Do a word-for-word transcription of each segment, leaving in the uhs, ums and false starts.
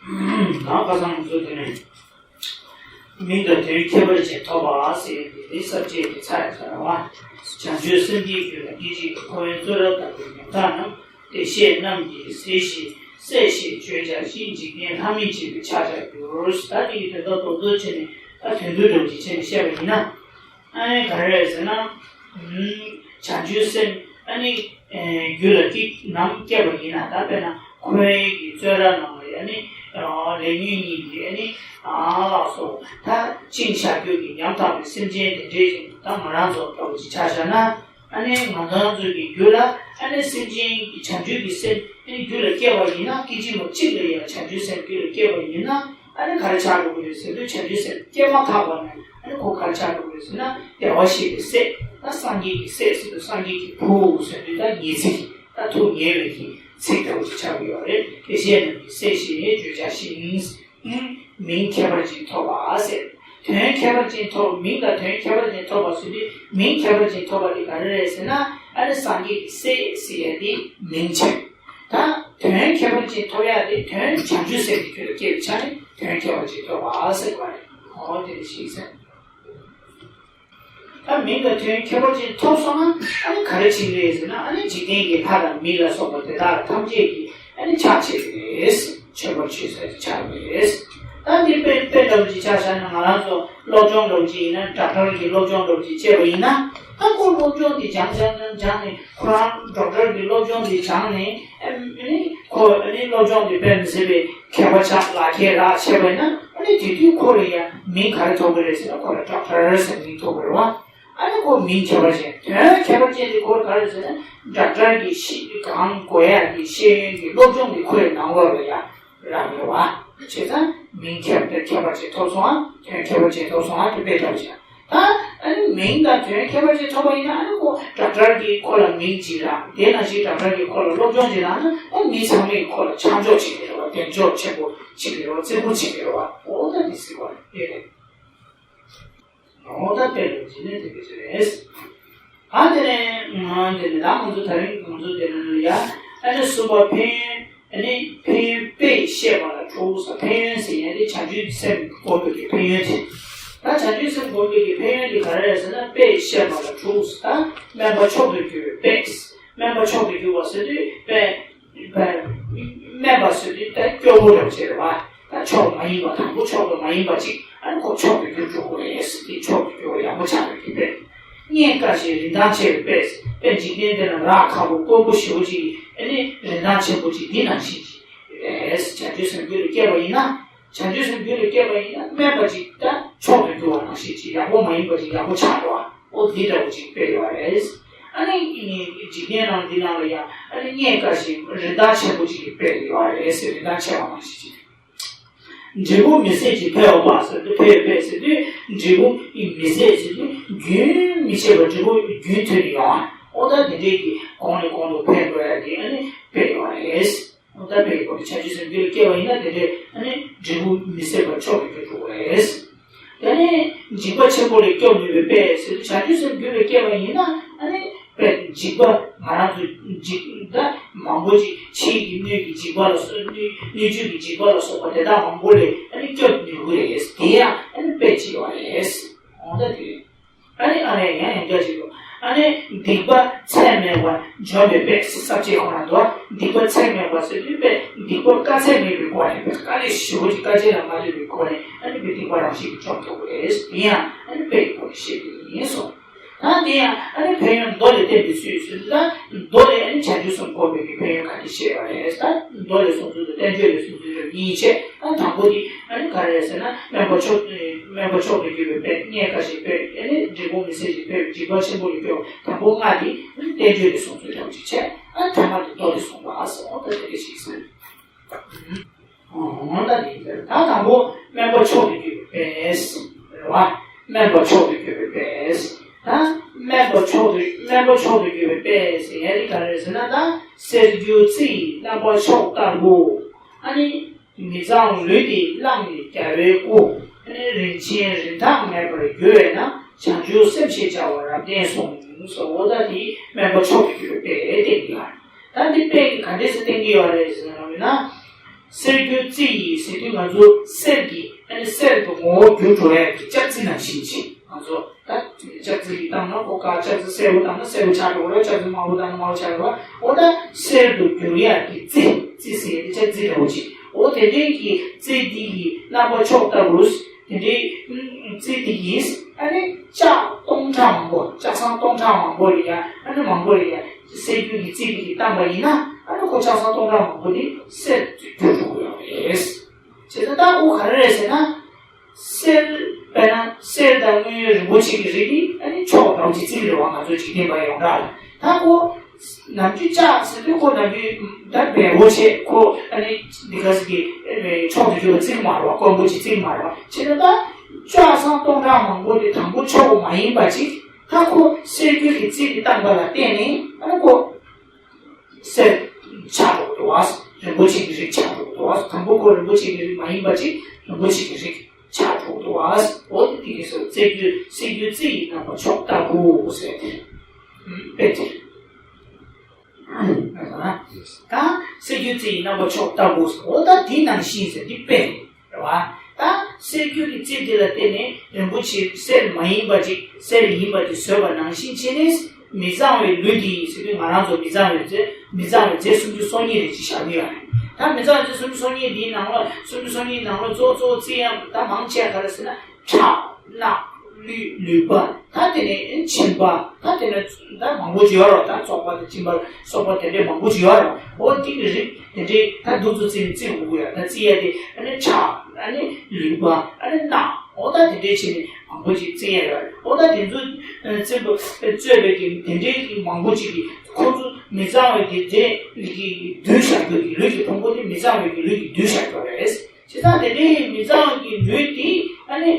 ད་ཁ་སང་ང་ཚོ་དེ་ནས་མིང་དང་དོན་ཁྱད་པར་ཅན་ཐོབ་པ་ཟེར་ཡག་དེ་ས་བཅད་དེ་ཚར་ཡོད་ས་རེད་བ། བྱང་ཆུབ་སེམས་ཀྱི་རྒྱུད་ལ་སྐད་ཅིག་གིས་འཁོར་བའི་བཙོན་རར་བཏབ་པའི་ཉམ་ཐག་རྣམས་ཏེ། བཤེས་རྣམས་ཀྱིས་གཟིགས་ཤིང་སྲས་ཞེས་བརྗོད་བྱ་ཞིང་། འཇིག་རྟེན་ལྷ་མིན་འཆི་བའི་ཕྱག་རྒྱར་འགྱུར། ད་དེ་ཡི་དོན་དག་རྡོག་རྡོག་བྱས་ནས་ད་དོན་བསྡུ་འདྲ་བོ་ཅིག་བྱས་ནས་བཤད་པ་ཡིན་ན། ཨ་ནི་ག་རེ་རེད་ཟེར་ན། ཨུམ། བྱང་ཆུབ་སེམས་ཨ་ནི་ཨེ་རྒྱུད་ལ་སྐྱེས་ནམ་སྐྱེས་པ་ཡིན་ན། ད་དཔེར་ན་འཁོར་བའི་གི་བཙོན་ར་ནང་ལ་ཨ་ནི་ཨ་ལས་ཉོན་གཉིས་ཀྱིས་ཨ་ནི་ཨ་ལགས་སོ། ད་བཅིངས་བཞག་རྒྱུ་གི་ཉམ་ཐག་པའི་སེམས་ཅན་དེ་འདྲའི་ཅིག་ད་ང་རང་ཚོ་ལྟ་བུ་ཅིག་ཆ་བཞག་ན། ཨ་ནི་ང་རང་ཚོ་གི་རྒྱུད་ལ་ཨ་ནི་སེམས་ཅན་གྱི་བྱང་ཆུབ་ཀྱི་སེམས་ཨ་ནི་རྒྱུད་ལ་སྐྱེས་པ་ཡིན་ན། སྐད་ཅིག་མ་གཅིག་ལ་ཡང་བྱང་ཆུབ་སེམས་རྒྱུད་ལ་སྐྱེས་པ་ཡིན་ན། ཨ་ནི་ག་རེ་ཆགས་འགྲོ་གི་རེད་ཟེར་དུས། བྱང་ཆུབ་སེམས་སྐྱེས་མ་ཐག་པ་ནས་ཨ་ནི་ཁོ་ག་རེ་ཆགས་འགྲོ་གི་རེད་ཟེར་ན། བདེ་བར་གཤེགས་པའི་སྲས། ད་སངས་རྒྱས་ཀྱི་སྲས་ཟེར་དུས་སངས་རྒྱས་ཀྱི་བུ་ཟེར་དུས་ད་ཉེ་ཚིག་ད་ཐུགས་ཉེ་བའི་གི་ཚིག་ལྟ་བུ་ཅིག་ཆགས་ཀྱི་ཡོད་རེད། དེ་བཤད་ནས་སྲས་ཞེས་བརྗོད་བྱ་ཞིང་། མིང་ཁྱད་པར་ཅན་ཐོབ་པ་ཟེར། དོན་ཁྱད་པར་ཅན་ཐོབ། མིང་དང་དོན་ཁྱད་པར་ཅན་ཐོབ་པ་ཟེར་དུས། མིང་ཁྱད་པར་ཅན་ཐོབ་པ་དེ་ག་རེ་རེད་ཟེར་ན། ཨ་ནི་སངས་རྒྱས་ཀྱི་སྲས་ཟེར་ཡ་དེ་མིང་ཆགས། ད་དོན་ཁྱད་པར་ཅན་ཐོབ་ཡ་དེ་དོན་བྱང་ཆུབ་སེམས་ཀྱི་རྒྱུད་ལ་སྐྱེས་པའི་ཆ་ནས་དོན་ཁྱད་པར་ཅན་ཐོབ་པ་ཟེར་བ་རེད། འོ་དེ་འདྲ་ཞིག་ཟེར། ད་མིང་དང་དོན་ཁྱད་པར་ཅན་ཐོབ་སོང་ན། ཨ་ནི་ག་རེ་བྱེད་ཀྱི་རེད་ཟེར་ན། ཨ་ནི་འཇིག་རྟེན་གྱི་ལྷ་དང་མི་ལ་སོགས་པ་དེ་དག་ཐམས་ཅད་ཀྱིས་ཨ་ནི་ཕྱག་བྱེད་ཀྱི་རེད། མཆོད་པར་མཆོད་ས་ཆགས་ཀྱི་རེད། ད་འདི་དཔེ་དཔེ་འདྲ་བོ་ཅིག་ཆ་བཞག་ན། ང་རང་ཚོ་སློབ་སྦྱོང་འདྲ་བོ་ཅིག་ཡིན་ན། ཌོག་ཊར་གྱི་སློབ་སྦྱོང་འདྲ་བོ་ཅིག་བྱས་པ་ཡིན་ན། ད་ཁོ་སློབ་སྦྱོང་འདི་སྦྱངས་སྦྱངས་སྦྱངས་སྦྱངས་ནས། ཁོ་རང་ཌོག་ཊར་གྱི་སློབ་སྦྱོང་འདི་སྦྱངས་ནས། ཨ་ནི་ཁོ་ཨ་ནི་སློབ་སྦྱོང་འདི་དཔེ་མི་སྲིད་པའི་མཁས་པ་ཆགས། ལག་ཁྱེར་རག་བྱས་པ་ཡིན་ན། ཨ་ནི་དེ་དུས་ཁོ་ལ་ཡང་མིང་ག་རེ་ཐོབ་ཀྱི་རེད་ཟེར་ན། ཁོ་ལ་ཌོག་ཊར་ཟེར་མིང་ཐོབ་ཀྱི་རེད་བ། ཨ་ནི་ཁོ་མིང་ཁྱད་པར་ཅན། དོན་ཁྱད་པར་ཅན་དེ་ཁོ་ག་རེ་ཟེར་ན། ཌོག་ཊར་གྱི་ཤེས་གང་དགོས་ཡ་གི་ཤེས་ཡོན་གྱི་སློབ་སྦྱོང་དེ་ཁོའི་ནང་ལོགས་ལ་ཡང་རག་ཡོད་བ། བྱས་ཙང་མིང་ཁྱད་པར་ཁྱད་པར་ཅན་ཐོབ་སོང་ཨ། དོན་ཁྱད་པར་ཅན་ཐོབ་སོང་ཨ། དེ་དཔེ་འདྲ་བོ་ཅིག་ད་ཨ་ནི་མིང་དང་དོན་ཁྱད་པར་ཅན་ཐོབ་པ་ཡིན་ན། ཨ་ནི་ཁོ་ཌོག་ཊར་གྱིས་ཁོ་ལ་མིང་ཅིག་རག་དེ་ནང་བཞིན་ཌོག་ཊར་གྱིས་ཁོ་ལ་སློབ་སྦྱོང་ཅིག་རག་ན། ཨ་ནི་མི་ཚང་མས་ཁོ་ལ་ཆ་འཇོག་བྱེད་ཀྱི་རེད་བ། གདེང་འཇོག་ཆེན་པོ་བྱེད་ཀྱི་རེད་བ། བརྩི་བཀུར་བྱེད་ཀྱི་རེད་བ། འོ་ད་དེ་སྲིད་པ་རེད། འོ་ད་དཔེ་ལ་བྱས་ནས་དེ་སྐད་ཆ་རེད། ཨ་དེ་ནས་ང་དེ་ནས་ད་ང་ཚོ་ད་རིང་ང་ཚོ་དེ་ནས་ཡ། ཨ་ནི་གསུམ་པ་ཕན་ཡོན། ཨ་ནི་ཕན་ཡོན་དཔེ་ཡིས་བཤད་པ་ལ་འཁྲུལ་ཟེར། ཕན་ཡོན་ཟེར་ཡ་དེ་བྱང་ཆུབ་སེམས་སྒོམ་པའི་གི་ཕན་ཡོན་དེ། ད་བྱང་ཆུབ་སེམས་སྒོམ་པའི་གི་ཕན་ཡོན་དེ་ག་རེ་རེད་ཟེར་ན། དཔེ་ཡིས་བཤད་པ་ལ་འཁྲུལ་ཟེར། ད་སྨན་པ་མཆོག་ཏུ་གྱུར་པའི་དཔེ། སྨན་པ་མཆོག་ཏུ་གྱུར་པ་ཟེར་དུས་དཔེ། སྨན་པ་ཟེར་དུས་ད་སྐྱོ་བོ་འདྲ་བྱེད་རེད་བ། ད་མཆོག་མ་ཡིན་པ། དང་པོ་མཆོག་ཏུ་མ་ཡིན་པ་ཅིག་ཨ་ནི་ཁོ་མཆོག་ཏུ་གྱུར་འགྲོ་གི་རེད་ཟེར། དེ་མཆོག་ཏུ་གྱུར་ཡག་པོ་ཆགས་པའི་གི་དཔེ། རྙེད་དཀའ་ཞིང་རིན་ཐང་ཆེ་བའི་དཔེ། དཔེ་འཇིག་རྟེན་འདི་ན་རག་ཁག་པོ་དཀོན་པོ་ཞེ་པོ་ཅིག་ཨ་ནི་རིན་ཐང་ཆེན་པོ་ཅིག་འདི་ནང་བཞིན་ཅིག་རེད། བྱང་ཆུབ་སེམས་རྒྱུད་ལ་སྐྱེས་པ་ཡིན་ན། བྱང་ཆུབ་སེམས་རྒྱུད་ལ་སྐྱེས་པ་ཡིན་ན། དམན་པ་ཅིག་ད་མཆོག་ཏུ་གྱུར་བ་ནང་བཞིན་ཅིག་ཡག་པོ་མ་ཡིན་པ་ཅིག་ཡག་པོ་ཆགས་འགྲོ་བ། འོ་འདི་འདྲ་བོ་ཅིག་དཔེ་ཡོད་རེད། ཨ་ནི་འཇིག་རྟེན་ནང་འདི་ནང་ལ་ཡང་ཨ་ནི་རྙེད་དཀའ་ཞིང་རིན་ཐང་ཆེན་པོ་ཅིག་གི་དཔེ་ཡོད་རེད་ཟེར། རིན་ཐང་ཆེ་བ་ནང་བཞིན་ཅིག་འབྲས་བུ་མི་ཟད་ཅིང་འཕེལ་བ་ཟེར་དུས། འཕེལ་འཕེལ་ཟེར་དུས་འབྲས་བུ་མི་ཟད་ཟེར་དུས་རྒྱུན་མི་ཆད་པར་འབྲས་བུ་རྒྱུན་མཐུད་ནས་ཡོང་བ། འོ་ད་དེ་འདྲའི་གི་གོང་ནས་གོང་དུ་འཕེལ་འགྲོ་ཡ་གི་ཨ་ནི་དཔེ་ཡོད་རེད། འོ་ད་དཔེ་ཡོད་རེད། བྱང་ཆུབ་སེམས་རྒྱུད་ལ་སྐྱེ་བ་ཡིན་ན་དེ་འདྲའི་ཨ་ནི་འབྲས་བུ་མི་ཟད་པ་མཆོག་ཏུ་གྱུར་འགྲོ་གི་རེད། དེ་ནས་འཇིགས་པ་ཆེན་པོ་ལས་སྐྱོབ་ནུས་པའི་དཔེ་ཟེར་དུས། བྱང་ཆུབ་སེམས་རྒྱུད་ལ་སྐྱེ་བ་ཡིན་ན་ཨ་ནི་དཔེ་འཇིགས་པ། ང་རང་ཚོ་འཇིགས་ད་མང་པོ་ཅིག་ཕྱིའི་གི་སྣོད་ཀྱི་འཇིགས་པ་ལ་སོགས། སྣོད་སྣོད་བཅུད་ཀྱི་འཇིགས་པ་ལ་སོགས་པ་དེ་དག་མང་པོ་ལས་ཨ་ནི་སྐྱོབ་ནུས་ཀྱི་རེད། དེ་ཡང་ཨ་ནི་དཔེ་ཅིག་ཡོད་རེད། འོ་ད་དེ་རེད། ཨ་ནི་ཨ་ནི་ཡང་ཡང་བསྐྱར་ཞིག་འདུག་ཨ་ནི་སྡིག་པ་ཚད་མེད་པར་འཇོམས་པའི་དཔེ། ས་བཅད་ཁོ་ན་འདུག་སྡིག་པ་ཚད་མེད་པ་ཟེར་དུས་དཔེ་སྡིག་པ་དཀའ་ཚེགས་མེད་པའི་སྒོ་ནས། དཔེ་དཀའ་ལས་ཞེ་པོ་ཅིག་དཀའ་སྤྱད་ལ་མ་ལུས་པའི་སྒོ་ནས་ཨ་ནི་དཔེ་སྡིག་པ་རང་བཞིན་གྱིས་འཇོམས་ཐུབ་པ་རེད། དེ་ཡང་ཨ་ནི་དཔེ་ཡི་སྒོ་ནས་བཤད་པ་ཡིན་གསུངས། ད་དེ་ཡང་ཨ་ནི་ཕན་ཡོན་མདོ་ལས་བསྟན་པའི་ཚུལ་ཟེར། ད་མདོ་ལས་ཨ་ནི་བྱང་ཆུབ་སེམས་སྒོམ་པའི་གི་ཕན་ཡོན་ག་རེ་བཤད་པ་རེད། ད་མདོ་ལས་གསུངས་ཚུལ་དང་བསྟན་བཅོས་ལས་གསུངས་ཚུལ་དང་གཉིས་བྱས། ཨ་དང་པོ་དེ་ཨ་ནི་ག་རེ་རེད་ཟེར་ན། སྨན་པ་མཆོག་སྨན་པ་མཆོག་ཏུ་གྱུར་པའི་དཔེ། རྙེད་དཀའ་ཞིང་འཕེལ་བའི། ཨ་ནི་འབྲས་བུ་མི་ཟད་ཅིང་འཕེལ་བའི་འཇིགས་པ་ཆེན་པོ་ལས་སྐྱོབ། དང་པོ་ལྔ་དེ་ཨ་ནི་བསྟན་བཅོས་ལས་གསུངས་ཚུལ་དང་གཅིག་བྱས། ཨ་ཐ་མ་དེ་མདོ་ལས་གསུངས་པ་ཟེར། འོ་ད་དེ་འདྲ་ཞིག་ཟེར། འོ་ད་དེ་ཟེར། ད་དང་པོ་སྨན་པ་མཆོག་ཏུ་གྱུར་པའི་དཔེ་ཟེར་བ། སྨན་པ་མཆོག་ཏུ་གྱུར་པའི་དཔེ་ཟེར། ད་སྨན་པ་མཆོག་ཏུ་སྨན་པ་མཆོག་ཏུ་གྱུར་པའི་དཔེ་ཟེར་ཡ་དེ་ག་རེ་རེད་ཟེར་ན། ད་གསེར་འགྱུར་རྩི་ཡི་རྣམ་པ་མཆོག་ལྟ་བུ། ཨ་ནི་མི་གཙང་ལུས་འདི་བླངས་ནས་རྒྱལ་བའི་སྐུ། ཨ་ནི་རིན་ཆེན་རིན་ཐང་མེད་པར་འགྱུར་བས་ན། བྱང་ཆུབ་སེམས་ཞེས་བྱ་བ་རབ་བརྟན་གསུངས་སོ། འོ་ད་དེ་སྨན་པ་མཆོག་ཏུ་གྱུར་པའི་དཔེ་བསྟན་གྱི་ཡོད་རེད། ད་འདི་དཔེ་ག་འདྲས་སེ་བསྟན་གྱི་ཡོད་རེད་ཟེར་ན། གསེར་འགྱུར་རྩི་ཡིས་ཟེར་དུས་ང་ཚོ་གསེར་གྱི་ཨ་ནི་གསེར་དུ་ངོ་བོ་འགྱུར་འགྲོ་ཡ་གི་ལྕགས་རྩི་ནང་བཞིན་ཅིག་ང་ཚོ་ད་ལྕགས་རྩི་གི་བཏང་ན་ཁོ་ཀ་ལྕགས་རྩི་གསལ་པོ་བཏང་ན་གསལ་པོ་ཆགས་འགྲོ་རེད། ལྕགས་རྩི་དམར་པོ་བཏང་ན་དམར་པོ་ཆགས་འགྲོ་བ། འོ་ད་གསེར་དུ་འགྱུར་ཡ་གི་རྩི་རྩི་ཟེར་ཡ་དེ་ལྕགས་རྩི་འདྲ་བོ་ཅིག་འོ་དེ་འདྲའི་གི་རྩི་འདི་གི་རྣམ་པ་མཆོག་ལྟ་བུ་དེ་འདྲའི་རྩི་འདི་ཡིས་ཨ་ནི་ལྕགས་སྟོང་ཕྲག་མང་པོ་ལྕགས་ཟངས་སྟོང་ཕྲག་མང་པོ་རེད་ཡ། ཨ་ནི་མང་པོ་རེད་ཡ། གསེར་འགྱུར་གྱི་རྩི་འདི་གིས་བཏང་པ་ཡིན་ན་ཨ་ནི་ཁོ་ལྕགས་ཟངས་སྟོང་ཕྲག་མང་པོ་འདི་གསེར་དུ་འགྱུར་འགྲོ་གི་ཡོད་རེད། བྱས་ཙང་ད་འོ་ག་རེ་རེད་ཟེར་ན། གསེར་དཔེར་ན་གསེར་དང་དངུལ་རིན་པོ་ཆེ་གི་རིགས་འདི་ཨ་ནི་མཆོག་ལྟ་བུ་ཅིག་རྩི་རེད་བ། ང་ཚོ་འཇིག་རྟེན་པ་ཡོངས་གྲགས་ལ་ད་ཁོ་ནམ་རྒྱུན་ལྕགས་ཟེར་དུས་ཁོ་ནམ་རྒྱུན་ད་བལ་པོ་ཆེ་ཁོ་ཨ་ནི་འདི་ག་ཟེར་གི་མཆོག་ཏུ་གྱུར་པ་རྩི་གི་མ་རེད་བ། དཀོན་པོ་ཅིག་རྩི་གི་མ་རེད་བ། བྱས་ཙང་ད་ལྕགས་ཟངས་སྟོང་ཕྲག་མང་པོ་དེ་དང་པོ་མཆོག་མ་ཡིན་པ་ཅིག་ད་ཁོ་གསེར་འགྱུར་གྱི་རྩི་དེ་བཏང་པ་ལ་བརྟེན་ནས་ཨ་ནི་ཁོ་གསེར་ཆགས་འགྲོ་གི་འདུག་བ། རིན་པོ་ཆེ་གི་རིགས་ཆགས་འགྲོ་གི་འདུག་བ། དང་པོ་ཁོ་རིན་པོ་ཆེ་གི་རིགས་མ་ཡིན་པ་ཅིག་རིན་པོ་ཆེ་གི་རིགས་ཆགས་འགྲོ་གི་འདུག་བ། འོ་དེ་དེ་གི་སོ་གསེར་འགྱུར་གསེར་འགྱུར་རྩི་ཡི་རྣམ་པ་མཆོག་ལྟ་བུ་ཟེར་དེ། དཔེ་དེ། ད་གསེར་འགྱུར་རྩི་ཡི་རྣམ་པ་མཆོག་ལྟ་བུ་ཟེར། འོ་ད་དེ་ནང་བཞིན་ཟེར་འདི་དཔེ་རེད་བ། ད་གསེར་འགྱུར་གྱི་རྩི་འདི་ལ་བརྟེན་ནས་རིན་པོ་ཆེ་གསེར་མ་ཡིན་པ་ཅིག་གསེར་ཡིན་པ་དེ་བཟོས་པ་ནང་བཞིན་བྱས་ནས་མི་གཙང་བའི་ལུས་འདི་ཡིས་ཟེར་དུས་ང་རང་ཚོ་མི་གཙང་བའི་རྫས་མི་གཙང་བའི་རྫས་སུམ་ཅུ་སོ་གཉིས་རེ་ཅིག་བཞག་གི་ཡོད་རེད། ད་མི་གཙང་བའི་རྫས་སུམ་ཅུ་སོ་གཉིས་འདིའི་ནང་ལ་སུམ་ཅུ་སོ་གཉིས་ནང་ལ་གཙོ་བོ་གཙོ་བོ་རྩི་ཡ་ད་མང་ཆེ་ག་རེ་ཟེར་ན། ཁྲག་རྣག་ལུས་ལུད་པ། ད་དེ་ནས་མཆིན་པ། ད་དེ་ནས་ད་མང་པོ་ཅིག་ཡོད་རེད། ད་བཙོག་པ་དང་མཆིན་པ་སོགས་པ་དེ་འདྲའི་མང་པོ་ཅིག་ཡོད་རེད། འོ་དེ་གི་རིགས་དེ་འདྲའི་ད་འདུག་ཚུལ་རྩི་རྩི་དགོས་ཀྱི་ཡོད། ད་རྩི་ཡ་དེ་ཨ་ནི་ཁྲག་ཨ་ནི་ལུད་པ་ཨ་ནི་རྣག་འོ་ད་དེ་འདྲའི་བྱས་ནས་མང་པོ་ཅིག་རྩི་ཡ་ཡོད་རེད། འོ་ད་དེ་ཚོ་རྩི་བ་རྩོད་པའི་གི་དེ་འདྲའི་གི་མང་པོ་ཅིག་གིས་ཁོ་ཚོ་མི་གཙང་བའི་གི་དེ་གི་བསྡུས་བཞག་རྒྱུ་གི་ལུས་ཀྱི་ཕུང་པོ་དེ་མི་གཙང་བའི་གི་ལུས་ཀྱིས་བསྡུས་བཞག་རྒྱུ་རེད། བྱས་ཙང་དེ་འདྲའི་མི་གཙང་བའི་གི་ལུས་དེ་ཨ་ནི།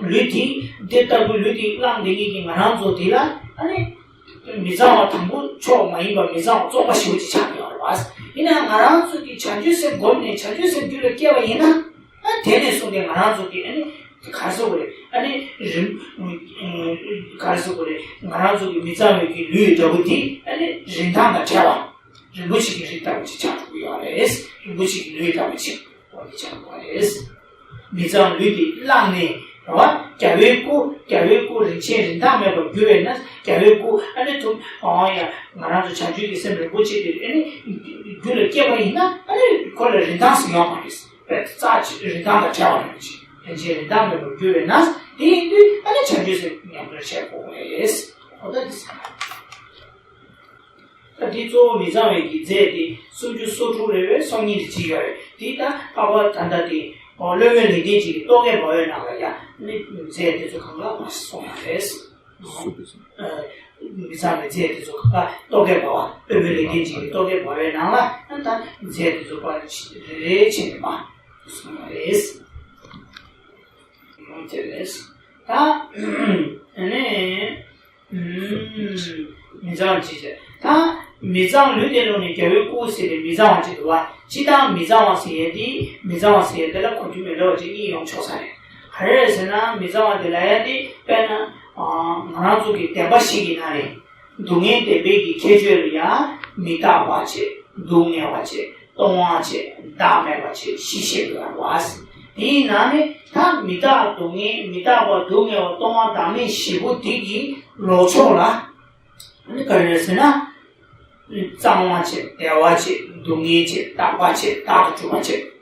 ལུས་དེ་འདི་ལྟ་བུའི་ལུས་དེ་བླངས་བསྡད་མཁན་གྱི་ང་རང་ཚོ་དེ་ལ་ཨ་ནི་མི་གཙང་བ་དང་པོ་མཆོག་མ་ཡིན་པར་མི་གཙང་བ་བཙོག་པ་ཞེ་པོ་ཅིག་ཆགས་ཡོད་རེད་བ། ཡིན་ནའང་ང་རང་ཚོ་གིས་བྱང་ཆུབ་སེམས་བསྒོམས་ནས་བྱང་ཆུབ་སེམས་རྒྱུད་ལ་སྐྱེས་པ་ཡིན་ན་ཨ་དེ་ནས་བཟུང་སྟེ་ང་རང་ཚོ་གིས་ཨ་ནི་ག་རེ་ཟེར་དགོས་རེད། ཨ་ནི་རིམ་ག་རེ་ཟེར་དགོས་རེད། ང་རང་ཚོ་གི་མི་གཙང་བའི་གི་ལུས་འདྲ་པོ་དེ་ཨ་ནི་རིན་ཐང་དང་བྲལ་བ། རིན་པོ་ཆེ་གི་རིགས་ལྟ་བུ་ཅིག་ཆགས་འགྲོ་གི་ཡོད་རེད། རིན་པོ་ཆེ་གི་ལུས་ལྟ་བུ་ཅིག་འོ་དེ་ཆགས་འགྲོ་གི་རེད། མི་གཙང་ལུས་དེ་བླངས་ནས་རེད་བ། རྒྱལ་བའི་སྐུ་རྒྱལ་བའི་སྐུ་རིན་ཆེན་རིན་ཐང་མེད་པར་གྱུར་བས་ན་རྒྱལ་བའི་སྐུ་ཨ་ནི་ཐུབ་འོང་ཡ། ང་རང་ཚོ་བྱང་ཆུབ་ཀྱི་སེམས་རིན་པོ་ཆེ་དེ་ཨ་ནི་རྒྱུད་ལ་སྐྱེས་པ་ཡིན་ན་ཨ་ནི་ཁོ་ལ་རིན་ཐང་ཞིག་ཡོད་མ་རེད། པས་རྩ་ཆེ་རིན་ཐང་དང་བྲལ་བ་རིན་པོ་ཆེ་རིན་ཆེན་རིན་ཐང་མེད་པར་གྱུར་བས་ན་དེ་ཡིན་དུས་ཨ་ནི་བྱང་ཆུབ་སེམས་ཉམས་ལེན་བྱེད་དགོས་པས། འོ་ད་དེ་ཟེར་ན། ད་འདི་གཙོ་བོ་མི་གཙང་བའི་གི་རྫས་དེ་སུམ་ཅུ་སོ་དྲུག་རེ་བའི་སོ་གཉིས་རེ་བྲིས་ཡོད་རེད། དེ་ད་འཕགས་པ་ད་ལྟ་དེ་སློབ་དཔོན་ལེགས་ལྡན་འབྱེད་ཀྱི་རྟོག་གེ་འབར་བའི་ནང་ལ་ཡང་ནི་རྫས་དེ་ཚོ་གང་ག་མ་གསུངས་ཡ་རེད། སུམ་ཅུ་སོ་གཉིས། མི་གཙང་བའི་རྫས་དེ་ཚོ་གང་ག་རྟོག་གེ་འབར་བ་སློབ་དཔོན་ལེགས་ལྡན་འབྱེད་ཀྱི་རྟོག་གེ་འབར་བའི་ནང་ལ་ཡང་ད་རྫས་དེ་ཚོ་པར་རེ་རེ་བྱས་ནས་མ་གསུངས་ཡ་རེད། དེ་རེད། ད་ནི། མི་གཙང་བ་ཅི་བྱེད། ད་མི་གཙང་ལུས་དེ་བླངས་ནས་རྒྱལ་བའི་སྐུ་ཟེར་ཏེ་མི་གཙང་བ་ཅིག་འདུག་བ། སྤྱིར་བཏང་མི་གཙང་བ་ཟེར་ཡས་དེ་མི་གཙང་བ་ཟེར་ཡས་དེ་ལ་གོ་རྒྱུ་མི་འདྲ་བ་ཅིག་གཉིས་ཡོང་ཆོག་ས་རེད། ག་རེ་རེད་ཟེར་ན་མི་གཙང་བ་དེ་ལ་ཡ་དེ་དཔེར་ན་ང་རང་ཚོ་གི་བདེན་པ་བཞི་གི་ནང་ནས་སྡུག་བསྔལ་བདེན་པའི་གི་ཁྱད་ཆོས་ལ་ཡ་མི་རྟག་པ་བྱས་སྡུག་བསྔལ་བ་བྱས། སྟོང་པ་བྱས་བདག་མེད་པ་བྱས་བཞི་བཤད་དགོས་པ། དེའི་ནང་ནས་ད་མི་རྟག་སྡུག་བསྔལ་མི་རྟག་པ་སྡུག་བསྔལ་བ་སྟོང་པ་བདག་མེད་བཞི་པོ་འདི་གི་ལོགས་ཕྱོགས་ལ་ནི་ག་རེ་རེད་ཟེར་ན། གཙང་བ་བྱས་བདེ་བ་བྱས་སྡུག་བསྔལ་བྱས་རྟག་པ་བྱས་རྟག་ཏུ་གྲུབ་པ་བྱས་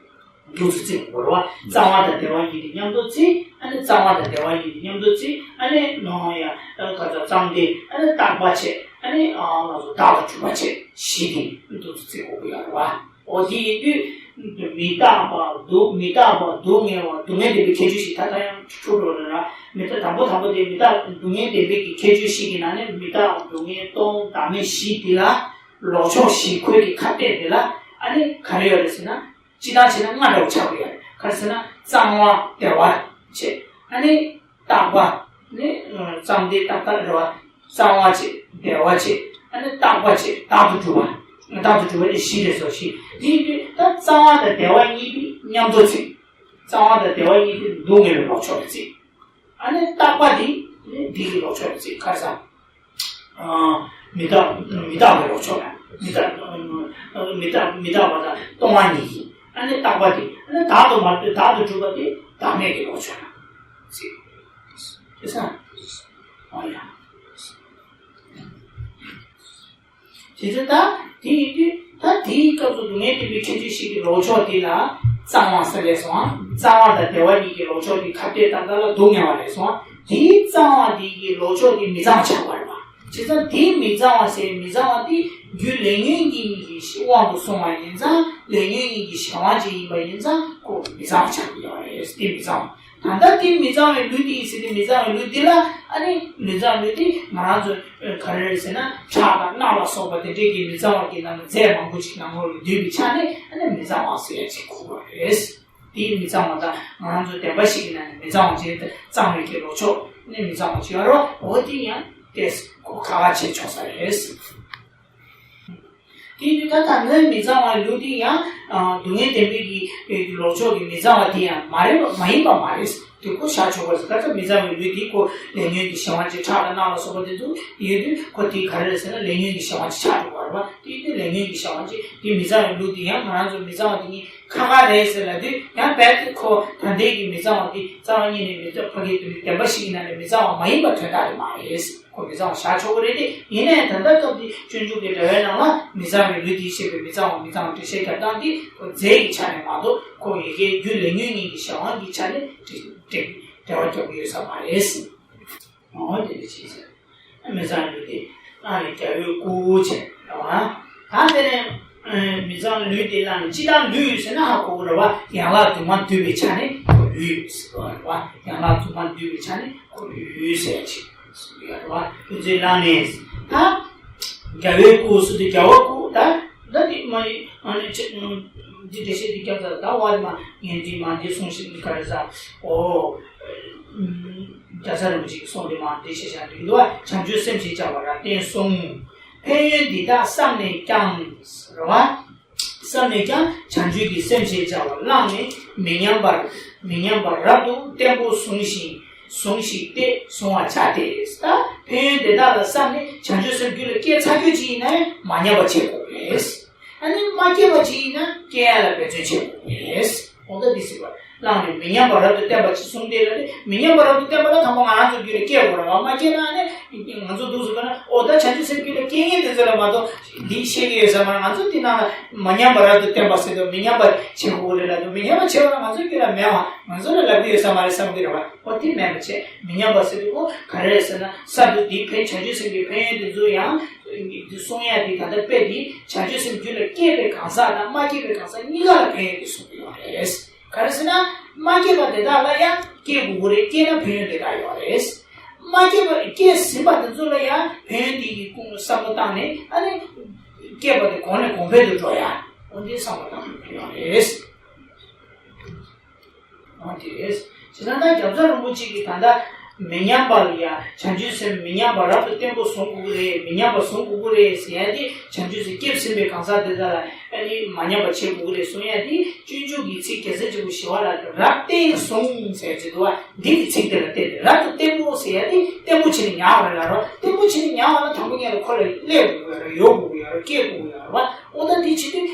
འདུག་སེ་བརྩི་དགོས་རེད་བ། གཙང་བ་དང་བདེ་བ་གཉིས་དེ་མཉམ་དུ་བརྩི། ཨ་ནི་གཙང་བ་དང་བདེ་བ་གཉིས་དེ་མཉམ་དུ་བརྩི། ཨ་ནི་ནོ་ཡ་ཨ་ག་ཚོད་གཙང་བདེ་ཨ་ནི་རྟག་པ་བྱས་ཨ་ནི་ཨ་ང་ཚོ་རྟག་ཏུ་གྲུབ་པ་བྱས་བཞི་དེ་འདུག་སེ་བརྩི་དགོས་ཀྱི་ཡོད་རེད་བ། འོ་དེ་ཡིན་དུས་མི་རྟག་པ་སྡུག་མི་རྟག་པ་སྡུག་བསྔལ་བ་སྡུག་བསྔལ་བདེན་པའི་ཁྱད་ཆོས་ཤིག་ད་ལྟ་ཡང་འཁྲུལ་འགྲོ་རེད་ར། མི་རྟག་དང་པོ་དང་པོ་དེ་མི་རྟག་སྡུག་བསྔལ་བདེན་པའི་གི་ཁྱད་ཆོས་ཤིག་གི་ནང་ནས་མི་རྟག་སྡུག་བསྔལ་སྟོང་བདག་མེད་བཞི་དེ་ལ་ལོགས་ཕྱོགས་བཞི་ཁོས་ཀྱི་ཁ་གཏད་དེ་ལ་ཨ་ནི་ག་རེ་ཡོད་རེད་ཟེར་ན། སྤྱིར་བཏང་བྱས་ན་ལྔ་འདྲ་བོ་ཆགས་ཀྱི་ཡོད་རེད། ག་རེ་ཟེར་ན་གཙང་བ་བདེ་བ་བྱས། ཨ་ནི་རྟག་པ་ནི་གཙང་བདེ་རྟག་ལྟ་རེད་བ། གཙང་བ་བྱས་བདེ་བ་བྱས་ཨ་ནི་རྟག་པ་བྱས་རྟག་ཏུ་གྲུབ་པ། རྟག་ཏུ་གྲུབ་པ་ནི་བཞི་རེད་སོ་བཞི། དེ་ཡིན་དུས་ད་གཙང་བ་དང་བདེ་བ་གཉིས་དེ་མཉམ་དུ་བརྩི། གཙང་བ་དང་བདེ་བ་གཉིས་དེ་སྡུག་བསྔལ་བའི་ལོགས་ཕྱོགས་ལ་བརྩི། ཨ་ནི་རྟག་པ་འདི་ནི་འདི་གི་ལོགས་ཕྱོགས་ལ་བརྩི། ག་རེ་ཟེར། མི་རྟག་མི་རྟག་པའི་ལོགས་ཕྱོགས་ལ་མི་རྟག་མི་རྟག་མི་རྟག་པ་དང་སྟོང་པ་ཉིད་ཀྱི་ ཨ་ནི་རྟག་པ་དེ་ཨ་ནི་བདག་ཏུ་མ་བདག་ཏུ་གྲུབ་པ་དེ་བདག་མེད་ཀྱི་ལོག་ཕྱོགས་ལ་ཟེར། དེ་ས། ཨོ་ཡ། དེ་ཚོ་ད་དེ་ཡིན་དུས་ད་དེའི་སྐབས་སུ་སྡུག་བསྔལ་བདེན་པའི་ཁྱད་ཆོས་ཤིག་གི་ལོག་ཕྱོགས་དེ་ལ་གཙང་བ་ཟེར་ལས་སོང་། གཙང་བ་དང་བདེ་བ་གཉིས་ཀྱི་ལོག་ཕྱོགས་དེ་ཁ་གཏད་བཏང་ད་ལ་སྡུག་བསྔལ་བ་ལས་སོང་། དེའི་གཙང་བ་དེ་གི་ལོག་ཕྱོགས་དེ་མི་གཙང་བ་ཆགས་པ་རེད་པ། བྱས་ཙང་དེའི་མི་གཙང་བ་ཟེར་མི་གཙང་བ་དེ་རྒྱུ་ལས་ཉོན་གཉིས་ཀྱི་དབང་དུ་སོང་བ་ཡིན་ཙང་ལས་ཉོན་གཉིས་ཀྱི་གཞན་དབང་ཅན་ཡིན་པ་ཡིན་ཙང་ཁོ་མི་གཙང་བ་ཆགས་ཀྱི་ཡོད་རེད། དེ་མི་གཙང་བ། ད་ལྟ་དེ་མི་གཙང་བའི་ལུས་དེ་ཡིན་ཟེར་དེ་མི་གཙང་བའི་ལུས་དེ་ལ་ཨ་ནི་མི་གཙང་ལུས་དེ་ང་རང་ཚོ་ག་རེ་རེད་ཟེར་ན་ཁྲག་དང་རྣག་ལ་སོགས་པ་དེ་འདྲས་ཀྱི་མི་གཙང་བ་གི་ནང་ནས་རྫས་མང་པོ་ཅིག་ནང་ལོགས་ལ་འདུས་པའི་ཆ་ནས་ཨ་ནི་མི་གཙང་བ་ཟེར་ཡ་ཅིག་གོ་དགོས་རེད། དེའི་མི་གཙང་བ་དང་ང་རང་ཚོ་བདེན་པ་ཞིག་གི་ནང་ནས་མི་གཙང་བ་ཅིག་གཙང་བའི་གི་ལོག་ཕྱོགས་ནས་མི་གཙང་བ་ཅིག་ཡོད་རེད་བ། འོ་དེ་ཡང་ཏེས་ཁོ་ཁ་ཁ་བྱེད་ཆོག་ས་རེད། དེ་དུས་ད་ལྟ་ནི་མི་གཙང་བའི་ལུས་དེ་ཡང་སྡུག་བསྔལ་བདེན་པའི་གི་ལོག་ཕྱོགས་ཀྱི་མི་གཙང་བ་དེ་ཡང་མ་རེད་པ་མ་ཡིན་པ་མ་རེད། དེ་ཁོ་བཞག་ཆོག་པ་རེད། ད་ལྟ་མི་གཙང་བའི་ལུས་དེ་ཁོ་ལས་ཉོན་གྱི་གཞན་དབང་ཅན་ཁྲག་དང་རྣག་ལ་སོགས་པ་དེ་ཚོ་ཡོད་དུས་ཁོ་དེ་ག་རེ་རེད་ཟེར་ན་ལས་ཉོན་གྱི་གཞན་དབང་ཅན་ཆགས་འགྲོ་བ་རེད་བ། དེ་དུས་ལས་ཉོན་གྱི་གཞན་དབང་ཅན་དེ་མི་གཙང་བའི་ལུས་དེ་ཡང་ང་རང་ཚོ་མི་གཙང་བ་དེ་གཉིས་ཁ་ཁ་རེད་ཟེར་ལབ་དུས་ཡང་རྦད་དེ་ཁོ་ད་ལྟའི་གི་མི་གཙང་བ་དེ་རྩ་བ་ཉིད་ནས་མི་གཙང་ཕ་གི་དེ་བདེན་པ་ཞིག་ཡིན་ན་ནི་མི་གཙང་བ་མ་ཡིན་པ་དོན་དག་རེད་མ་རེད། ཁོ་མི་གཙང་བ་བཞག་ཆོག་གི་རེད་དེ། ཡིན་ནའི་ད་ལྟ་སྐབས་འདི་སྤྱོད་འཇུག་གི་འགྲེལ་པའི་ནང་ལ་མི་གཙང་བའི་ལུས་འདི་ཞེས་པའི་མི་གཙང་བ་མི་གཙང་བ་འགྲེལ་བཤད་རྒྱབ་སྟངས་འདི་ཁོ་རྫས་ཀྱི་ཆ་ནས་མ་གཏོགས་ཁོ་ཡི་གེའི་རྒྱུ་ལས་ཉོན་གཉིས་ཀྱི་གཞན་དབང་གི་ཆ་ནས་འགྲེལ་འགྲེལ་འགྲེལ་བ་རྒྱབ་ཀྱི་ཡོད་ས་མ་རེད། འོ་དེ་འདྲ་བྱས་ཟེར། མི་གཙང་བའི་ལུས་འདི་ཨ་ནི་རྒྱལ་བའི་སྐུ་བྱས་རེད་བ། ད་དེ་ནས་མི་གཙང་ལུས་འདི་ལ་ནི་ཅི་ལྟར་ལུས་ཟེར་ན་ཧ་གོ་གི་རེད་བ། ཡན་ལག་དུ་མ་འདུས་པའི་ཆ་ནས་ཁོ་ལུས་ཟེར་བ་རེད་བ། ཡན་ལག་དུ་མ་འདུས་པའི་ཆ་ནས་ཁོ་ལུས་ཟེར་ཅིག་ཡོད་རེད་བ། དེ་ཚོའི་ནང་ནས་ད་རྒྱལ་བའི་སྐུ་ཟེར་དུས་རྒྱལ་བ་སྐུ་ད་ད་དེ་མ་ཡིན་ཨ་ནི་ཅི་འདི་འགྲེལ་བཤད་འདི་སྐྱབས་ཚར་ད་བ་དེ་མ་ངན་འདི་མ་འདི་གསུངས་ཤིག་འདི་ག་རེ་ཟ་ཨོ། རྒྱལ་ཚབ་རིན་པོ་ཆེ་གི་གསུང་དེ་མ་འདི་ཤེས་བྱ་འདི་འདུག་བ། བྱང་ཆུབ་སེམས་ཞེས་བྱ་བ་རབ་བརྟན་གསུམ། ཕན་ཡོན་འདི་དག་བསམས་ནས་ཀྱང་ཟེར་བ། བསམས་ནས་ཀྱང་བྱང་ཆུབ་ཀྱི་སེམས་ཞེས་བྱ་བ་བླངས་ནས་མི་ཉམས་པར་མི་ཉམས་པར་རབ་ཏུ་བརྟན་པོ་བཟུང་ཞིང་བཟུང་ཞིག་སྟེ་བཟུང་བར་བྱ་སྟེ། ད་ཕན་ཡོན་དེ་དག་ལ་བསམས་ནས་བྱང་ཆུབ་སེམས་རྒྱུད་ལ་སྐྱེས་ཚར་རྒྱུ་ཅིག་ཡིན་ན་ཡང་མ་ཉམས་པ་བྱེད་དགོས་རེད། ཨ་ནི་མ་སྐྱེས་པ་ཅིག་ཡིན་ན་སྐྱེ་ཡ་ལ་འབད་བརྩོན་བྱེད་དགོས་རེད། འོ་ད་འདི་ཟེར་བ། བླངས་ནས་མི་ཉམས་པར་རབ་ཏུ་བརྟན་པ་ཅིག་གསུངས་ཏེ་ལ་ནི་མི་ཉམས་པར་རབ་ཏུ་བརྟན་པ་ལ་དང་པོ་ང་རང་ཚོ་རྒྱུད་ལ་སྐྱེ་དགོས་རེད་བ། མ་སྐྱེས་ན་ནི་ང་ཚོ་འདུག་ཟེར་བ་ན་ཨོ་ད་བྱང་ཆུབ་སེམས་རྒྱུད་ལ་སྐྱེ་མཁན་དེ་ཚོ་ལ་མ་གཏོགས་འདི་ཤེས་ཀྱི་ཡོད་ས་མ་རེད། ང་ཚོ་འདི་ནང་ལ་མ་ཉམས་པར་རབ་ཏུ་བརྟན་པ་ཟེར་དུས་མི་ཉམས་པ་བྱེད་དགོས་རེད་ལབ་དུས་མི་ཉམས་པ་བྱེད་པ་ལ་ང་ཚོ་རྒྱུད་ལ་མེད་བ། ང་ཚོ་ལ་ལབ་ཀྱི་ཡོད་ས་མ་རེད་བསམ་གྱི་རེད་བ། ཨོ་དེ་མེད་པ་བྱས་མི་ཉམས་པ་ཟེར་དུས་ཨོ་ག་རེ་རེད་ཟེར་ན་གསར་དུ་འདི་ཕན་བྱང་ཆུབ་སེམས་ཀྱི་ཕན་ཡོན་དེ་ཚོ་ཡང་འདི་གསུང་ཡ་འདི་ད་ལྟ་དཔེ་འདི་བྱང་ཆུབ་སེམས་རྒྱུད་ལ་སྐྱེས་པའི་གང་ཟག་དང་མ་སྐྱེས་པའི་གང་ཟག་གཉིས་ཀ་ལ་ཕན་ཡོན་དེ་གསུང་གི་ཡོད་རེད། ག་རེ་ཟེར་ན་མ་སྐྱེས་པ་དེ་དག་ལ་ཡང་སྐྱེ་དགོས་ཀྱི་རེད། སྐྱེས་ན་ཕན་ཡོན་དེ་དག་ཡོད་རེད། མ་སྐྱེས་པ་སྐྱེས་ཟིན་པ་དེ་ཚོ་ལ་ཡང་ཕན་ཡོན་དེ་གི་ཀུན་བསམ་བློ་བཏང་ནས་ཨ་ནི་སྐྱེས་པ་དེ་གོང་ནས་གོང་འཕེལ་དུ་འགྲོ་ཡ་འོ་འདི་བསམ་བློ་བཏང་དགོས་ཀྱི་ཡོད་རེད། འོ་དེ་རེད། བྱས་ཙང་ད་རྒྱལ་ཚབ་རིན་པོ་ཆེ་གིས་ད་ལྟ་མི་ཉམས་པ་ལ་ཡ་བྱང་ཆུབ་སེམས་མི་ཉམས་པ་རབ་ཏུ་བརྟན་པོ་བཟུང་དགོས་ཀྱི་རེད། མི་ཉམས་པ་བཟུང་དགོས་ཀྱི་རེད་ཟེར་ཡ་དེ་བྱང་ཆུབ་སེམས་སྐྱེས་ཟིན་པའི་གང་ཟག་དེ་དག་ལ་ཨ་ནི་མ་ཉམས་པ་བྱེད་དགོས་ཀྱི་རེད་གསུང་ཡ་དེ་སྤྱོད་འཇུག་གི་ཚིག་རྒྱལ་སྲས་ཆེན་པོ་ཞི་བ་ལྷ་གིས་རབ་བརྟན་བཟུང་ཟེར་གྱི་འདུག་བ། འདི་གི་ཚིག་དེ་ལ་བརྟེན་ནས་རབ་ཏུ་བརྟན་པོ་ཟེར་ཡ་དེ་བརྟན་པོ་བྱས་ནས་ཉར་བ་རེད་ལ་རོ། བརྟན་པོ་བྱས་ནས་ཉར་བ་ལ་དང་པོ་ཉིད་ལ་ཁོ་ལ་སླེབས་དགོས་ཀྱི་ཡོད་རེད། ཡོད་དགོས་ཀྱི་ཡོད་རེད། སྐྱེ་དགོས་ཀྱི་ཡོད་རེད་བ། འོ་ད་འདི་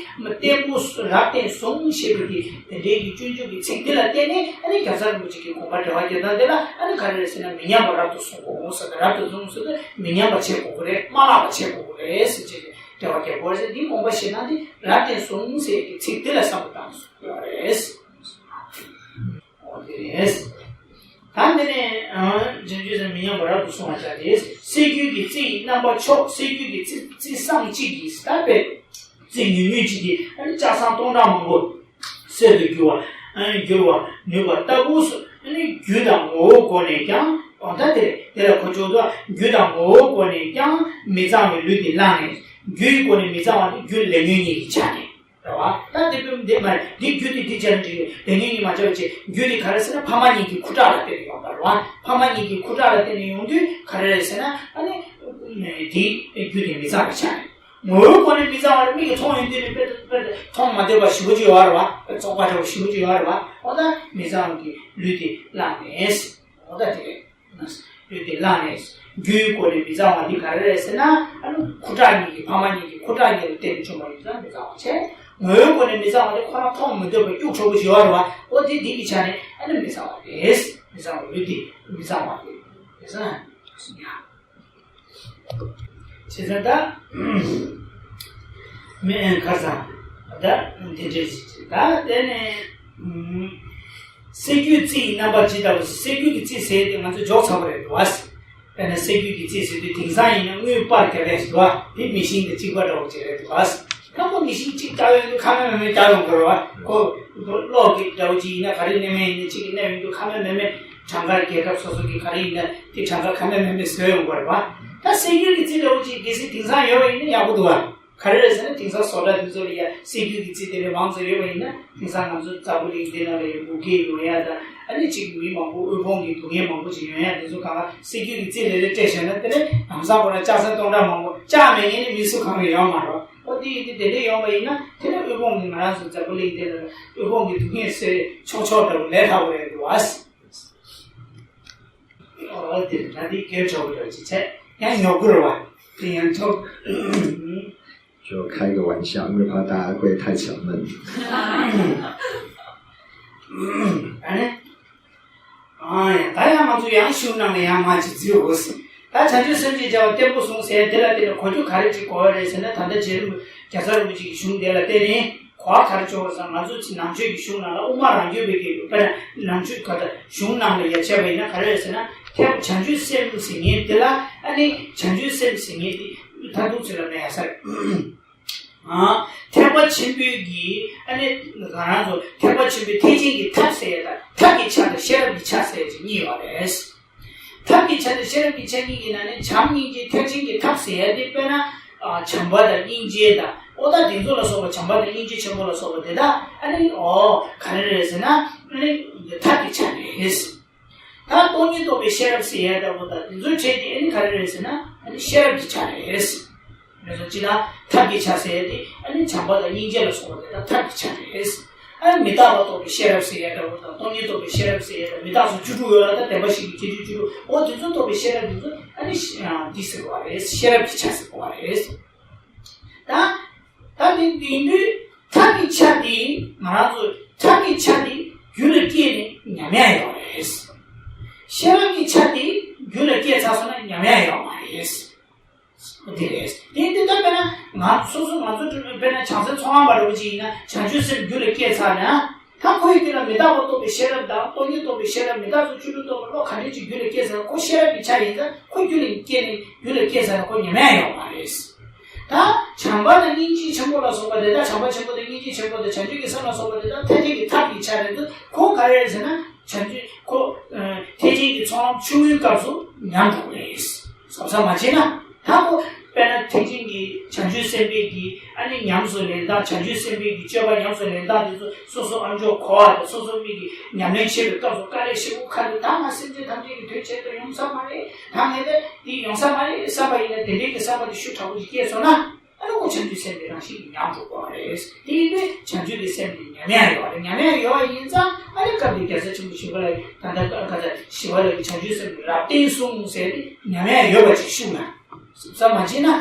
བྱེད་དུས་བརྟན་པོ་རབ་བརྟན་བཟུང་ཞེས་པའི་གི་དེ་འདྲའི་གི་སྤྱོད་འཇུག་གི་ཚིག་འདི་ལ་བརྟེན་ནས་ཨ་ནི་རྒྱལ་ཚབ་རིན་པོ་ཆེ་གི་དགོངས་པ་འགྲེལ་བ་རྒྱག་སྟངས་འདི་ལ་ཨ་ནི་ག་རེ་རེད་ཟེར་ན་མི་ཉམས་པ་རབ་ཏུ་བཟུང་དགོས་ཟེར་ཏེ། རབ་ཏུ་བཟུང་ཟེར་དུས་མི་ཉམས་པ་བྱེད་དགོས་ཀྱི་རེད། མ་བརླག་པ་བྱེད་དགོས་ཀྱི་རེད་ཟེར་བྱས་ཏེ་འགྲེལ་བ་རྒྱག་དགོས་རེད་ཟེར། འདིའི་དགོངས་པ་བཞེས་ན་འདི་རབ་བརྟན་བཟུང་ཟེར་གི་ཚིག་འདི་ལ་བསམ་བློ་བཏང་དགོས་རེད། འོ་དེ་རེད། ད་འདི་ནས་ཨ་བྱང་ཆུབ་སེམས་མི་ཉམས་པ་རབ་ཏུ་བཟུང་བར་བྱ་སྟེ། སྲོལ་རྒྱུན་གྱི་རྩི་ཡི་རྣམ་པ་མཆོག་སྲོལ་རྒྱུན་གྱི་རྩི་རྩི་བཟང་གཅིག་གིས་ད་དཔེ་རྩི་ཉུང་ཉུང་གཅིག་གིས་ཨ་ནི་ལྕགས་ཟངས་སྟོང་ཕྲག་མང་པོ་གསེར་དུ་འགྱུར་བ་ཨ་ནི་འགྱུར་བར་ནུས་པ་ལྟ་བུ་སོགས་ཨ་ནི་རྒྱུ་དང་ངོ་བོའི་སྒོ་ནས་ཀྱང་། འོ་ད་དེ་རེད། དེ་ལ་གོ་ཆོད་དོ། རྒྱུ་དང་ངོ་བོའི་སྒོ་ནས་ཀྱང་མི་གཙང་བའི་ལུས་འདི་བླངས་ནས། རྒྱུའི་སྒོ་ནས་མི་གཙང་བ་དེ་རྒྱུ་ལས་ཉོན་གཉིས་ཀྱི་ཆ་ནས། རེད་བ། ད་དེ་དཔེ་འདི་མ་རེད། འདི་རྒྱུ་དེ་འདི་བྱས་ན་འགྲིག་གི་རེད། ལས་ཉོན་གཉིས་མ་བྱས་པ་བྱས། རྒྱུ་དེ་ག་རེ་ཟེར་ན་ཕ་མ་གཉིས་ཀྱི་ཁུ་ཁྲག་ལ་བརྟེན་ནས་ཡོང་བ་རེད་བ། ཕ་མ་གཉིས་ཀྱི་ཁུ་ཁྲག་ལ་བརྟེན་ནས་ཡོང་དུས་ག་རེ་རེད་ཟེར་ན་ཨ་ནི་དེའི་རྒྱུ་དེ་མི་གཙང་བའི་ཆ་ནས། ངོ་བོའི་སྒོ་ནས་མི་གཙང་བ་རེད། མིག་གིས་མཐོང་ཡོང་དུས་ནི་དཔེ་དཔེ་མཐོང་མ་འདོད་པ་ཞེ་པོ་ཅིག་ཡོད་རེད་བ། དཔེ་བཙོག་པ་འདྲ་བོ་ཞེ་པོ་ཅིག་ཡོད་རེད་བ། འོ་ད་མི་གཙང་གི་ལུས་དེ་བླངས་ནས། འོ་ད་དེ་རེད། ལུས་དེ་བླངས་ནས་རྒྱུའི་སྒོ་ནས་མི་གཙང་བ་འདི་ག་རེ་རེད་ཟེར་ན། ཨ་ནི་ཁུ་ཁྲག་གཉིས་ཀྱི་ཕ་མ་གཉིས་ཀྱི་ཁུ་ཁྲག་གཉིས་ལ་བརྟེན་ནས་བྱུང་བ་ཡིན་ཙང་མི་གཙང་བ་བྱས། ངོ་བོའི་སྒོ་ནས་མི་གཙང་བ་དེ་ཁོ་རང་མཐོང་མི་འདོད་པ་སྐྱུག་བྲོ་བོ་ཞིག་ཡོད་རེད་བ། འོ་དེ་འདི་གི་ཆ་ནས་ཨ་ནི་མི་གཙང་བ་རེད། མི་གཙང་བ་རེད་དེ་མི་གཙང་བ་རེད་དེ་ས། བྱས་ཙང་ད། མི་ཨེ་ཁར་སང་། ད་དེ་འདྲས་ཞིག་ད་དེ་ནས། སྲད་རྒྱུའི་རྩི་ཡི་རྣམ་པ་ཇི་ལྟ་བུ། སྲད་རྒྱུ་གི་རྩི་ཟེར་དེ་ང་ཚོ་འཇོག་ཚར་བ་རེད་འདུག་བ། དཔེར་ན་སྲད་རྒྱུ་གི་རྩི་ཟེར་དུས་དེང་སང་ཡིན་ན་དངུལ་པར་རྒྱབ་ཡས་ཞིག་འདུག་བ། དེ་མེ་ཤིང་དང་གཅིག་པ་འདྲ་བོ་ཅིག་རེད་འདུག་བ། ད་ཁོ་མེ་ཤིང་གཅིག་བཏགས་ཡོང་དུས་ཁ་མེད་མེད་མེད་བཏགས་ཡོང་དགོས་རེད་བ། ཁོ་གློག་གི་འདྲ་བོ་ཅིག་ཡིན་ན་ག་རེ་ནས་མེད་ཡིན་ན་གཅིག་གི་གནས་མི་འདུག་ཁ་མེད་མེད་མེད་གྲངས་ཀ་རྒྱལ་ཁབ་སོ་སོ་གི་ག་རེ་ཡིན་ན་དེ་གྲངས་ཀ་ཁ་མེད་མེད་མེད་བཟོས་ཡོང་དགོས་རེད་བ། ད་སྲད་རྒྱུ་གི་རྩི་འདྲ་བོ་ཅིག་གལ་སྲིད་དེང་སང་ཡོད་པ་ཡིན་ན་ཡག་པོ་འདུག་བ། ག་རེ་རེད་ཟེར་ན་དེང་སང་བཟོ་གྲྭ་དེ་ཚོ་ལ་ཡ་སྲད་རྒྱུ་གི་རྩི་དེ་འདྲ་མང་ཙམ་ཡོད་པ་ཡིན་ན་དེང་སང་ང་ཚོ་འཛམ་བུ་གླིང་འདི་ནང་ལ་ཡ་འབུ་འགོས་ཡོང་ཡ་དང་ཨ་ནི་གཅིག་མི་མང་པོ་དབུལ་ཕོངས་ཀྱི་སྡུག་བསྔལ་མང་པོ་ཅིག་ཡོང་ཡ་དེ་ཚོ་གང་ག་སྲད་རྒྱུ་གི་རྩི་རེ་རེ་སྤྲད་བཞག་ན་དེ་ནས་ལམ་སང་ཁོ་ན་ལྕགས་ཟན་སྟོང་ཕྲག་མང་པོ་ལྕགས་མེད་མཁན་ནི་མི་སུ་གང་ཡང་ཡོད་མ་རེད། ཨོ་དེ་ཡིན་དུས་དེ་འདྲ་ཡོང་པ་ཡིན་ན་དེ་ནས་དབུལ་ཕོངས་ཀྱི་ང་རང་ཚོ་འཛམ་བུ་གླིང་འདི་ལ་དབུལ་ཕོངས་ཀྱི་སྡུག་བསྔལ་སེལ་ཆོག་ཆོག་འདྲ་བོ་ལས་སླ་བོ་རེད་འདུག་ཨ། ཨོ་དེ་ན་དེ་སྐད་གྲགས་པོ་འདྲ་ཅིག་བྱས་ཡང་ཉོ་དགོས་རེད་བ། དེ་ཡང་ཐོབ། 就开个玩笑，因为怕大家会太沉闷。 ཨ་ནི། ཨ་ཡ་ད་ཡང་ང་ཚོ་ཡང་གཞུང་ནང་ལ་ཡང་མ་ཅིག་བརྩི་འོ་ཟེར། ད་བྱང་ཆུབ་སེམས་ཀྱི་བྱ་བ་བརྟན་པོ་བཟུང་ཟེར་དེ་ལ་བརྟེན་ནས་གོ་རྒྱུ་ག་རེ་ཅིག་གོ་བ་རེད་ཟེར་ན་ད་ལྟ་རྗེ་རིན་པོ་རྒྱལ་ཚབ་རིན་པོ་ཆེ་གི་གཞུང་དེ་ལ་བརྟེན་ནས། གོ་བ་ག་རེ་བྱུང་བ་ཟེར་ན་ང་ཚོ་ཚེ་ནང་ཆོས་ཀྱི་གཞུང་ནང་ལ་དབུ་མ་རང་རྒྱུད་པའི་གི་དཔེར་ན་ནང་ཆོས་ག་ད་གཞུང་ནང་ལ་ཡ་བྱས་པ་ཡིན་ན་ག་རེ་རེད་ཟེར་ན་ཐེག་བྱང་ཆུབ་སེམས་ཟེར་མཁན་དེ་ལ་ཨ་ནི་བྱང་ཆུབ་སེམས་ཟེར་མཁན་དེ་མཐར་ཐུག་ཚུལ་ལ་མེད་ཡ་ས་རེད། ཨ་ཐེག་པ་ཆེན་པོའི་གི་ཨ་ནི་ང་རང་ཚོ་ཐེག་པ་ཆེན་པོའི་ཐེག་ཆེན་གྱི་ཐབས་ཟེར་ཡ་ད་ཐབས་ཀྱི་ཆ་དང་ཤེས་རབ་ཀྱི་ཆ་ཟེར་ཡ་ཅིག་གཉིས་ཡོད་རེད། ཐབས་ཀྱི་ཆ་དང་ཤེས་རབ་ཀྱི་ཆ་གཉིས་ཀྱི་ནང་ནས་བྱམས་སྙིང་རྗེ་ཐེག་ཆེན་གྱི་ཐབས་ཟེར་ཡ་དེ་དཔེར་ན། ཨ་བྱམས་པ་དང་སྙིང་རྗེ་དང་ཨོ་ད་དེ་ཚོ་ལ་སོགས་པ་བྱམས་པ་དང་སྙིང་རྗེ་ཆེན་པོ་ལ་སོགས་པ་དེ་དག་ཨ་ནི་ཨོ་ག་རེ་རེད་ཟེར་ན་ཨ་ནི་ཐབས་ཀྱི་ཆ་རེད། ད་སྟོང་ཉིད་རྟོགས་པའི་ཤེས་རབ་ཟེར་ཡ་འདྲ་པོ་དང་དེ་ཚོའི་ཆ་དེ་ཨ་ནི་ག་རེ་རེད་ཟེར་ན་ཨ་ནི་ཤེས་རབ་ཀྱི་ཆ་རེད། རེད་སོ་ཅི་ན་ཐབས་ཀྱི་ཆ་ཟེར་ཡ་དེ་ཨ་ནི་བྱམས་པ་དང་སྙིང་རྗེ་ལ་སོགས་པ་དེ་དག་ཐབས་ཀྱི་ཆ་རེད། ཨ་ནི་མི་རྟག་པ་རྟོགས་པའི་ཤེས་རབ་ཟེར་ཡ་འདྲ་པོ་དང་སྟོང་ཉིད་རྟོགས་པའི་ཤེས་རབ་ཟེར་ཡ་དང་མི་རྟག་སོགས་བཅུ་དྲུག་ཡོད་ལ་ད་བདེན་པ་བཞི་གི་སྐྱེ་མཆེད་བཅུ་དྲུག་འོ་དེ་ཚོ་རྟོགས་པའི་ཤེས་རབ་དེ་ཚོ་ཨ་ནི་འདི་ཟེར་བ་རེད་ཤེས་རབ་ཀྱི་ཆ་ཟེར་བ་རེད། ད་ད་དེ་ཡིན་དུས་ཐབས་ཀྱི་ཆ་དེ་ང་རང་ཚོ་ཐབས་ཀྱི་ཆ་དེ་རྒྱུད་ལ་སྐྱེས་ནས་ཉམས་ཡ་ཡོད་རེད། ཤེས་རབ་ཀྱི་ཆ་དེ་རྒྱུད་ལ་སྐྱེས་ཚར་སོང་ན་ཉམས་ཡ་ཡོད་མ་རེད། འདི་རེད། དེ་འདི་ལྟར་དཔེར་ན་ང་སོ་སོ་ང་ཚོ་དཔེར་ན་བྱང་སེམས་ཚོགས་ལམ་པ་འདྲ་བོ་ཅིག་ཡིན་ན་བྱང་ཆུབ་སེམས་རྒྱུད་ལ་སྐྱེས་ཚར་ན་ད་ཁོ་ཡི་རྒྱུད་ལ་མི་རྟག་པ་རྟོགས་པའི་ཤེས་རབ་དང་སྟོང་ཉིད་རྟོགས་པའི་ཤེས་རབ་མི་རྟག་སོགས་བཅུ་དྲུག་རྟོགས་པའི་བློ་ག་འདྲ་ཅིག་རྒྱུད་ལ་སྐྱེས་ཚར་ན་ཁོ་ཤེས་རབ་ཀྱི་ཆ་ཡིན་ཙང་ཁོ་རྒྱུད་ལ་སྐྱེས་ནས་རྒྱུད་ལ་སྐྱེས་ཚར་ན་ཁོ་ཉམས་ཡ་ཡོད་མ་རེད། ད་བྱམས་པ་དང་སྙིང་རྗེ་ཆེན་པོ་ལ་སོགས་པ་དེ་དག་བྱམས་པ་ཆེན་པོ་དང་སྙིང་རྗེ་ཆེན་པོ་དང་བྱང་ཆུབ་ཀྱི་སེམས་ལ་སོགས་པ་དེ་དག་ཐེག་ཆེན་གྱི་ཐབས་ཀྱི་ཆ་རེད་འདུག་ཁོ་ག་རེ་རེད་ཟེར་ན་བྱང་ཆུབ་ཁོ་ཐེག་ཆེན་གྱི་ཚོགས་ལམ་ཆུང་ངུའི་སྐབས་སུ་ཉམས་འགྲོ་གི་རེད། བསམ་བསམ་མ་བྱས་ན། ད་ཁོ་དཔེར་ན་ཐེག་ཆེན་གྱི་བྱང་ཆུབ་སེམས་དཔའི་གི་ཨ་ནི་ཉམས་སུ་ལེན་སྟངས་བྱང་ཆུབ་སེམས་དཔའི་གི་སྤྱོད་པ་ཉམས་སུ་ལེན་སྟངས་དེ་ཚོ་སོ་སོ་ཨ་མཆོག་གོ་བ་དང་སོ་སོ་མིག་གི་ཉམས་ལེན་བྱེད་པའི་སྐབས་སུ་དཀའ་ལས་ཞེ་པོ་ཁག་འདུག་ད་ང་སེམས་ཅན་ཐམས་ཅད་ཀྱི་དོན་བྱེད་དུ་ཡོང་ས་མ་རེད། ད་ངས་དེ་འདི་ཡོང་ས་མ་རེད་བསམ་པ་ཡིན་ན་དེ་འདྲའི་གི་བསམ་པ་དེ་ཤུགས་དྲག་པོ་ཞིག་སྐྱེས་སོང་ན་ཨ་ནི་ཁོ་བྱང་ཆུབ་སེམས་དཔའི་རང་བཞིན་གྱིས་ཉམས་འགྲོ་དགོས་པ་རེད། དེ་ཡིན་དུས་བྱང་ཆུབ་ཀྱི་སེམས་དེ་ཉམས་ཡ་ཡོད་རེད། ཉམས་ཡ་ཡོད་པ་ཡིན་ཙང་ཨ་ནི་སྐབས་འདིར་རྒྱལ་སྲས་ཆེན་པོ་ཞི་བ་ལྷ་ཡིས་ད་ལྟ་ཀ་ཀ་ཙ་ཞི་བ་ལྷ་ཡིས་བྱང་ཆུབ་སེམས་ཀྱི་རབ་བརྟན་གསུངས་ཟེར་ཏེ་ཉམས་ཡ་ཡོད་པ་ཅིག་ཤུགས་ན་བསམ་བསམ་མ་བྱས་ན་དེ།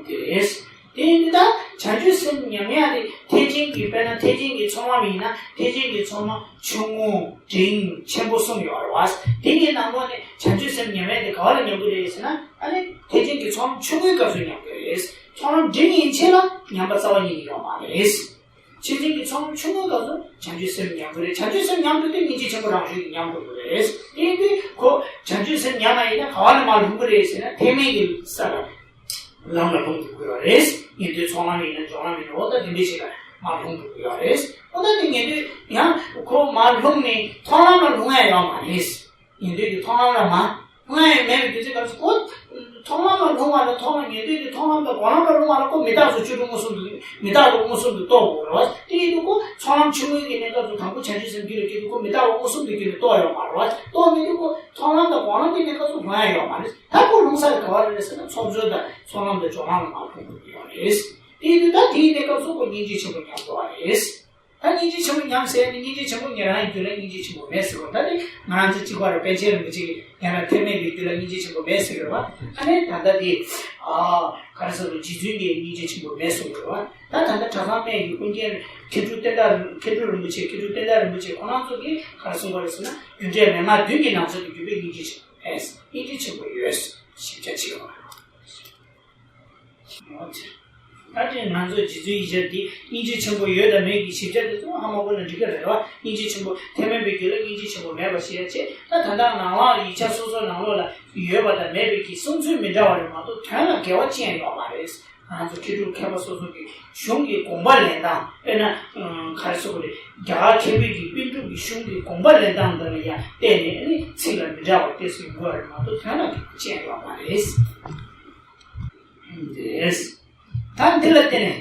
དེ་རེད། དེ་ཡིན་ད་བྱང་ཆུབ་སེམས་ཉམས་ཡག་དེ་ཐེག་ཆེན་གྱི་དཔེར་ན་ཐེག་ཆེན་གྱི་ཚོགས་ལམ་ཡིན་ན་ཐེག་ཆེན་གྱི་ཚོགས་ལམ་ཆུང་ངུ་འབྲིང་ཆེན་པོ་གསུམ་ཡོད་རེད་བ། དེ་གཉིས་ནང་ལོགས་ནས་བྱང་ཆུབ་སེམས་ཉམས་ཡག་དེ་ག་བ་ལ་ཉམས་ཀྱི་རེད་ཟེར་ན་ཨ་ནི་ཐེག་ཆེན་གྱི་ཚོགས་ལམ་ཆུང་ངུའི་སྐབས་སུ་ཉམས་ཀྱི་རེད། ཚོགས་ལམ་འབྲིང་ཡན་ཆད་ལ་ཉམས་པ་རྩ་བ་ཉིད་ནས་ཡོད་མ་རེད། ཆེ་ཆུང་གི་ཚོགས་ཆུང་ངུའི་སྐབས་སུ་བྱང་ཆུབ་སེམས་ཉམས་དགོས་རེད། བྱང་ཆུབ་སེམས་ཉམས་དགོས་དུས་སྙིང་རྗེ་ཆེན་པོ་རང་བཞིན་གྱིས་ཉམས་དགོས་ཀྱི་རེད། དེ་ཡིན་དུས་ཁོ་བྱང་ཆུབ་སེམས་ཉམས་པ་ཡིན་ན་ག་བ་ནས་མར་ལྷུང་གི་རེད་ཟེར་ན་ཐེག་དམན་གྱི་ས་ལ་ལམ་ལ་ལྷུང་དགོས་ཀྱི་ཡོད་རེད། ཉན་ཐོས་ཚོགས་ལམ་ཡིན་ན་སྦྱོར་ལམ་ཡིན་ན་འོ་ད་དེ་འདྲའི་ཞིག་ལ་མར་ལྷུང་དགོས་ཀྱི་ཡོད་རེད། འོ་ད་དེ་ཉན་ཐོས་ཡང་ཁོ་མར་ལྷུང་ནས་མཐོང་ལམ་ལ་ལྷུང་ཡ་ཡོད་མ་རེད། ཉན་ཐོས་ཀྱི་མཐོང་ལམ་ལ་མ་ལྷུང་ཡ་མེད་པའི་དུས་ཚོད་སྐབས་སུ་ཁོ་མཐོང་ལམ་ལ་ལྷུང་བ་ལ་མཐོང་ལམ་ཉན་ཐོས་ཀྱི་མཐོང་ལམ་དང་སྒོམ་ལམ་ལ་ལྷུང་བ་ལ་ཁོ་མི་རྟག་སོགས་བཅུ་དྲུག་མངོན་སུམ་དུ་མི་རྟག་སོགས་མངོན་སུམ་དུ་རྟོགས་དགོས་རེད་བ། དེ་ཡིན་དུས་ཁོ་ཚོགས་ལམ་ཆུང་ངུའི་གི་གནས་སྐབས་སུ་དང་པོ་བྱང་ཆུབ་སེམས་རྒྱུད་ལ་སྐྱེས་དུས་ཁོ་མི་རྟག་པ་མངོན་སུམ་དུ་རྒྱུད་ལ་རྟོགས་ཡོད་མ་རེད་བ། རྟོགས་མེད་དུས་ཁོ་མཐོང་ལམ་དང་སྒོམ་ལམ་གྱི་གནས་སྐབས་སུ་ལྷུང་ཡ་ཡོད་མ་རེད། ད་ཁོ་ལྷུང་ས་ཡ་ག་བ་རེད་ཟེར་ན་ཚོགས་སྦྱོར་དང་ཚོགས་ལམ་དང་སྦྱོར་ལམ་ལ་མར་ལྷུང་དགོས་ཀྱི་ཡོད་རེད། དེ་ཡིན་དུས་ད་དེའི་གནས་སྐབས་སུ་ཁོ་སྙིང་རྗེ་ཆེན་པོ་ཉམས་དགོས་པ་རེད། ད་སྙིང་རྗེ་ཆེན་པོ་ཉམས་ཟེར་ནས་སྙིང་རྗེ་ཆེན་པོ་ཉན་རང་གི་རྒྱུད་ལ་སྙིང་རྗེ་ཆེན་པོ་མེད་ཟེར་བ། ད་དེ་ང་རང་ཚོ་གཅིག་པ་རེད། པཎ་ཆེན་རིན་པོ་ཆེ་གིས་ཡང་ན་ཐེག་དམན་པའི་རྒྱུད་ལ་སྙིང་རྗེ་ཆེན་པོ་མེད་ཟེར་གི་རེད་བ། ཨ་ནི་ད་ལྟ་དེ་ཨ་ག་རེ་ཟེར་དགོས། རྗེ་བཙུན་གྱི་སྙིང་རྗེ་ཆེན་པོ་མེད་གསུངས་གི་རེད་བ། ད་ད་ལྟ་གྲྭ་ཚང་དམན་གྱི་ཀུན་མཁྱེན་མཁས་གྲུབ་བསྟན་དར། མཁས་གྲུབ་རིན་པོ་ཆེ། མཁས་གྲུབ་བསྟན་དར་རིན་པོ་ཆེ་ཁོ་རང་ཚོ་གིས་ག་རེ་གསུངས་པ་རེད་ཟེར་ན། རྒྱུ་འབྲས་མན་ངག་བདུན་གྱི་ནང་ཚན་དུ་གྱུར་པའི་སྙིང་རྗེ་ཆེན་པོ་མེད། སྙིང་རྗེ་ཆེན་པོ་ཡོད་ཟེར་ཞིབ་ཆ་བྱེད་དགོས། ད་དེ་ང་ཚོ་རྗེ་བཙུན་ཡིད་བྱེད་དེ་སྙིང་རྗེ་ཆེན་པོ་ཡོད་དང་མེད་ཀྱི་ཞིབ་ཆ་དེ་ཚོ་ཧ་མ་གོ་ན་འགྲིག་གི་རེད་བ། སྙིང་རྗེ་ཆེན་པོ་ཐེག་དམན་པའི་རྒྱུད་ལ་སྙིང་རྗེ་ཆེན་པོ་མེད་པ་ཞིག་ཡ་ཆེ། ད་ད་ལྟ་ནང་ལོགས་ལ་ཡིག་ཆ་སོ་སོ་ནང་ལོགས་ལ་ཡོད་པ་དང་མེད་པའི་གི་གསུང་ཚུལ་མི་འདྲ་བ་རེད་མ་གཏོགས་དོན་ལ་འགལ་བ་ཅི་ཡང་ཡོད་མ་རེད། ང་ཚོ་མཁས་གྲུབ་མཁས་པ་སོ་སོ་གི་གཞུང་གི་དགོངས་པ་ལེན་སྟངས། དཔེར་ན་ག་རེ་ཟེར་དགོས་རེད། རྒྱ་གར་མཁས་པའི་གི་པཎ་གྲུབ་ཀྱི་གཞུང་གི་དགོངས་པ་ལེན་སྟངས་འདི་ལ་ཡང་བལྟས་ནས་ནི་ཚིག་ལ་མི་འདྲ་བ་ཏོག་ཙམ་ཡོང་གི་རེད་མ་གཏོགས་དོན་ལ་འགལ་བ་ཅི་ཡང་ཡོད་མ་རེད། རེད། ད་འདི་ལ་བརྟེན་ནས།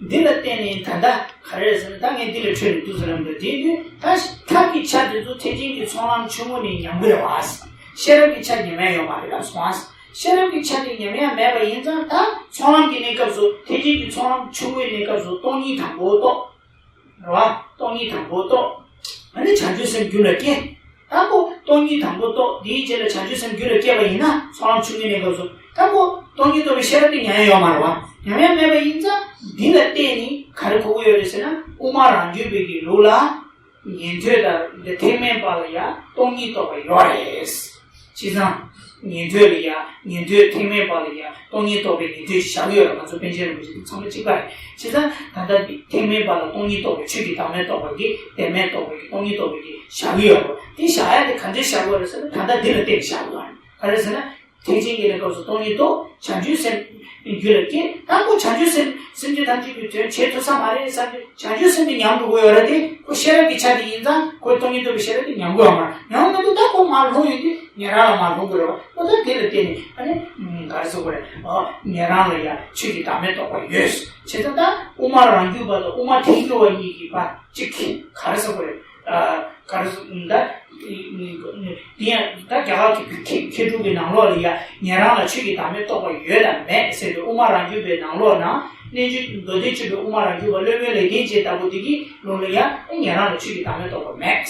འདི་ལ་བརྟེན་ནས་ད་ལྟ་ག་རེ་ཟེར་ན། ད་ངས་འདི་ལ་འཕྲོས་ནས་འདུག་ཟེར་ལབ་འདུག་དེ་དུས་ད་ཐབས་ཀྱི་ཆ་དེ་ཚོ་ཐེག་ཆེན་གྱི་ཚོགས་ལམ་ཆུང་ངུ་ནས་ཉམས་ཀྱི་རེད་བ། ཤེས་རབ་ཀྱི་ཆ་ཉམས་ཡ་ཡོད་མ་རེད་ལབ་སོང་ཨ། ཤེས་རབ་ཀྱི་ཆ་དེ་ཉམས་ཡ་མེད་པ་ཡིན་ཙང་། ད་ཚོགས་ལམ་གྱི་གནས་སྐབས་སུ། ཐེག་ཆེན་གྱི་ཚོགས་ལམ་ཆུང་ངུའི་གནས་སྐབས་སུ་སྟོང་ཉིད་དང་པོ་རྟོགས། རེད་བ། སྟོང་ཉིད་དང་པོ་རྟོགས། ཨ་ནི་བྱང་ཆུབ་སེམས་རྒྱུད་ལ་སྐྱེ། ད་ཁོ་སྟོང་ཉིད་དང་པོ་རྟོགས། དེའི་རྗེས་ལ་བྱང་ཆུབ་སེམས་རྒྱུད་ལ་སྐྱེས་པ་ཡིན་ན། ཚོགས་ལམ་ཆུང་ངུའི་གནས་སྐབས་སུ། ད་ཁོ་སྟོང་ཉིད་རྟོགས་པའི་ཤེས་རབ་དེ་ཉམས་ཡ་ཡོད་མ་རེད་བ། ཉམས་ཡ་མེད་པ་ཡིན་ཙང་། འདི་ལ་བརྟེན་ནས་ག་རེ་གོ་གི་ཡོད་རེད་ཟེར་ན། དབུ་མ་རང་རྒྱུད་པའི་གི་ལུགས་ལ། ཉན་ཐོས་དང་འདི་ཐེག་དམན་པ་ལ་ཡང་སྟོང་ཉིད་རྟོགས་པ་ཡོད་རེད། བྱས་ཙང་། ཉན་ཐོས་ལ་ཡང་། ཉན་ཐོས་ཐེག་དམན་པ་ལ་ཡང་སྟོང་ཉིད་རྟོགས་པའི་ཉན་ཐོས་བཞག་ཡོད་རེད། ང་ཚོ་པཎ་ཆེན་རིན་པོ་ཆེ་དེ་ཚང་མ་གཅིག་པ་རེད། བྱས་ཙང་ད་ལྟ་འདི་ཐེག་དམན་པ་ལ་སྟོང་ཉིད་རྟོགས་པའི། ཆོས་ཀྱི་བདག་མེད་རྟོགས་པ་གི། བདེན་མེད་རྟོགས་པའི་གི་སྟོང་ཉིད་རྟོགས་པའི་གི་བཞག་ཡོད་རེད། དེ་བཞག་ཡ་དེ་ག་འདྲས་བཞག་དགོས་རེད་ཟེར་ན། ད་ལྟ་འདི་ལ་བརྟེན་བཞག་དགོས་རེད། ག་རེ་ཟེར་ན། ཐེག་ཆེན་གྱི་གནས་སྐབས་སུ་སྟོང་ཉིད་རྟོགས། བྱང་ཆུབ་སེམས་རྒྱུད་ལ་སྐྱེ། ད་ཁོ་བྱང་ཆུབ་སེམས། སེམས་ཅན་ཐམས་ཅད་ཀྱི་དོན་བྱེད་ཐུབ་ས་མ་རེད་བསམ་དུས། བྱང་ཆུབ་སེམས་དེ་ཉམས་དགོས་ཀྱི་ཡོད་རེད་དེ། ཁོ་ཤེས་རབ་ཀྱི་ཆ་དེ་ཡིན་ཙང་། ཁོས་སྟོང་ཉིད་རྟོགས་པའི་ཤེས་རབ་དེ་ཉམས་དགོས་ཡོད་མ་རེད། ཉམས་མི་འདུག་ད་ཁོ་མར་ལྷུང་ཡོང་དུས་ཉན་རང་ལ་མར་ལྷུང་དགོས་རེད་བ། ཁོ་ད་དེ་ལ་བརྟེན་ནས་ཨ་ནི་ག་རེ་ཟེར་དགོས་རེད། ཨ། ཉན་རང་ལ་ཡང་ཆོས་ཀྱི་བདག་མེད་རྟོགས་པ་ཡོད། བྱས་ཙང་ད་དབུ་མ་རང་རྒྱུད་པ་དང་དབུ་མ་ཐལ་འགྱུར་བ་གཉིས་ཀྱི་བར་གཅིག་གི་ག་རེ་ཟེར་དགོས་རེད། ཨ། ག་རེ་ཟེར། ད་དེ་ཡང་ད་རྒྱ་གར་གྱི་མཁས་མཁས་གྲུབ་ཀྱི་ནང་ལོགས་ལ་ཡང་ཉན་རང་ལ་ཆོས་ཀྱི་བདག་མེད་རྟོགས་པ་ཡོད་དམ་མེད་ཟེར་དུས། དབུ་མ་རང་རྒྱུད་པའི་ནང་ལོགས་ན། རྣལ་འབྱོར་མདོ་སྡེ་སྤྱོད་པའི་དབུ་མ་རང་རྒྱུད་པ། སློབ་དཔོན་ལེགས་ལྡན་འབྱེད་ལྟ་བུ་དེ་གི་ལུགས་ལ་ཡང་ཉན་རང་ལ་ཆོས་ཀྱི་བདག་མེད་རྟོགས་པ་མེད། རྣལ་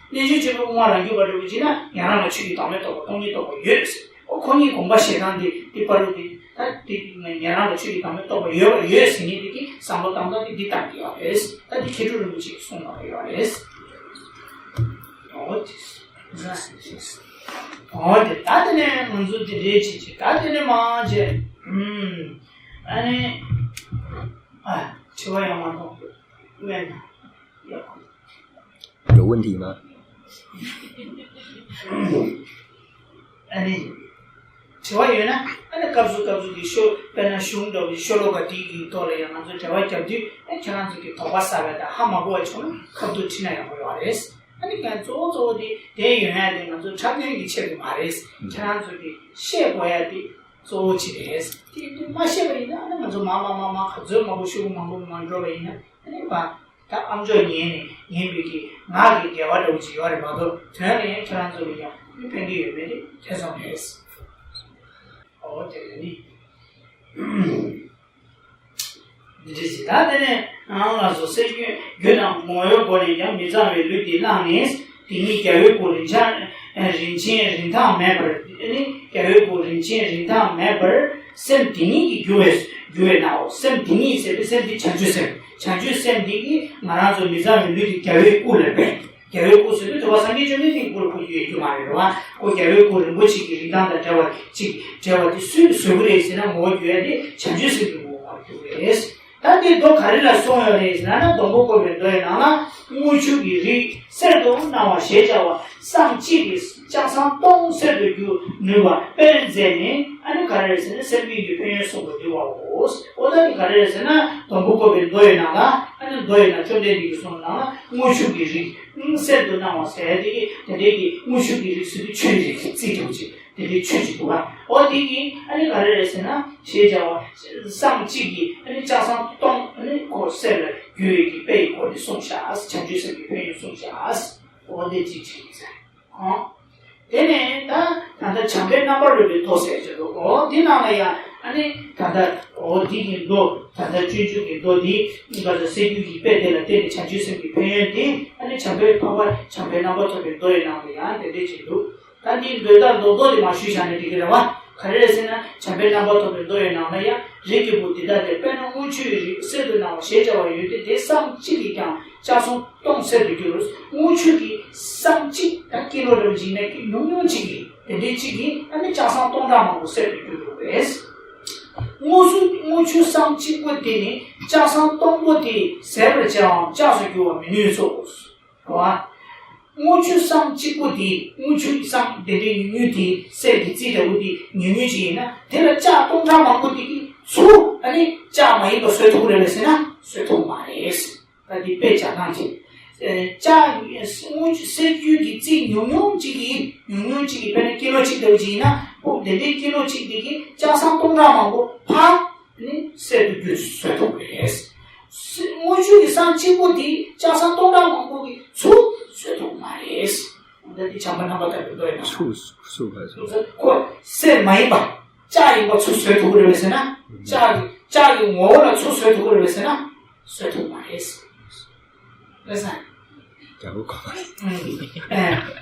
འབྱོར་སྤྱོད་པའི་དབུ་མ་རང་རྒྱུད་པ་འདྲ་བོ་བྱས་ན་ཉན་རང་ལ་ཆོས་ཀྱི་བདག་མེད་རྟོགས་པ། སྟོང་ཉིད་རྟོགས་པ་ཡོད། ཨོ། ཁོ་གཉིས་དགོངས་པ་བཞེས་སྟངས་དེ། དེ་བར་དུ་དེ། ད་དེ་ཉན་རང་ལ་ཆོས་ཀྱི་བདག་མེད་རྟོགས་པ་ཡོད་པ་ཡོད་ཟེར་མཁན་དེ་གི་བསམ་བློ་བཏང་སྟངས་དེ་འདི་ལྟར་གྱི་ཡོད་རེད། ད་དེ་མཁས་གྲུབ་རིན་པོ་ཆེས་གསུངས་གནང་བ་ཡོད་རེད། ཨོ་དེ། ཨོ་དེ། ད་དེ་ནས་ང་ཚོ་དེ་རེད་བྱེད་ཀྱི། ད་དེ་ནས་མ་བྱེད། ཨུམ། ཨ་ནི། ཨ། དྲི་བ་ཡང་མ་གཏོང་། སྨན་ཡག་པོ། 有问题吗？ ཨ་ནི། དྲི་བ་ཡོད་ན། ཨ་ནི་སྐབས་སུ་སྐབས་སུ་གི་ཤོ། དཔེར་ན་གཞུང་འདྲ་བོ་ཤོ་ལོ་ཀ་དེ་གི་ཐོག་ལ་ཡང་ང་ཚོ་འབྲེལ་བ་རྒྱབ་དུས། ཨ། ཁྱེད་རང་ཚོ་གི་དོགས་པ་ཟ་བ་དང་ཧ་མ་གོ་བ་བྱུང་ན་ཁ་ཐུག་དྲིས་ན་ཡག་པོ་ཡོད་རེད། ཨ་ནི་ཀྱང་གཙོ་བོ་གཙོ་བོ་དེ་དེ་ཡོང་ཡ་དེ་ང་ཚོ་འཁྲབ་སྟོན་གྱི་ཆེད་དུ་མ་རེད། ཁྱེད་རང་ཚོ་གི་ཤེས་དགོས་ཡ་དེ་གཙོ་བོ་གཅིག་རེད། དེ་དུས་མ་ཤེས་པ་ཡིན་ན། ཨ་ནི་ང་ཚོ་མ་མ་མ་མ་ག་ཚོད་མང་པོ་ཤོ་ལོ་ཀ་མང་པོ་མ་འགྲོ་བ་ཡིན་ན། ཨ་ནི་བ། ད་ཨམ་ཅོག་ཉན་ནས་ཉན་པའི་གི་ངག་གི་འགལ་བ་འདྲ་བོ་ཅིག་ཡོད་རེད་མ་གཏོགས། དོན་ལ་ཡང་ཁྱེད་རང་ཚོ་ལ་ཡང་མི་ཕན་གྱི་ཡོད་མེད་དེ་ཐེ་ཚོམ་རེད། ཨོ་དེ་ནི། འདི་འདྲ་ཞིག་ད་དེ་ནས་ཨང་ལ་སོགས་སེམས་རྒྱུད་དང་ངོ་བོའི་སྒོ་ནས་ཀྱང་མི་གཙང་བའི་ལུས་འདི་བླངས་ནས། དེ་ཉིད་རྒྱལ་བའི་སྐུ་རིན་ཆེན་རིན་ཆེན་རིན་ཐང་མེད་པར། ཨ་ནི་རྒྱལ་བའི་སྐུ་རིན་ཆེན་རིན་ཐང་མེད་པར། སེམས་དེ་ཉིད་ཀྱིས་བསྒྱུར་བས་བསྒྱུར་བས་ནའོ། སེམས་དེ་ཉིད་ཟེར་བའི་སེམས་དེ་བྱང་ཆུབ་སེམས། བྱང་ཆུབ་སེམས་དེ་གིས་ང་རང་ཚོ་མི་གཙང་བའི་ལུས་དེ་རྒྱལ་བའི་སྐུ་ལ་འབད། རྒྱལ་བའི་སྐུ་ཟེར་དུས་དེ་བ་སངས་རྒྱས་བཅོམ་ལྡན་འདས་ཀྱི་སྐུ་ལ་གོ་རྒྱུ་ཡོད་རྒྱུ་མ་རེད་བ། ཁོ་རྒྱལ་བའི་སྐུ་རིན་པོ་ཆེ་གི་རིན་ཐང་དང་འབྲེལ་བ་ཅིག་འབྲེལ་བ་དེ་སུས་བཟོ་གི་རེད་ཟེར་ན། ངོ་བོ་བསྒྱུར་ཡ་དེ་བྱང་ཆུབ་སེམས་ཀྱི་ངོ་བོ་ལ་གོ་གི་རེད། ད་འདི་མདོ་ག་རེ་ལ་གསུངས་ཡོད་རེད་ཟེར་ན། སྡོང་པོ་བཀོད་པའི་མདོ་ཡི་ནང་ལ། དངུལ་ཆུ་གི་རིགས་གསེར་དུ་སྣང་བ་ཞེས་བྱ་བ་སྲང་གཅིག་གིས་ལྕགས་ཟངས་སྟོང་གསེར་དུ་བསྒྱུར་ནུས་པ་དཔེར་མཛད་ནས། ཨ་ནི་ག་རེ་རེད་ཟེར་ན། སེམས་ཀྱི་ཕན་ཡོན་གསུངས་པ་འདི་བའོ། ཨོ་ད་འདི་ག་རེ་རེད་ཟེར་ན། སྡོང་པོ་བཀོད་པའི་མདོ་ཡི་ནང་ལ། ཨ་ནི་མདོ་ཡི་ནང་བཅོམ་ལྡན་འདས་ཀྱིས་གསུངས་ནང་ལ། དངུལ་ཆུ་གི་རིགས་གསེར་དུ་སྣང་བ་ཟེར་ཡ་དེ་གི་དེ་འདྲའི་གི་དངུལ་ཆུ་གི་རིགས་ཟེར་དུས་ཆུ་ཡི་རིགས་རྩི་འགྲོ་ཅིག་དེ་འདྲའི་ཆོས་ཅིག་འདུག་བ། འོ་དེ་གིས་ཨ་ནི་ག་རེ་རེད་ཟེར་ན། ཞེས་བྱ་བ་སྲང་གཅིག་གིས་ཨ་ནི་ལྕགས་ཟངས་སྟོང་ཨ་ནི་ཁོ་གསེར་ལ་བསྒྱུར་བའི་གི་དཔེ་ཡི་སྒོ་ནས་གསུངས་བཞག་བྱང་ཆུབ་སེམས་ཀྱི་ཕན་ཡོན་གསུངས་བཞག་འོ་དེ་ཅིག་བྱས་ཟེར། ཨོ། དེ་ནས་ད་ད་ལྟ་བྱམས་པའི་རྣམ་པར་རོལ་པའི་མདོ་ཟེར་གྱི་འདུག་འོ་དེ་ནང་ལ་ཡང་ ཨ་ནི་ད་ལྟ་འོ་འདི་གི་མདོ། ད་ལྟ་སྤྱོད་འཇུག་གི་མདོ་འདི་ག་ཚོད་སེལ་རྒྱུ་གི་དཔེ་དེ་ལ་བརྟེན་ནས་བྱང་ཆུབ་སེམས་ཀྱི་ཕན་ཡོན་དེ། ཨ་ནི་བྱམས་པའི་འཕགས་པ་བྱམས་པའི་རྣམ་པར་ཐར་པའི་མདོ་ཡི་ནང་དུ་ཡང་དེ་འདྲས་ཅིག་འདུག་ད་འདི་མདོ་ད་མདོ་མདོ་དེ་མ་ཞུས་བཞག་ན་འགྲིག་གི་རེད་བ། ག་རེ་རེད་ཟེར་ན། བྱམས་པའི་རྣམ་པར་ཐར་པའི་མདོ་ཡི་ནང་ན་ཡང་རིགས་ཀྱི་བུ་འདི་ལྟ་སྟེ། དཔེར་ན་རྔུལ་ཆུའི་རིགས་གསེར་དུ་སྣང་བ་ཞེས་བྱ་བ་ཡོད་དེ། དེ་སྲང་གཅིག་གིས་ཀྱང་ལྕགས་ཟངས་སྟོང་གསེར་དུ་འགྱུར། རྔུལ་ཆུ་གི་སྲང་གཅིག་ད་ཀི་ལོ་འདྲ་བོ་ཅིག་ཡིན་ན་ཉུང་ཉུང་གཅིག་གིས། དེ་འདྲའི་གཅིག་གིས་ཨ་ནི་ལྕགས་ཟངས་སྟོང་ཕྲག་མང་པོ་གསེར་དུ་འགྱུར་འགྲོ་བས། རྔུལ་ཆུ་རྔུལ་ཆུ་སྲང་གཅིག་པོ་དེ་ནི་ལྕགས་ཟངས་སྟོང་པོ་དེ་ཟད་པར་བྱ་བའམ་ལྕགས་སུ་འགྱུར་བར་མི་ནུས་སོ། རེད་བ། རྔུལ་ཆུ་སྲང་གཅིག་པོ་དེ། རྔུལ་ཆུ་སྲང་དེ་འདྲའི་ཉུང་ཉུང་དེ། གསེར་གྱི་རྩི་འདྲ་བོ་དེ་ཉུང་ཉུང་ཅིག་ཡིན་ན། དེ་ལ་ལྕགས་སྟོང་ཕྲག་མང་པོ་དེ་གིས་ཚུར་ཨ་ནི་ལྕགས་མ་ཡིན་པ་བཟོ་ཐུབ་རེད་པས་ཟེར་ན། བཟོ་ཐུབ་མ་རེད། ད་འདི་དཔེ་བྱ་སྟངས་ཅིག་ཨེ། ལྕགས། རྔུལ་ཆུ་གསེར་འགྱུར་གྱི་རྩི་ཉུང་ཉུང་ཅིག་གིས། ཉུང་ཉུང་ཅིག་གིས་དཔེར་ན་ཀི་ལོ་གཅིག་འདྲ་བོ་ཅིག་ཡིན་ན། ཨོ་དེ་འདྲའི་ཀི་ལོ་གཅིག་དེ་གིས་ལྕགས་ཟངས་སྟོང་ཕྲག་མང་པོ་ཕར་ནི་གསེར་དུ་འགྱུར་བཟོ་ཐུབ་རེད། རྔུལ་ཆུ་གི་སྲང་གཅིག་པོ་དེ་ལྕགས་ཟངས་སྟོང་ཕྲག་མང་པོ་གིས་ཚུར་བཟོ་ཐུབ་མ་རེད། ད་འདི་བྱམས་པ་རྣམ་པར་དག་པའི་མདོ་ཡིན་ན། ཚུར་བཟོ་བ་ཚུར། ཁོ་གསེར་མ་ཡིན་པ། ལྕགས་ཡིན་པ་ཚུར་བཟོ་ཐུབ་ཀྱི་རེད་པས་ཟེར་ན། ལྕགས་ཀྱི་ལྕགས་ཀྱི་ངོ་བོ་ལ་ཚུར་བཟོ་ཐུབ་ཀྱི་རེད་པས་ཟེར་ན། བཟོ་ཐུབ་མ་རེད། རེད་ས། རྒྱལ་པོ་གོ་བ། ཨེ།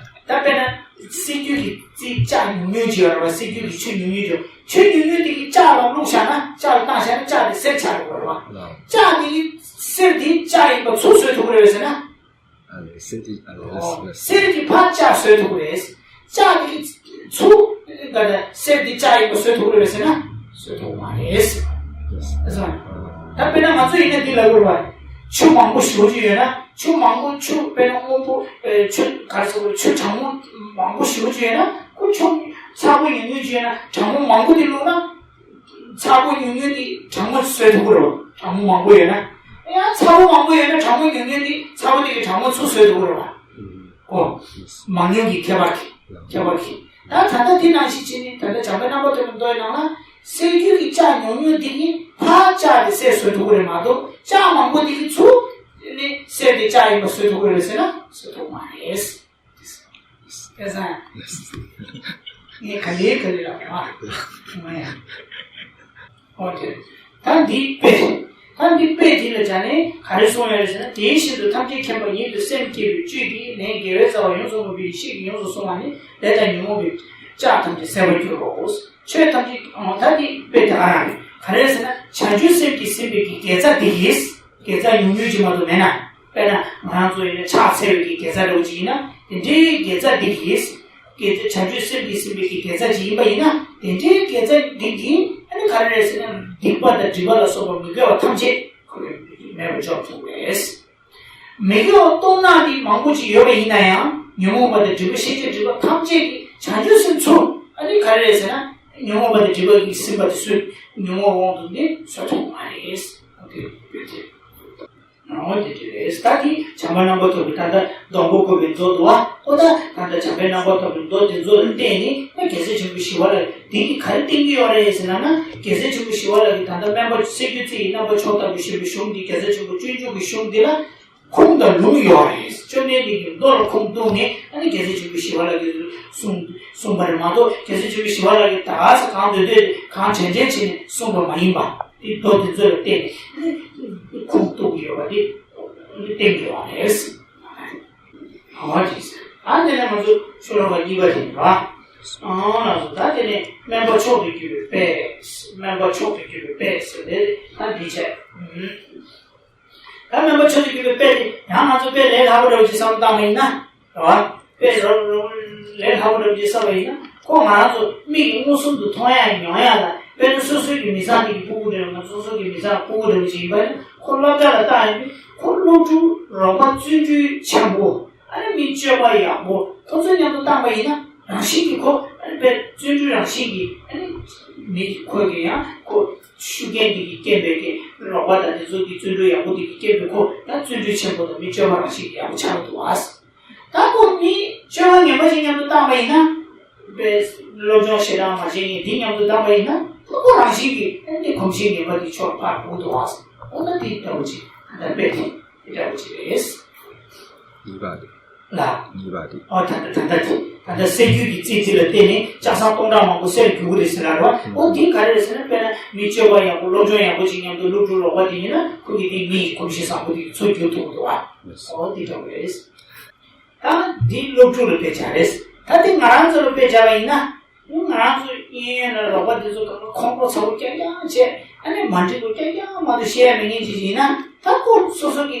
ད་དཔེར་ན་གསེར་འགྱུར་གྱི་རྩི་ལྕགས་ཉུང་ཉུང་ཅིག་ཡོད་རེད་པ། གསེར་འགྱུར་གྱི་ཆུ་ཉུང་ཉུང་ཅིག་ཆུ་ཉུང་ཉུང་དེ་གིས་ལྕགས་ལ་བླུགས་བཞག་ན། ལྕགས་ལ་བཏང་བཞག་ན་ལྕགས་དེ་གསེར་ཆགས་འགྲོ་གི་རེད་པ། ལགས། ལྕགས་དེ་གིས་གསེར་དེ་ལྕགས་ཡིན་པ་ཚུར་བཟོ་ཐུབ་ཀྱི་རེད་པས་ཟེར་ན། ཨ་ལས། གསེར་གྱི། ཨ་ལས། ཨོ། གསེར་གྱིས་ཕར་ལྕགས་བཟོ་ཐུབ་ཀྱི་རེད། ལྕགས་དེ་གིས་ཚུར་ག་ད་གསེར་དེ་ལྕགས་ཡིན་པ་བཟོ་ཐུབ་ཀྱི་རེད་པས་ཟེར་ན། བཟོ་ཐུབ་མ་རེད། ལགས་སོ། ད་དཔེར་ན་ང་ཚོ་ཡིན་ན་འདི་ལབ་དགོས་རེད་པ། ཆུ་མང་པོ་ཞེ་པོ་ཅིག་ཡོད་ན། ཆུ་མང་པོ། ཆུ་དཔེར་ན་སྔོན་པོ། ཨེ། ཆུ་ག་རེ་ཟེར་དགོས། ཆུ་གྲང་མོ་མང་པོ་ཞེ་པོ་ཅིག་ཡོད་ན། ཁོ་ཆུ་ཚ་པོ་ཉུང་ཉུང་ཅིག་ཡོད་ན། གྲང་མོ་མང་པོ་དེ་བླུགས་ན། ཚ་པོ་ཉུང་ཉུང་དེ་གྲང་མོ་བཟོ་ཐུབ་ཀྱི་རེད་པ། གྲང་མོ་མང་པོ་ཡོད་ན། ཡང་ཚ་པོ་མང་པོ་ཡོད་ན་གྲང་མོ་ཉུང་ཉུང་དེ་ཚ་པོ་དེ་གིས་གྲང་མོ་ཚུར་བཟོ་ཐུབ་ཀྱི་རེད་པ། ཨོ། མང་ཉུང་གི་ཁྱད་པར་གྱིས། ཁྱད་པར་གྱིས། ད་ད་ལྟ་དེ་ནང་བཞིན་བྱས་ནས། ད་ལྟ་བྱམས་པའི་རྣམ་པར་ཐར་པའི་མདོ་ཡི་ནང་ལ། གསེར་འགྱུར་གྱི་ལྕགས་ཉུང་ཉུང་དེ་གིས་ཕར་ལྕགས་དེ་གསེར་བཟོ་ཐུབ་ཀྱི་རེད་མ་གཏོགས། ལྕགས་མང་པོ་དེ་གིས་ཚུར་ནི་གསེར་དེ་ལྕགས་ཡིན་པ་བཟོ་ཐུབ་ཀྱི་རེད་ཟེར་ན། བཟོ་ཐུབ་མ་རེད། ཨེ་ཟ། ངས་ག་ལེ་ག་ལེ་ལབ་པ། ང་ཡ། ཨོ་ཀེ། ད་འདི་དཔེ། ད་འདི་དཔེ་འདི་ལ་སྦྱར་ནས་ག་རེ་གསུངས་ཡོད་རེད་ཟེར་ན། དེ་བཞིན་དུ་ཐམས་ཅད་མཁྱེན་པ་ཉིད་དུ་སེམས་བསྐྱེད་པའི་བཅུད་ཀྱིས་ནི། དགེ་བའི་རྩ་བ་ཡོངས་སུ་བསྔོ་བའི་ཡེ་ཤེས་ཀྱིས་ཡོངས་སུ་བཟུང་བ་ནི། ལས་དང་ཉོན་མོངས་པའི་ལྕགས་ཐམས་ཅད་སེལ་བར་འགྱུར་རོ། ཆོས་ཐམས་ཅད། ཨོ། ད་འདི་དཔེ་དེ་ག་རང་རེད། ག་རེ་རེད་ཟེར་ན། བྱང་ཆུབ་སེམས་ཀྱིས་ཟིན་པའི་གི་དགེ་རྩ་འདི་ཡིས། དགེ་རྩ་ཉུང་ཉུང་ཅིག་མ་གཏོགས་མེད་ན། དཔེར་ན་ང་རང་ཚོ་ཡིན་ན་ཕྱག་འཚལ་བའི་གི་དགེ་རྩ་འདྲ་བོ་ཅིག་ཡིན་ན། དེ་འདྲའི་དགེ་རྩ་འདི་གིས། དགེ་རྩ། བྱང་ཆུབ་སེམས་ཀྱིས་ཟིན་པའི་གི་དགེ་རྩ་ཅིག་ཡིན་པ་ཡིན་ན། དེ་འདྲའི་དགེ་རྩ་འདི་གིས་ཨ་ནི་ག་རེ་རེད་ཟེར་ན། སྡིག་པ་དང་སྒྲིབ་པ་ལ་སོགས་པ་མི་དགེ་བ་ཐམས་ཅད་ཁོ་རང་མེད་པར་འཇོག་ཐུབ་པས། མི་དགེ་བ་སྟོང་ནག་འདི་མང་པོ་ཅིག་ཡོད་པ་ཡིན་ན་ཡང་། ཉོན་མོངས་པ་དང་སྒྲིབ་པ། ཤེས་བྱའི་སྒྲིབ་པ་ཐམས་ཅད་ཀྱིས་བྱང་ཆུབ་སེམས་ཚུར་ཨ་ནི་ག་རེ་རེད་ཟེར་ན། ཉོན་མོངས་པ་དང་སྒྲིབ་པ་གིས་ཟིན་པ་དེ་ཚུར་ཉོན་མོངས་དབང་དུ་ནི་བཟོ་ཐུབ་མ་རེད། དེ་དེ་དེ། འོ་དེ་འདྲ་རེད། ད་དེ་བྱམས་པ་རྣམ་པར་ཐར་པའི་ད་ལྟ་སྡོང་པོ་བཀོད་པའི་མཛོད་འདུག་པ། ཨོ་ད་ད་ལྟ་བྱམས་པའི་རྣམ་པར་ཐར་པའི་མཛོད་དེ་ཚོ་ལ་བརྟེན་ནས། ད་རྒྱལ་སྲས་ཆེན་པོ་ཞི་བ་ལྷ་དེ་གིས་ག་རེ་བསྟན་གྱི་ཡོད་རེད་ཟེར་ན། ན་རྒྱལ་སྲས་ཆེན་པོ་ཞི་བ་ལྷ་གིས་ད་ལྟ་སྨན་པ་གསེར་འགྱུར་རྩི་ཡི་རྣམ་པར་ཕྱོགས་བཏབ་པའི་ཞེས་པའི་གཞུང་འདི། རྒྱལ་སྲས་ཆེན་པོ་སྤྱོད་འཇུག་གི་གཞུང་འདི་ལ་ཁུངས་དང་ལུང་ཡོད་རེད། བཅོམ་ལྡན་འདས་ཀྱི་མདོ་ལ་ཁུངས་གཏུགས་ནས། ཨ་ནི་རྒྱལ་སྲས་ཆེན་པོ་ཞི་བ་ལྷ་གིས་གསུངས་གསུངས་པ་རེད་མ་གཏོགས། རྒྱལ་སྲས་ཆེན་པོ་ཞི་བ་ལྷ་གིས་ད་ག་ས་གང་འདོད་འདོད་གང་དྲན་དྲན་བྱས་ནས་གསུངས་པ་མ་ཡིན་པ། དེ་མདོ་དེ་ཚོ་ལ་བརྟེན་ནས་ཁུངས་གཏུགས་ཡོད་པ་དེ་བསྟན་ཡོད་པ་རེད། ཧ་ཅིག་ཨ་དེ་ནས་ང་ཚོ་ཤོ་ལོ་ཀ་གཉིས་པ་དེ་རེད་བ། ཨང་ལགས་སོ། ད་དེ་ནས་སྨན་པ་མཆོག་ཏུ་གྱུར་པའི་དཔེ། སྨན་པ་མཆོག་ཏུ་གྱུར་པའི་དཔེ་ཟེར་ཏེ་ད་འདི་བྱས། ད་སྨན་པ་མཆོག་ཏུ་གྱུར་པའི་དཔེ་དེ་ཡང་ང་ཚོ་དཔེ་ལས་སླ་པོ་འདྲ་བོ་ཅིག་བསམ་བློ་བཏང་བ་ཡིན་ན། རེད་བ། དཔེ་རོ་རོ་ལས་སླ་པོ་འདྲ་བོ་ཅིག་བསམ་པ་ཡིན་ན། ཁོ་ང་རང་ཚོ་མིག་གིས་མངོན་སུམ་དུ་མཐོང་ཡག་མྱོང་ཡག་ལ། དཔེར་ན་སོ་སོའི་གི་མི་ཚང་དེ་གི་སྤུ་གུ་འདྲ་བོ། ང་ཚོ་སོ་སོ་གི་མི་ཚང་སྤུ་གུ་འདྲ་བོ་ཅིག་ཡིན་པ་ཡིན་ན། ཁོ་སློབ་གྲྭ་ལ་བཏང་ཡོང་དུས་ཁོ་སློབ་ཕྲུག་རོགས་པ་བརྩོན་འགྲུས་ཆེན་པོ། ཨ་ནི་མི་སྤྱོད་པ་ཡག་པོ། ཁོ་ཚོའི་མཉམ་དུ་བཏང་པ་ཡིན་ན། རང་བཞིན་གྱིས་ཁོ་ཨ་ནི་དཔེ་བརྩོན་འགྲུས་རང་བཞིན་གྱིས། ཨ་ནི་མི་ཁོ་གི་ཡང་ཁོ་ཤུགས་རྐྱེན་འདི་གི་རྐྱེན་པས་ཀྱི། རོགས་པ་དང་དེ་ཚོ་གི་བརྩོན་འགྲུས་ཡག་པོ་འདི་གི་རྐྱེན་པས་ཁོ་ཡང་བརྩོན་འགྲུས་ཆེན་པོ་དང་མི་སྤྱོད་པ་རང་བཞིན་གྱིས་ཡག་པོ་ཆགས་འདུག་ཨ། ད་ཁོ་མི་སྤྱོད་པ་ངན་པ་ཞིག་མཉམ་དུ་བཏང་པ་ཡིན་ན། དཔེ་སློབ་སྦྱོང་ཞེ་དྲག་མ་བྱེད་མཁན་འདི་མཉམ་དུ་བཏང་པ་ཡིན་ན། ད་ཁོ་རང་བཞིན་གྱིས་ཨ་ནི་གོམས་གཤིས་ངན་པ་འདི་ཕྱོགས་ཕར་འགྲོ་འདུག་ཨ། འོ་ན་དེ་འདྲ་བོ་ཅིག་ད་དཔེ་དེ་འདྲ་བོ་ཅིག་རེད། གཉིས་པ་དེ། ལ། གཉིས་པ་དེ། ཨོ་ད་ད་ད་ད་ད་ད་སེལ་རྒྱུ་གི་རྩིས་དེ་ལ་བརྟེན་ནས་ལྕགས་ཟམ་སྟོང་ཕྲག་མང་པོ་སེལ་འགྱུར་གི་རེད་ཟེར་ལབ་རོགས། ཨོ་འདི་ག་རེ་རེད་ཟེར་ན། དཔེར་ན་མི་སྤྱོད་པ་ཡག་པོ་སློབ་སྦྱོང་ཡག་པོ་ཅིག་མཉམ་དུ་སློབ་ཕྲུག་རོགས་པ་དེ་ཡིན་ན་ཁོ་གི་དེ་མི་ཡི་གོམས་གཤིས་བཟང་པོ་དེ་གི་ཚུར་བསྒྱུར་ཐུབ་ཀྱི་འདུག་བ། ཨོ་འདི་འདྲ་བོ་རེད། ད་འདི་སློབ་ཕྲུག་ལ་དཔེ་བྱ་རེད། ད་འདི་ང་རང་ཚོ་ལ་དཔེ་བྱ་བ་ཡིན་ན། ང་རང་ཚོ་གཡས་གཡོན་ལ་རོགས་པ་འདི་ཚོ་གང་ག་ཁོང་ཁྲོ་ཚ་པོ་རྐྱང་རྐྱང་བྱས། ཨ་ནི་མ་འགྲིག་པ་རྐྱང་རྐྱང་མ་གཏོགས་བཤད་ཡ་མེད་མཁན་ཅིག་ཡིན་ན། ད་ཁོ་སོ་སོ་གི་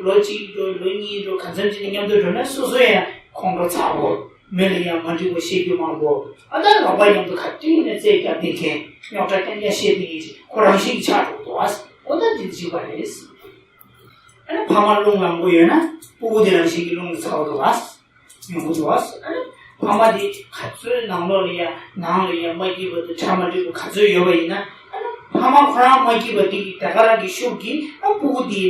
ལོ་གཅིག་འགྲོ་ལོ་གཉིས་འགྲོ་གང་འཚམ་ཅིག་ནས་མཉམ་དུ་འགྲོ་ན་སོ་སོ་ཡང་ཁོང་ཁྲོ་ཚ་པོ། མི་ལ་ཡང་མ་འགྲིག་པ་བཤད་རྒྱུ་མང་པོ། ཨ་ད་རོགས་པ་མཉམ་དུ་ག་དུས་ནས་རྩེད་རྒྱག་བསྡད་མཁན། རྙོག་དྲ་རྐྱང་རྐྱང་བཤད་བསྡད་མཁན་ཅིག་ཁོ་རང་བཞིན་གྱིས་ཆགས་འགྲོ་འདུག་ཨ། འོ་ད་འདི་འགྲིག་པ་རེད། ཨ་ནི་ཕ་མ་རླུང་ལངས་པོ་ཡོད་ན་སྤུ་གུ་དེ་རང་བཞིན་གྱིས་རླུང་ཚ་པོ་འདུག་ཨ། ཡོང་གི་འདུག་ཨ། ཨ་ནི་ཕ་མ་དེ་ག་ཚོད་ནང་ལོགས་ལ་ཡ་ནང་ལ་ཡ་མ་སྐྱིད་པ་དང་གྲ་མ་འགྲིག་པ་ག་ཚོད་ཡོད་པ་ཡིན་ན། ཨ་ནི་ཕ་མ་ཁོ་རང་མ་སྐྱིད་པ་དེ་གི་དེ་ག་རང་གི་ཤུགས་ཀྱིས་ཨ་སྤུ་གུ་དེ་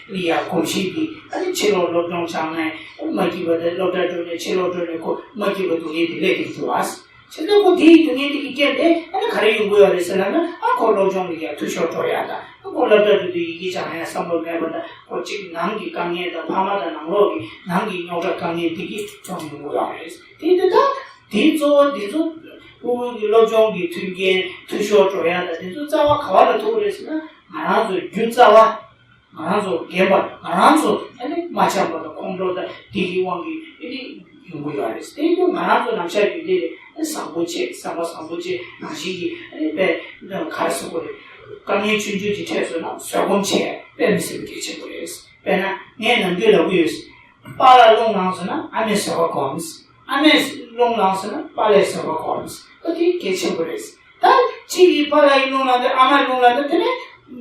ལ་ཡ་གོམས་གཤིས་དེ། ཨ་ནི་ཕྱི་ལོགས་སློབ་སྦྱོང་སྦྱངས་ནས་མ་སྐྱིད་པ་དེ་སློབ་གྲྭ་འགྲོ་ནས་ཕྱི་ལོགས་འགྲོ་ནས་ཁོ་མ་སྐྱིད་པ་སྡུག་བསྔལ་དེ་སླེབས་ཀྱི་འདུག་ཨ། བྱས་ཙང་ཁོ་དེའི་སྡུག་བསྔལ་དེ་གི་རྐྱེན་དེ་ཨ་ནི་ག་རེ་ཡོང་གི་ཡོད་རེད་ཟེར་ལབ་ན། ཨ་ཁོ་སློབ་སྦྱོང་ལ་ཡ་འཐུས་ཤོར་འགྲོ་ཡ་དང་། ཨ་ཁོ་སློབ་གྲྭ་འགྲོ་དུས་ཡི་གེ་སྦྱང་ཡ་བསམ་བློ་མེད་པ་དང་། ཁོ་གཅིག་ནང་གི་དཀའ་ངལ་དང་། ཕ་མ་དང་ནང་ལོགས་ཀྱི་ནང་གི་རྙོག་དྲ་དཀའ་ངལ་དེ་གི་ཡོང་ཡོང་གི་ཡོད་རེད། དེ་དེ་ད་དེའི་གཙོ་བོ་དེ་ཚོ་ཕྲུ་གུ་གི་སློབ་སྦྱོང་གི་མཐུན་རྐྱེན་འཐུས་ཤོར་འགྲོ་ཡ་དང་། དེ་ཚོ་རྩ་བ་ག་བ་ལ་ཐུག་རེད་ཟེར་ན། ང་རང་ཚོ་རྒྱུ་རྩ་བ། ང་རང་ཚོ་རྒན་པ། ང་རང་ཚོ་ཨ་ནི་མ་འཆམ་པ་དང་ཁོང་ཁྲོ་དང་དེ་གི་དབང་གིས་ཨ་ནི་ཡོང་གི་ཡོད་རེད། དེ་ཡིན་དུས་ང་རང་ཚོ་ནམ་ཞག་རྒྱུན་ལྡན་རེད། ཨ་བཟང་པོ་བྱེད། བསམ་པ་བཟང་པོ་བྱེད། ནང་བཞིན་གྱི་ཨ་ནི་དཔེ་ག་རེ་ཟེར་དགོས་རེད། དཀའ་ངལ་ཆུང་ཆུང་ཅིག་འཕྲད་སོང་ན་བཟོད་སྒོམ་བྱེད། དཔེ་མི་སྲིད་པ་གལ་ཆེན་པོ་རེད། དཔེར་ན་ངས་ནམ་རྒྱུན་ལབ་ཀྱི་ཡོད། པཱ་ལགས་རླུང་ལངས་སོང་ན་ཨ་མས་བཟོད་པ་སྒོམས། ཨ་མས་རླུང་ལངས་སོང་ན་པཱ་ལགས་བཟོད་པ་སྒོམས། ཨ་དེ་གལ་ཆེན་པོ་རེད། ད་གཅིག་གིས་པཱ་ལགས་ཡི་རླུང་ལངས་ཏེ་ཨ་མ་རླུང་ལངས་ཏེ་དེ་ནས་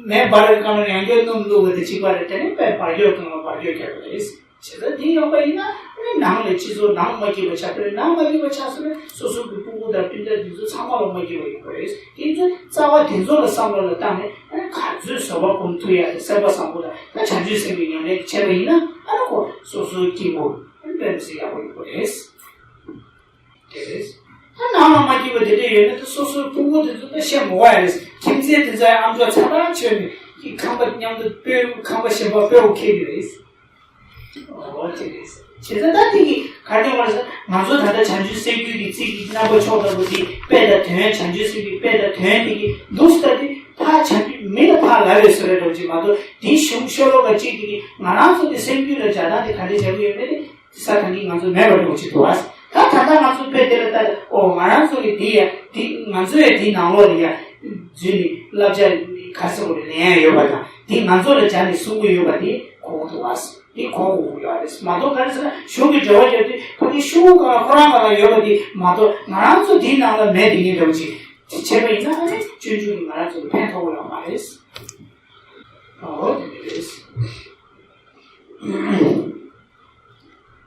མེ་འབར་བའི་སྒང་ལ་ཡང་བསྐྱར་སྣུམ་བླུགས་པ་དེ་གཅིག་པ་རེད། དེ་ནས་དཔེ་འབར་སྐྱོད་སྒང་ལ་འབར་སྐྱོད་བརྒྱབ་པ་རེད། བྱས་ཙང་དེ་ཡོང་པ་ཡིན་ན་ཨ་ནི་ནང་ལ་སྤྱི་ཚོགས་ནང་མ་སྐྱིད་པ་ཆགས་པ་རེད། ནང་མ་སྐྱིད་པ་ཆགས་སོང་ན་སོ་སོ་གི་སྤུ་གུ་དང་སྤུན་ཟླ་དེ་ཚོ་ཚང་མ་ལ་མ་སྐྱིད་པ་ཡོང་པ་རེད། དེ་ཚོ་རྩ་བ་དེ་ཚོ་ལ་བསམ་བློ་ལ་བཏང་ནས་ཨ་ནི་ག་ཚོད་བཟོད་པ་སྒོམ་ཐུབ་ཡ་དེ་སེམས་པ་བཟང་པོ་དང་ད་བྱང་ཆུབ་སེམས་ཀྱི་ཉམས་ལེན་བྱས་པ་ཡིན་ན་ཨ་ནི་ཁོ་སོ་སོའི་སྐྱིད་པོ་ཨ་ནི་དཔེ་མི་སྲིད་ཡག་པོ་ཡོང་པ་རེད། དེ་རེད། ད་ནང་ལ་མ་སྐྱིད་པ་དེ་འདྲ་ཡོད་ན་ད་སོ་སོའི་ཕྲུ་གུ་དེ་ཚོ་ད་བཤད་མི་དགོས་ཡ་རེད། ཁྱིམ་མཚེས་དེ་ཚོ་ཡང་ཨམ་ཅོག་ཚ་ཐག་ཆོད་ནས་ཁྱི་ཁང་པ་མཉམ་དུ་སྤོས་ཁང་པ་གཞན་པ་སྤོས་འཁེལ་གི་རེད། ཨོ་དེ་རེད། བྱས་ཙང་ད་དེ་གི་ག་རེ་བ་རེད་ཟེར་ན། ང་ཚོ་ད་ལྟ་བྱང་ཆུབ་སེམས་རྒྱུད་ཀྱི་རྩིས་ཀྱི་རྣམ་པ་མཆོག་ལྟ་བུ་དེ་དཔེ་དང་དོན། བྱང་ཆུབ་སེམས་རྒྱུད་དཔེ་དང་དོན་དེ་གི་འདུག་སེ་ད་དེ་ཕར་བྱང་ཆུབ་མི་ལ་ཕར་ལབ་པའི་བཟོ་འདྲ་འདྲ་བོ་ཅིག་མ་གཏོགས། དེའི་གཞུང་ཤོ་ལོ་ཀ་གཅིག་དེ་གི་ང་རང་ཚོ་གི་སེམས་རྒྱུད་ལ་སྦྱར་སྟངས་དེ་ག་འདྲ་བྱ་གི་ཡོད་མེད་དེ། ས་ཐང་གི་ང་ཚོ་མེད་པ་འགྲོ་གི་འདུག་ཨ། ད་ད་ལྟ་ང་ཚོ་དཔེ་དེ་ལ་ལྟ། ཨོ་ང་རང་ཚོ་གི་དེ་ཡ་དེ་ང་ཚོ་ཡ་དེའི་ནང་ལོགས་ལ་ཡ་འཛུལ་ནས་བསླབ་བྱ་ག་རེ་ཟེར་དགོས་རེད། ལེན་ཡ་ཡོད་པ་དང་། དེ་ང་ཚོ་ལ་སྦྱར་ནས་གསུང་གི་ཡོད་པ་དེ་གོ་གི་འདུག་ཨ། དེ་གོ་དགོས་ཀྱི་ཡོད་རེད་མ་གཏོགས། ག་རེ་ཟེར་ན་གཞུང་གི་འགྲེལ་བ་བརྒྱབ་དུས་ཕ་གི་ཤོག་གུ་གང་ལ་ཁོ་རང་གང་ལ་ཡོད་པ་དེ་མ་གཏོགས། ང་རང་ཚོ་དེའི་ནང་ལ་མེད་དེ་ཉིད་འདྲ་བོ་ཅིག་དེ་བྱས་པ་ཡིན་ན་ཨ་ནི་སྤྱོད་འཇུག་གི་ང་རང་ཚོ་ལ་ཕན་ཐོགས་ཀྱི་ཡོད་མ་རེད། ཨོ་དེ་འདྲ་རེད།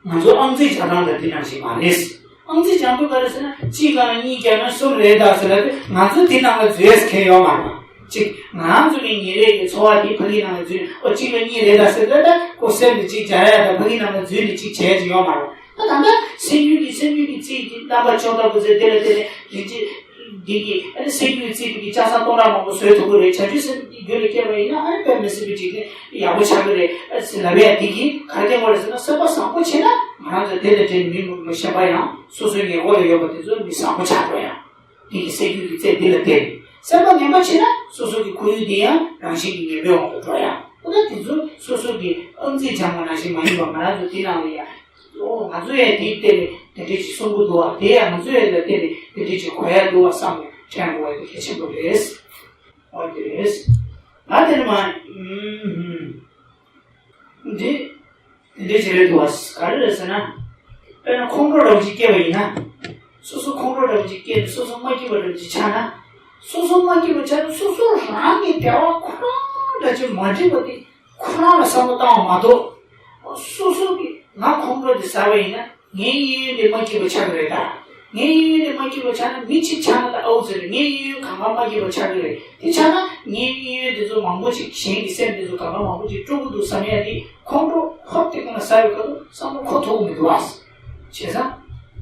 ང་ཚོ་ཨང་རྩིས་སྦྱང་སྟངས་ལ་དེ་ནང་བཞིན་མ་རེད། ཨང་རྩིས་སྦྱང་དུས་ག་རེ་ཟེར་ན། གཅིག་གང་ལ་གཉིས་བརྒྱབ་ན་གསུམ་རེད་ད་ཟེར་ལབ་དུས་ང་ཚོ་དེ་ནང་ལ་འཛུལ་ཡས་མཁན་ཡོད་མ་རེད། གཅིག་ང་རང་ཚོ་གི་ཉིན་རེ་གི་འཚོ་བ་དེ་ཕ་གི་ནང་ལ་འཛུལ། ཨོ་གཅིག་ལ་གཉིས་རེད་ད་ཟེར་ལབ་ད་ཁོ་སེམས་དེ་གཅིག་སྦྱར་ཡ་དང་ཕ་གི་ནང་ལ་འཛུལ་ནས་གཅིག་བྱས་ཀྱི་ཡོད་མ་རེད། ད་ད་ལྟ་སེམས་རྒྱུད་ཀྱི་སེམས་རྒྱུད་ཀྱི་རྩིས་ཀྱི་རྣམ་པ་མཆོག་ལྟ་བུ་ཟེར་དེ་ལ་བརྟེན་ནས་རིན་ཆེན། འདི་གི་ཨ་ནི་སེམས་རྒྱུད་རྩིས་པའི་གི་ལྕགས་ཟམ་སྟོང་ཕྲག་མང་པོ་བཟོ་ཐུབ་ཀྱི་རེད། བྱང་ཆུབ་སེམས་ཀྱི་རྒྱུད་ལ་སྐྱེས་པ་ཡིན་ན་ཨ་ནི་དཔེ་མི་སྲིད་པའི་འཇིག་རྟེན་ཡག་པོ་ཆགས་ཀྱི་རེད་ཟེར་ལབ་ཡ་འདི་གི་ག་རེ་བསྟན་དགོས་རེད་ཟེར་ན། སེམས་པ་བཟང་པོ་བྱས་ན་ང་རང་ཚོ་དེ་ལས་བྲལ་ནས་མི་མི་གཞན་པ་ཡང་སོ་སོའི་ཉེ་འཁོར་ལ་ཡོད་པ་དེ་ཚོ་མི་བཟང་པོ་ཆགས་འགྲོ་ཡ། འདི་གི་སེམས་རྒྱུད་ཀྱི་རྩིས་འདི་ལ་བརྟེན་ནས། སེམས་པ་ངན་པ་བྱས་ན་སོ་སོ་གི་ཁོར་ཡུག་འདི་ཡང་རང་བཞིན་གྱིས་ངན་པའི་དབང་དུ་འགྲོ་ཡ། འོ་ན་དེ་ཚོ་སོ་སོ་གི་ཨང་རྩིས་སྦྱང་བ་ནང་བཞིན་མ་ཡིན་པ་ང་རང་ཚོ་འདི་ནང་ལ་ཡ། ཨོ་ང་ཚོ་ཡང་དེའི་སྟེང་ནས་དེ་འདྲ་ཞིག་གསུང་གི་འདུག་བ། དེ་ཡང་ང་ཚོ་ཡང་ལ་བརྟེན་ནས་དེ་འདྲ་ཞིག་གོ་ཡ་འདུག་བ་བསམ་ནས་དྲན་དགོས་པ་དེ་གལ་ཆེན་པོ་རེད། ཨོ་དེ་རེད། ང་དེ་ནས་མ། ཨུམ་ཧུམ། འདི་དེ་འདྲ་ཞིག་རེད་འདུག་བ། ག་རེ་རེད་ཟེར་ན། དཔེར་ན་ཁོང་ཁྲོ་འདྲ་བོ་ཅིག་སྐྱེས་པ་ཡིན་ན། སོ་སོ་ཁོང་ཁྲོ་འདྲ་བོ་ཅིག་སྐྱེས་ནས་སོ་སོ་མ་སྐྱིད་པ་འདྲ་བོ་ཅིག་ཆགས་ན། སོ་སོ་མ་སྐྱིད་པ་ཆགས་ན་སོ་སོ་རང་གི་བདེ་བ་ཁོ་རང་འདྲ་ཅིག་མ་འགྲིག་པ་དེ། ཁོ་རང་ལ་བསམ་བློ་བཏང་བ་མ་གཏོགས། སོ་སོ་གིས་ང་ཁོང་ཁྲོ་དེ་ཟ་བ་ཡིན་ན་ངའི་གཡས་གཡོན་དེ་མ་སྐྱིད་པ་ཆགས་ཀྱི་རེད་ད། ངའི་གཡས་གཡོན་དེ་མ་སྐྱིད་པ་ཆགས་ན་མི་གཅིག་ཆགས་ན་ད་ཨའུ་ཙི་རེད། ངའི་གཡས་གཡོན་གང་ག་མ་སྐྱིད་པ་ཆགས་ཀྱི་རེད། དེ་ཆགས་ན་ངའི་གཡས་གཡོན་དེ་ཚོ་མང་པོ་ཅིག་གཞན་གྱི་སེམས་དེ་ཚོ་གང་ག་མང་པོ་ཅིག་དཀྲུག་གི་འདུག་བསམ་ཡ་དེ་ཁོང་ཁྲོ་ཧོབ་སྟེ་ཁོ་ན་ཟ་བའི་ཁ་ཐུག་བསམ་བློ་འཁོར་ཐུབ་ཀྱི་མི་འདུག་ཨ། བྱས་ཙང་།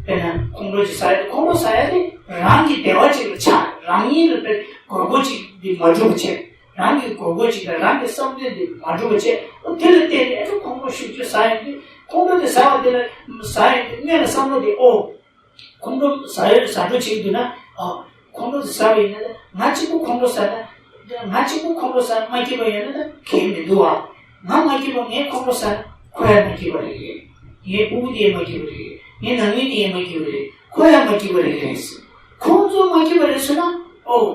དཔེར་ན་ཁོང་ཁྲོ་ཅིག་ཟ་ཡ་དེ་ཁོང་ཁྲོ་ཟ་ཡ་དེ་རང་གི་བདེ་བ་ཅིག་ལ་ཆགས། རང་ཉིད་ལ་དཔེ་དགོས་མཁོ་ཅིག་འདི་མ་འགྲུབ་པ་བྱས། རང་གི་དགོས་མཁོ་ཅིག་དང་རང་གི་བསམ་དོན་དེ་མ་འགྲུབ་པ་བྱས། ཨོ་དེ་ལ་བརྟེན་ནས་ཨ་ནི་ཁོང་ཁྲོ་ཤུགས་ཆེ་ཟ་ཡོང་དུས་ ཁོང་ཁྲོ་དེ་ཟ་བ་དེ་ལ་ཟ་ཡོང་དུས་སྔོན་ལ་བསམ་བློ་དེ་ཨོ། ཁོང་ཁྲོ་ཟ་ཡོད་ཟ་འགྲོ་བྱེད་ཀྱི་འདུག་ན། ཨོ། ཁོང་ཁྲོ་དེ་ཟ་བ་ཡིན་ན་ད་ང་གཅིག་པུ་ཁོང་ཁྲོ་ཟ་ན། ང་གཅིག་པུ་ཁོང་ཁྲོ་ཟ་ན་མ་སྐྱིད་པ་ཡོད་ན་ད་གལ་མི་འདུག་ཨ། ང་མ་སྐྱིད་པ་ངས་ཁོང་ཁྲོ་ཟ་ན་ཁོ་ཡང་མ་སྐྱིད་པ་རེད། ངའི་སྤུ་གུ་དེ་ཡང་མ་སྐྱིད་པ་རེད། ངའི་ནང་མི་དེ་ཡང་མ་སྐྱིད་པ་རེད། ཁོ་ཡང་མ་སྐྱིད་པ་རེད་རེད། ཁོང་ཚོ་མ་སྐྱིད་པ་རེད་ཟེར་ན་ཨོ།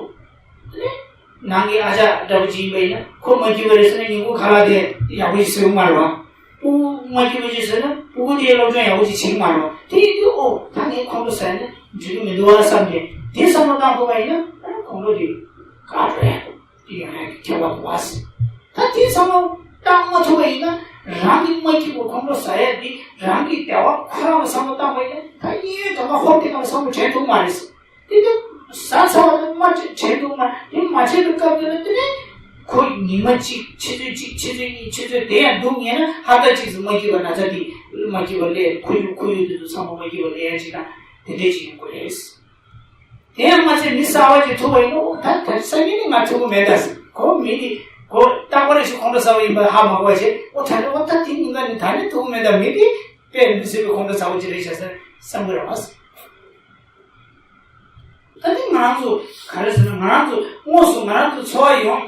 ནང་གི་ཨ་ཅག་འདྲ་པོ་ཅིག་ཡིན་པ་ཡིན་ན་ཁོ་མ་སྐྱིད་པ་རེད་ཟེར་ན་ཉིན་གུང་ཁ་ལག་དེ་ཡག་པོ་ཞིག་བཟོས་མ་རེད་བ། སྤུ་གུ་མ་སྐྱིད་པ་ཅིག་བཟོས་ན་སྤུ་གུ་དེའི་སློབ་སྦྱོང་ཡག་པོ་ཅིག་བྱེད་ཀྱི་མ་རེད་བ། དེ་ཡིན་དུས་ཨོ་ད་ངས་ཁོང་ཁྲོ་ཟ་ཡ་ན་འགྲིག་གི་མི་འདུག་བ་བསམ་ནས་དེ་བསམ་བློ་བཏང་ཐུབ་པ་ཡིན་ན་ཨ་ཁོང་ཁྲོ་དེ་ག་འགྲོ་ཡ་དེ་ཡང་ཡང་ཁྱད་པར་འདུག་བ། ད་དེ་བསམ་བློ་བཏང་མ་ཐུབ་པ་ཡིན་ན་རང་གི་མ་སྐྱིད་པ་ཁོང་ཁྲོ་ཟ་ཡ་དེ་རང་གི་བདེ་བ་ཁོ་རང་ལ་བསམ་བློ་བཏང་པ་ཡིན་ན་ད་གཡས་གཡོན་གང་ག་ཧོབ་དེ་གང་ལ་བསམ་བློ་དྲན་ཐུབ་མ་རེད། དེ་ནི་ཟ་ཚར་བ་དང་མ་བྱེད་བྱེད་འདུག་མ་དེ་མ་བྱེད་པའི་སྐབས་དེ་ལ་དེ་ནི་ཁོ་ཉི་མ་གཅིག་ཆུ་ཚོད་གཅིག་ཆུ་ཚོད་གཉིས་ཆུ་ཚོད་དེ་ཡང་འདུག་ངེས་ན་ཧ་ད་གཅིག་ཙམ་མ་སྐྱིད་པ་ན་ཚ་དེ་མ་སྐྱིད་པ་ལས་ཁོར་ཡུག་ཁོར་ཡུག་དེ་ཚོ་ཚང་མ་མ་སྐྱིད་པ་ལས་ཡ་གཅིག་དང་དེ་འདྲས་ཅིག་ཡོང་གི་རེད། དེ་ཡང་མ་ཚད་མི་གསར་བ་ཅིག་ཐུག་པ་ཡིན་ན་ཨོ་ད་ད་སང་ཉིན་ནི་ང་ཐུག་གི་མེད་ད་ཟེར། ཁོ་མི་དེ་ཁོ་རྟག་པར་ཞིག་ཁོང་ཁྲོ་ཟ་བ་ཡིན་པ་ཧ་མ་གོ་བ་བྱས་ཨོ་ད་ནི་ཨོ་ད་དེ་ཉིན་ག་ནི་ད་ནི་ཐུག་གི་མེད་ད་མི་དེ་དཔེ་མི་སྲིད་པའི་ཁོང་ཁྲོ་ཟ་བ་ཅིག་རེད་ཤག་ཟེར་བསམ་གི་རེད་བ་ཟེར། ད་ནི་ང་རང་ཚོ་ག་རེ་ཟེར་ན་ང་རང་ཚོ་དངོས་སུ་ང་རང་ཚོ་འཚོ་བ་ཡོང་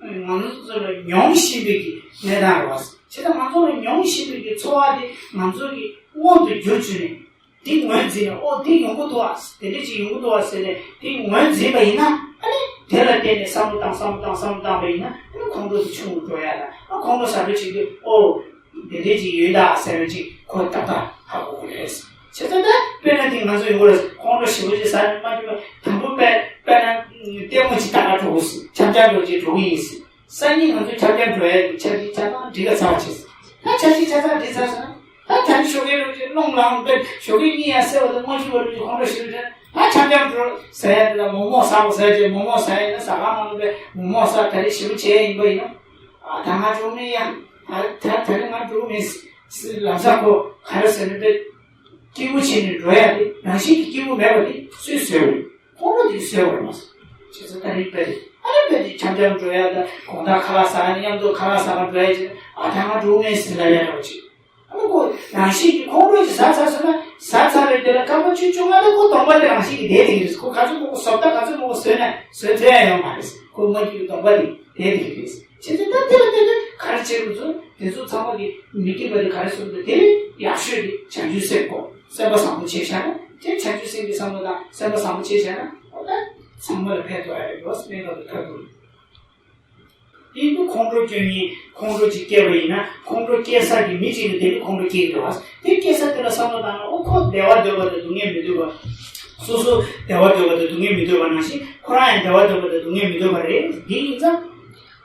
ང་ཚོ་ལ་མྱོང་བཞིན་པའི་གི་གནས་སྟངས་རེད་བ། བྱས་ཙང་ང་ཚོ་ལ་མྱོང་བཞིན་པའི་གི་འཚོ་བ་དེ་ང་ཚོ་གི་མངོན་དུ་གྱུར་བཅུག་ནས་དེ་ངོས་འཛིན་ནས་ཨོ་དེ་ཡོང་གི་འདུག་ཨ་དེ་འདྲ་ཅིག་ཡོང་གི་འདུག་ཨ་ཟེར་ནས་དེ་ངོས་འཛིན་པ་ཡིན་ན་ཨ་ནི་དེ་ལ་བརྟེན་ནས་བསམ་བློ་བཏང་བསམ་བློ་བཏང་བསམ་བློ་བཏང་པ་ཡིན་ན་ཨ་ནི་ཁོང་ཁྲོ་དེ་ཆུང་རུ་འགྲོ་ཡ་ལ་ཨ་ཁོང་ཁྲོ་ཟ་འགྲོ་བྱེད་དུས་ཨོ། དེ་འདྲས་ཅིག་ཡོད་ད་ཟེར་བ་ཅིག་ཁོ་ཏག་ཏག་ཧ་གོ་གི་རེད། བྱས་ཙང་ད་དཔེར་ན་དེ་ང་ཚོ་ཡོང་གི་རེད། ཁོང་ཁྲོ་ཞེ་པོ་ཅིག་ཟ་ནས་མ་འགྲོ་བ་དང་པོ་དཔེ་དཔེར་ན་ལྟད་མོ་ཅིག་ལྟ་ག་འགྲོ་གི་ཟེར། འཆམ་འཆམ་འགྲོ་ཅིག་འགྲོ་གི་ཡིན་ཟེར། སང་ཉིན་ང་ཚོ་འཆམ་འཆམ་འགྲོ་ཡ་གི་འཆམ་ཅིག་ཆ་ཚང་འགྲིག་ག་ཚར་བ་བྱས་ཟེར། ད་འཆམ་ཅིག་ཆ་ཚང་འགྲིག་ཚར་སོང་ན་ད་ད་ནི་ཞོགས་ཀས་འགྲོ་ཅིག་རླུང་ལངས་དཔེ་ཞོགས་ཀས་གཉིད་ཡང་སད་པ་དང་མ་འཆུ་བ་འགྲོ་ཅིག་ཁོང་ཁྲོ་ཞེ་པོ་ཅིག་ད་འཆམ་འཆམ་འགྲོ་ཟ་ཡ་དེ་ལ་མོག་མོག་ཟ་དགོས་ཟེར་ཅིག་མོག་མོག་ཟ་ཡ་ན་ཟ་ཁང་ནང་ལ་དཔེ་མོག་མོག་ཟ་ད་རེས་ཞེ་པོ་བྱས་ཡིན་པ་ཡིན་ན། ཨ་ད་ང་འགྲོ་མིན་ཡང་ད་ད་ད་རེས་ང་འགྲོ་མིན་ཟེར་ལམ་སང་ཁོ་ག་རེ་ཟེར་ན་དཔེ་སྐྱིད་པོ་བྱས་ནས་འགྲོ་ཡ་དེ་རང་བཞིན་གྱིས་སྐྱིད་པོ་མེད་པ་དེ་སུས་བཟོས་པ་རེད། ཁོང་ཁྲོ་དེ་བཟོས་པ་རེད་མ་ཟེར། བྱས་ཙང་ད་རེས་དཔེ་དེ་ཨ་རེ་དཔེ་དེ་འཆམ་འཆམ་འགྲོ་ཡ་ད་དགོང་དག་ཁ་ལག་ཟ་ཡ་ནི་མཉམ་དུ་ཁ་ལག་ཟ་ག་འགྲོ་ཡ་ཅིག་ཨ་ད་ང་འགྲོ་མིན་ཟེར་ལབ་ཡ་འདྲ་བོ་ཅིག་ཨ་ནི་ཁོ་རང་བཞིན་གྱིས་ཁོང་ཁྲོ་ཅིག་ཟ་ཚར་སོང་ན་ཟ་ཚར་བའི་དེ་ལ་སྐར་མ་བཅུ་བཅོ་ལྔ་ལ་ཁོ་གདོང་པ་དེ་རང་བཞིན་གྱིས་བདེ་བསྡད་ཀྱི་རེད། ཁོ་ག་ཚོད་མང་པོ་བཟོ་ལྟ་ག་ཚོད་མང་པོ་བཟོས་ན་བཟོས་ཐུབ་ཡ་ཡོད་མ་རེད། ཁོ་མ་སྐྱིད་པའི་གདོང་པ་དེ་བདེ་བསྡད་ཀྱི་རེད། བྱས་ཙང་ད་དེ་ལ་བལྟས་ཏེ་ག་རེ་བྱེད་དགོས་ཚུལ་དེ་ཚོ་ཚང་མ་གི་མི་སྐྱིད་པ་དེ་ག་རེ་གསུངས་འདུག་དེ་ཡག་ཤོས་དེ་བྱང་ཆུབ་སེམས་སྒོམ་སེམས་པ་བཟང་པོ་བྱས་བཞག་ན་དེ་བྱང་ཆུབ་སེམས་ཀྱི་བསམ་བློ་དང་སེམས་པ་བཟང་པོ་བྱས་བཞག་ན་ཨོ་ད་ཚང་མ་ལ་ཕན་ཐོགས་ཡ་རེད་འགྲོ་སྨན་ཁབ་ཏུ་ཐབས་སྡུག་དེ་ཡིན་དུས་ཁོང་ཁྲོ་སྐྱོན་མཁན་ཁོང་ཁྲོ་ཅིག་སྐྱེས་པ་ཡིན་ན་ཁོང་ཁྲོ་སྐྱེ་ས་ཀྱི་མི་གཅིག་ལ་དེ་ནི་ཁོང་ཁྲོ་སྐྱེ་གི་རེད་བ། དེ་སྐྱེ་ས་དེ་ལ་བསམ་བློ་བཏང་ན་ཨོ་ཁོ་བདེ་བ་འདོད་པ་དང་སྡུག་བསྔལ་མི་འདོད་པ། སོ་སོ་བདེ་བ་འདོད་པ་དང་སྡུག་བསྔལ་མི་འདོད་པ་ནང་བཞིན་ཁོ་རང་ཡང་བདེ་བ་འདོད་པ་དང་སྡུག་བསྔལ་མི་འདོད་པ་རེད། འདི་ཡིན་ཙང་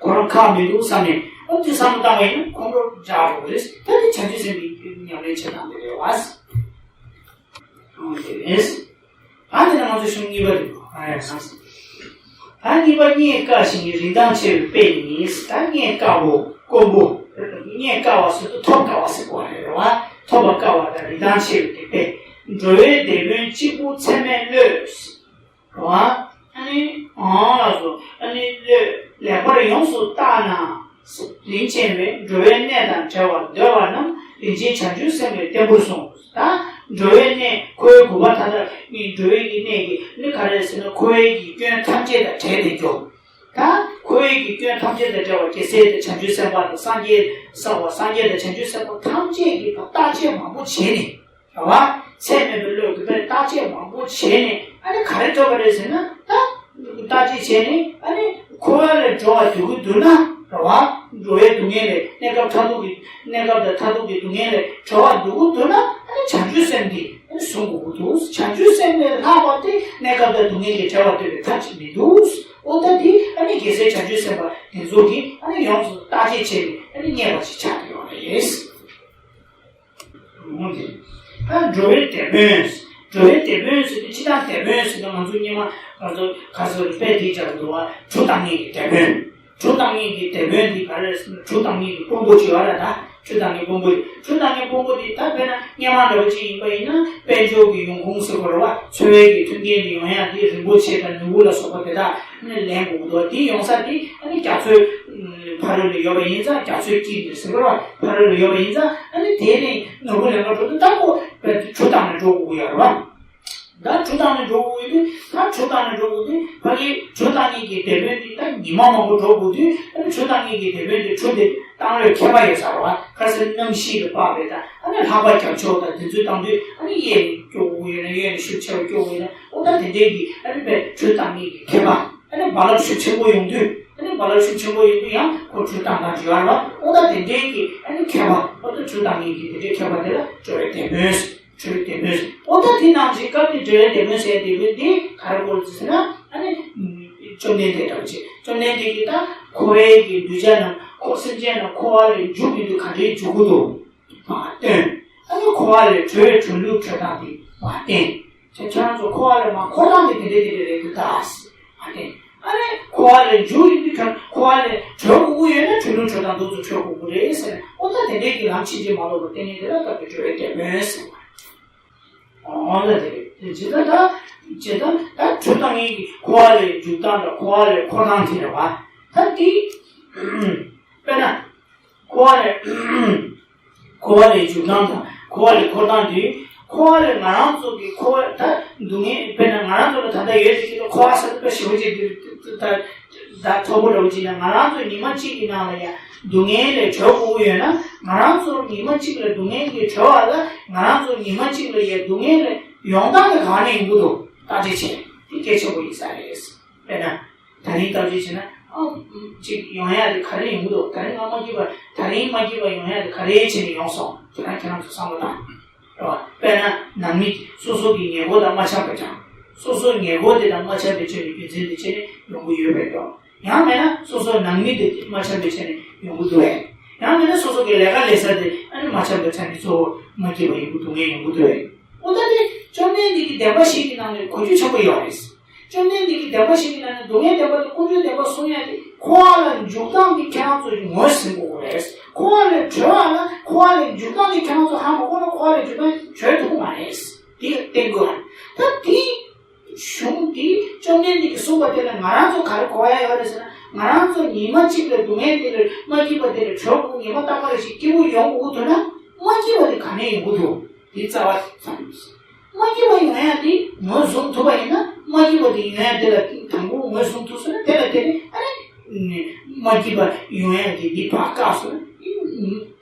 ཁོ་རང་ཁག་མི་འདུག་བསམ་ནས་ཨོ་དེ་བསམ་བློ་བཏང་བ་ཡིན་ན་ཁོང་ཁྲོ་འཇགས་འགྲོ་གི་རེད། ད་དེ་བྱང་ཆུབ་སེམས་ཀྱི་ཉམས་ལེན་བྱེད་སྟངས་དེ་རེད་བ། ཨོ་དེ་རེད། ཨ་ནི་ང་ཚོ་གཞུང་གཉིས་པ་རེད། ཨ་ཡ་ང་ཚོ། ད་གཉིས་པ་རྙེད་དཀའ་ཞིང་རིན་ཐང་ཆེ་བའི་དཔེ་ནི། ད་རྙེད་དཀའ་བོ་དཀོན་པོ། རྙེད་དཀའ་བ་ཟེར་དུས་ཐོབ་དཀའ་བ་ཟེར་དགོས་རེད་བ། ཐོབ་པ་དཀའ་བ་དང་རིན་ཐང་ཆེ་བའི་དཔེ། འགྲོ་བའི་དེད་དཔོན་གཅིག་པུ་ཚད་མེད་བློས། རེད་བ། ཨ་ནི་ཨང་ལགས་སོ། ཨ་ནི་བློས་ལེགས་པར་ཡོངས་སུ་བརྟགས་ན། རིན་ཆེན་བས་འགྲོ་བའི་གནས་དང་བྲལ་བར་འདོད་པ་རྣམས་རིན་ཆེན་བྱང་ཆུབ་སེམས་ལས་བརྟན་པོར་གསུངས། ད་འགྲོ་བའི་གནས་འཁོར་བའི་སྒོ་ཁ་མཐའ་དག་གཉིས་འགྲོ་བའི་གི་གནས་ཀྱི་ནི་ག་རེ་ཟེར་ན་འཁོར་བའི་གི་སྐྱོན་ཐམས་ཅད་དང་བྲལ་ཏེ་འགྲོ། ད་འཁོར་བའི་གི་སྐྱོན་ཐམས་ཅད་དང་བྲལ་བ་རྒྱལ་སྲས་དང་བྱང་ཆུབ་སེམས་དཔའ་དང་སངས་རྒྱས་བསགས་པ་སངས་རྒྱས་དང་བྱང་ཆུབ་སེམས་དཔའ་ཐམས་ཅད་ཀྱིས་བརྟག་དཔྱད་མང་པོ་བྱས་ནས། རེད་བ། ཚད་མེད་པའི་བློས་གུས་པས་བརྟག་དཔྱད་མང་པོ་བྱས་ནས་ཨ་ནི་ག་རེ་ཐོབ་པ་རེད་ཟེར་ན་ད། བརྟག་དཔྱད་བྱས་ནས་ཨ་ནི་འཁོར་བ་ལས་སྒྲོལ་བ་འདོད་ཀྱི་འདུག་ན་རེད་བ། འགྲོ་བའི་སྡུག་བསྔལ་ལས་གནས་སྐབས་མཐར་ཐུག་གི་གནས་སྐབས་དང་མཐར་ཐུག་གི་སྡུག་བསྔལ་ལས་གྲོལ་བ་འདོད་ཀྱི་འདུག་ན་ཨ་ནི་བྱང་ཆུབ་སེམས་འདི་ཨ་ནི་བཟུང་དགོས་ཀྱི་འདུག་བྱང་ཆུབ་སེམས་ལས་ལྷག་པ་དེ་གནས་སྐབས་དང་སྡུག་བསྔལ་ལས་བྲལ་བ་འདོད་པའི་ཐབས་ཅིག་མི་འདུག་ཨོ་ད་འདི་ཨ་ནི་རྒྱལ་སྲས་བྱང་ཆུབ་སེམས་དཔའ་དེ་ཚོ་གིས་ཨ་ནི་ཡོངས་སུ་བརྟག་དཔྱད་བྱས་ནས་ཨ་ནི་རྙེད་པ་ཞིག་ཆགས་ཀྱི་ཡོད་རེད། ད་འགྲོ་བའི་དེད་དཔོན། འགྲོ་བའི་དེད་དཔོན་ཟེར་དུས་སྤྱིར་བཏང་དེད་དཔོན་ཟེར་དུས་ང་ཚོ་སྔོན་མ་ང་ཚོ་ག་ཚོད་དཔེ་དེ་སྦྱར་འདུག་བ། གྲུ་བཏང་མཁན་གྱི་དེད་དཔོན། གྲུབ་བཏང་མཁན་གྱི་དེད་དཔོན་འདི་ག་རེ་ཟེར་ན། གྲུབ་བཏང་མཁན་གྱི་དཔོན་པོ་ཅིག་ཡོད་རེད་ད། གྲུབ་བཏང་མཁན་དཔོན་པོ། གྲུབ་བཏང་མཁན་དཔོན་པོ་འདི་ད་དཔེར་ན་སྔོན་མ་འདྲ་བོ་ཅིག་ཡིན་པ་ཡིན་ན། དཔལ་འབྱོར་གྱི་ཡོང་ཁུངས་ཟེར་དགོས་རེད་བ། འཚོ་བའི་གི་མཐུན་རྐྱེན་འདི་ཡོང་ཡག་འདི་རིན་པོ་ཆེ་དང་ནོར་བུ་ལ་སོགས་པ་དེ་དག་ནི་ལེན་དགོས་ཀྱི་འདུག་དེ་ཡོང་ས་དེ་ཨ་ནི་རྒྱ་མཚོའི་ཕ་རོལ་ལ་ཡོད་པ་ཡིན་ཙང་། རྒྱ་མཚོའི་དཀྱིལ་འདིར་ཟེར་དགོས་རེད་བ། ཕ་རོལ་ལ་ཡོད་པ་ཡིན་ཙང་། ཨ་ནི་དེ་ནས་ནོར་བུ་ལེན་ག་འགྲོ་དུས་ད་ཁོ་གྲུ་བཏང་ནས་འགྲོ་དགོས་ཀྱི་ཡོད་རེད་བ། ད་གྲུ་བཏང་ནས་འགྲོ་དགོས་ཀྱི་འདུག་ད་གྲུ་བཏང་ནས་འགྲོ་དགོས་དུས་ཕ་གི་གྲུ་བཏང་མཁན་གྱི་དེད་དཔོན་འདི་ད་ཉི་མ་མང་པོ་འགྲོ་དགོས་དུས། ཨ་ནི་གྲུ་བཏང་མཁན་གྱི་དེད་དཔོན་འདི་གྲུ་དེ་བཏང་རོགས་མཁས་པ་ཡོད་ས་རེད་བ། ཁ་སང་གནམ་གཤིས་ལ་དཔག་པའི་ད་ཨ་ནི་ལྷགས་པ་རྒྱབ་ཕྱོགས་དང་དེ་ཚོ་བཏང་དུས། ཨ་ནི་གཡས་ནས་སྐྱོ་བོ་ཡོད་ན་གཡས་ནས་ཤུགས་ཆེ་བ་སྐྱོ་བོ་ཡོད་ན། ཨོ་ད་དེ་འདྲའི་གི་ཨ་ནི་པའི་གྲུ་བཏང་མཁན་གྱི་མཁས་པ། ཨ་ནི་རྦ་རླབས་ཤུགས་ཆེན་པོ་ཡོང་དུས། ཨ་ནི་རྦ་རླབས་ཤུགས་ཆེན་པོ་ཡོང་དུས་ཡང་ཁོ་གྲུ་བཏང་སྟངས་ཅིག་ཡོད་རེད་བ། ཨོ་ད་དེ་འདྲའི་གི་ཨ་ནི་མཁས་པ། ཨོ་ད་གྲུ་བཏང་མཁན་གྱི་དེ་འདྲའི་མཁས་པ་དེ་ལ་གྲུ་བའི་དེད་དཔོན། གྲུ་བའི་དེད་དཔོན། ཨོ་ད་དེ་ནང་བཞིན་སྐབས་དེ་གྲུ་བའི་དེད་དཔོན་ཟེར་དེ་དཔོན་དེ་ག་རེ་སྐོར་ཟེར་ན། ཨ་ནི་བཅོམ་ལྡན་འདས་འདྲ་བོ་ཅིག་བཅོམ་ལྡན་འདས་ཀྱིས་ད་འཁོར་བའི་གི་གདུལ་བྱ་རྣམས་འཁོར། སེམས་ཅན་རྣམས་འཁོར་བ་ལས་འཇུག་ཡོང་དུས་ག་འདྲའི་འཇུག་གི་འདུག་མར་སྟོན། ཨ་ནི་འཁོར་བ་ལས་གྲོལ། གྲོལ་ལུགས་གྲོལ་སྟངས་དེ་མར་བསྟན། ཁྱེད་ཁྱེད་རང་ཚོ་འཁོར་བ་ལས་མར་འཁོར་སྟངས་དེ་དེ་འདྲ་དེ་འདྲ་རེད་འདུག་ད་ཟེར་མར་བསྟན། ཨ་ནི་འཁོར་བ་ལས་འཇུག་ཡོང་དུས་གྲོལ། འཁོར་བ་ལས་གྲོལ་དགོས་ཀྱི་ཡོད་ན་གྲོལ་ལུགས་གྲོལ་སྟངས་འདུག་ཚུལ་འཁྲིད་དགོས་ཀྱི་རེད་ཟེར་ནས། ཨོ་ད་དེ་འདྲའི་གི་ལམ་ཕྱིན་ཅི་མ་ལོག་པར་བསྟན་མཁན་དེ་ལ་སྐབས་དེ་གྲུ་བའི་དེད་དཔོན་ཟེར་བ། ཨོ་ད་དེ་རེད། དེ་ཇི་ལྟར་ད་ཇི་ལྟར་ད་གྲུ་བཏང་མཁན་གྱི་འཁོར་བ་ལས་འཇུག་སྟངས་དང་འཁོར་བ་ལས་འཁོར་སྟངས་དེ་རེད་བ། ད་དེ་དཔེར་ན་འཁོར་བ་ལས། འཁོར་བ་ལས་འཇུག་སྟངས་དང་འཁོར་བ་ལས་འཁོར་སྟངས་དེ། འཁོར་བ་ལས་ང་རང་ཚོ་གི་འཁོར་བ་ད་སྡུག་བསྔལ། དཔེར་ན་ང་རང་ཚོ་ལ་ད་ལྟ་ཡོད་ཀྱི་འཁོར་བ་ཟེར་དུས་ཞེ་པོ་ཅིག་དེ་ད་ད་མཐོ་པོ་འདྲ་བོ་ཅིག་ན། ང་རང་ཚོ་ཉི་མ་གཅིག་གི་ནང་ལ་ཡང་སྡུག་བསྔལ་ལས་གྲོལ་དགོས་ཀྱི་ཡོད་ན། ང་རང་ཚོ་ཉི་མ་གཅིག་ལ་སྡུག་བསྔལ་གྱི་གྲོལ་བ་ལ། ང་རང་ཚོ་ཉི་མ་གཅིག་ལ་ཡང་སྡུག་བསྔལ་ལས་ཡོང་སྟངས་དེ་ག་ནས་ཡོང་གི་འདུག་བརྟག་དཔྱད་བྱས། དེ་གལ་ཆེན་པོ་ཡིན་ས་རེད། དཔེར་ན། ད་རིང་བརྟག་དཔྱད་བྱས་ན། ཨ། གཅིག་ཡོང་ཡ་དེ་ག་རེ་ཡོང་གི་འདུག་ད་རིང་ང་མ་སྐྱིད་པ། ད་རིང་མ་སྐྱིད་པ་ཡོང་ཡ་དེ་ག་རེ་བྱས་ནས་ཡོང་སོང་། དེ་རང་ཁྱེད་རང་ཚོ་བསམ་བློ་བཏང་། རེད་བ། དཔེར་ན་ནང་མི་སོ་སོ་གི་ཉེ་འཁོར་དང་མ་འཆམ་པ་ཅང་། སོ་སོ་ཉེ་འཁོར་དེ་དང་མ་འཆམ་པའི་ཆ་ནས་རྒྱུ་མཚན་དེ་བྱས་ནས་ཡོང་གི་ཡོད་པའི་འགྲོ། ཡང་མིན་ན་སོ་སོ་ནང་མི་དེ་མ་འཆམ་པའི་ཆ་ནས་ཡོང་གི་འདུག་བས། ཡང་མིན་ན་སོ་སོ་གི་ལས་ཀ་ལས་ས་དེ་ཨ་ནི་མ་འཆམ་པའི་ཆ་ནས་གཙོ་བོ་མ་སྐྱིད་པ་ཡོང་གི་འདུག་ངས་ཡོང་གི་འདུག་བས། འོ་ད་དེ་བཅོམ་ལྡན་འདས་ཀྱི་བདེན་པ་བཞི་གི་ནང་ནས་གོ་རྒྱུ་ཆེན་པོ་ཡོད་རེད། བཅོམ་ལྡན་འདས་ཀྱི་བདེན་པ་བཞི་གི་ནང་ནས་སྡུག་བསྔལ་བདེན་པ་དང་ཀུན་འབྱུང་བདེན་པ་གསུང་ཡ་དེ། འཁོར་བ་ལ་འཇུག་སྟངས་དེ་ཁྱེད་རང་ཚོ་ངོས་ཟིན་དགོས་རེད། འཁོར་བ་ལས་གྲོལ་བ་ལ། འཁོར་བ་ལས་འཇུག་སྟངས་དེ་ཁྱེད་རང་ཚོ་ཧ་མ་གོ་ན་འཁོར་བ་ལས་འཇུག་སྟངས་གྲོལ་ཐུབ་ཀྱི་མ་རེད། དེ་བསྟན་དགོས་རེད། ད་དེ་གཞུང་དེ་བཅོམ་ལྡན་འདས་ཀྱིས་གསུངས་པ་དེ་ལ་ང་རང་ཚོ་ག་རེ་གོ་ཡ་ཡོད་རེད་ཟེར་ན། ང་རང་ཚོ་ཉི་མ་གཅིག་ལ་སྡུག་བསྔལ་དེ་ལས་མ་སྐྱིད་པ་དེ་ལས་གྲོལ་དགོས། ཉི་མ་རྟག་པ་རེ་ཞིག་སྐྱིད་པོ་ཡོང་དགོས་འདུག་ན། མ་སྐྱིད་པ་དེ་ག་ནས་ཡོང་གི་འདུག་དེ་རྩ་བ་ཙམ། མ་སྐྱིད་པ་ཡོང་ཡ་དེ་ངོས་བཟུང་ཐུབ་པ་ཡིན་ན། མ་སྐྱིད་པ་དེ་ཡོང་ཡ་དེ་ལ་དང་པོ་ངོས་བཟུང་ཐུབ་སོང་ན། དེ་ལ་དེ་ནས་ཨ་ནི་མ་སྐྱིད་པ་ཡོང་ཡ་དེ་འདི་ཕར་བཀག་སོང་ན།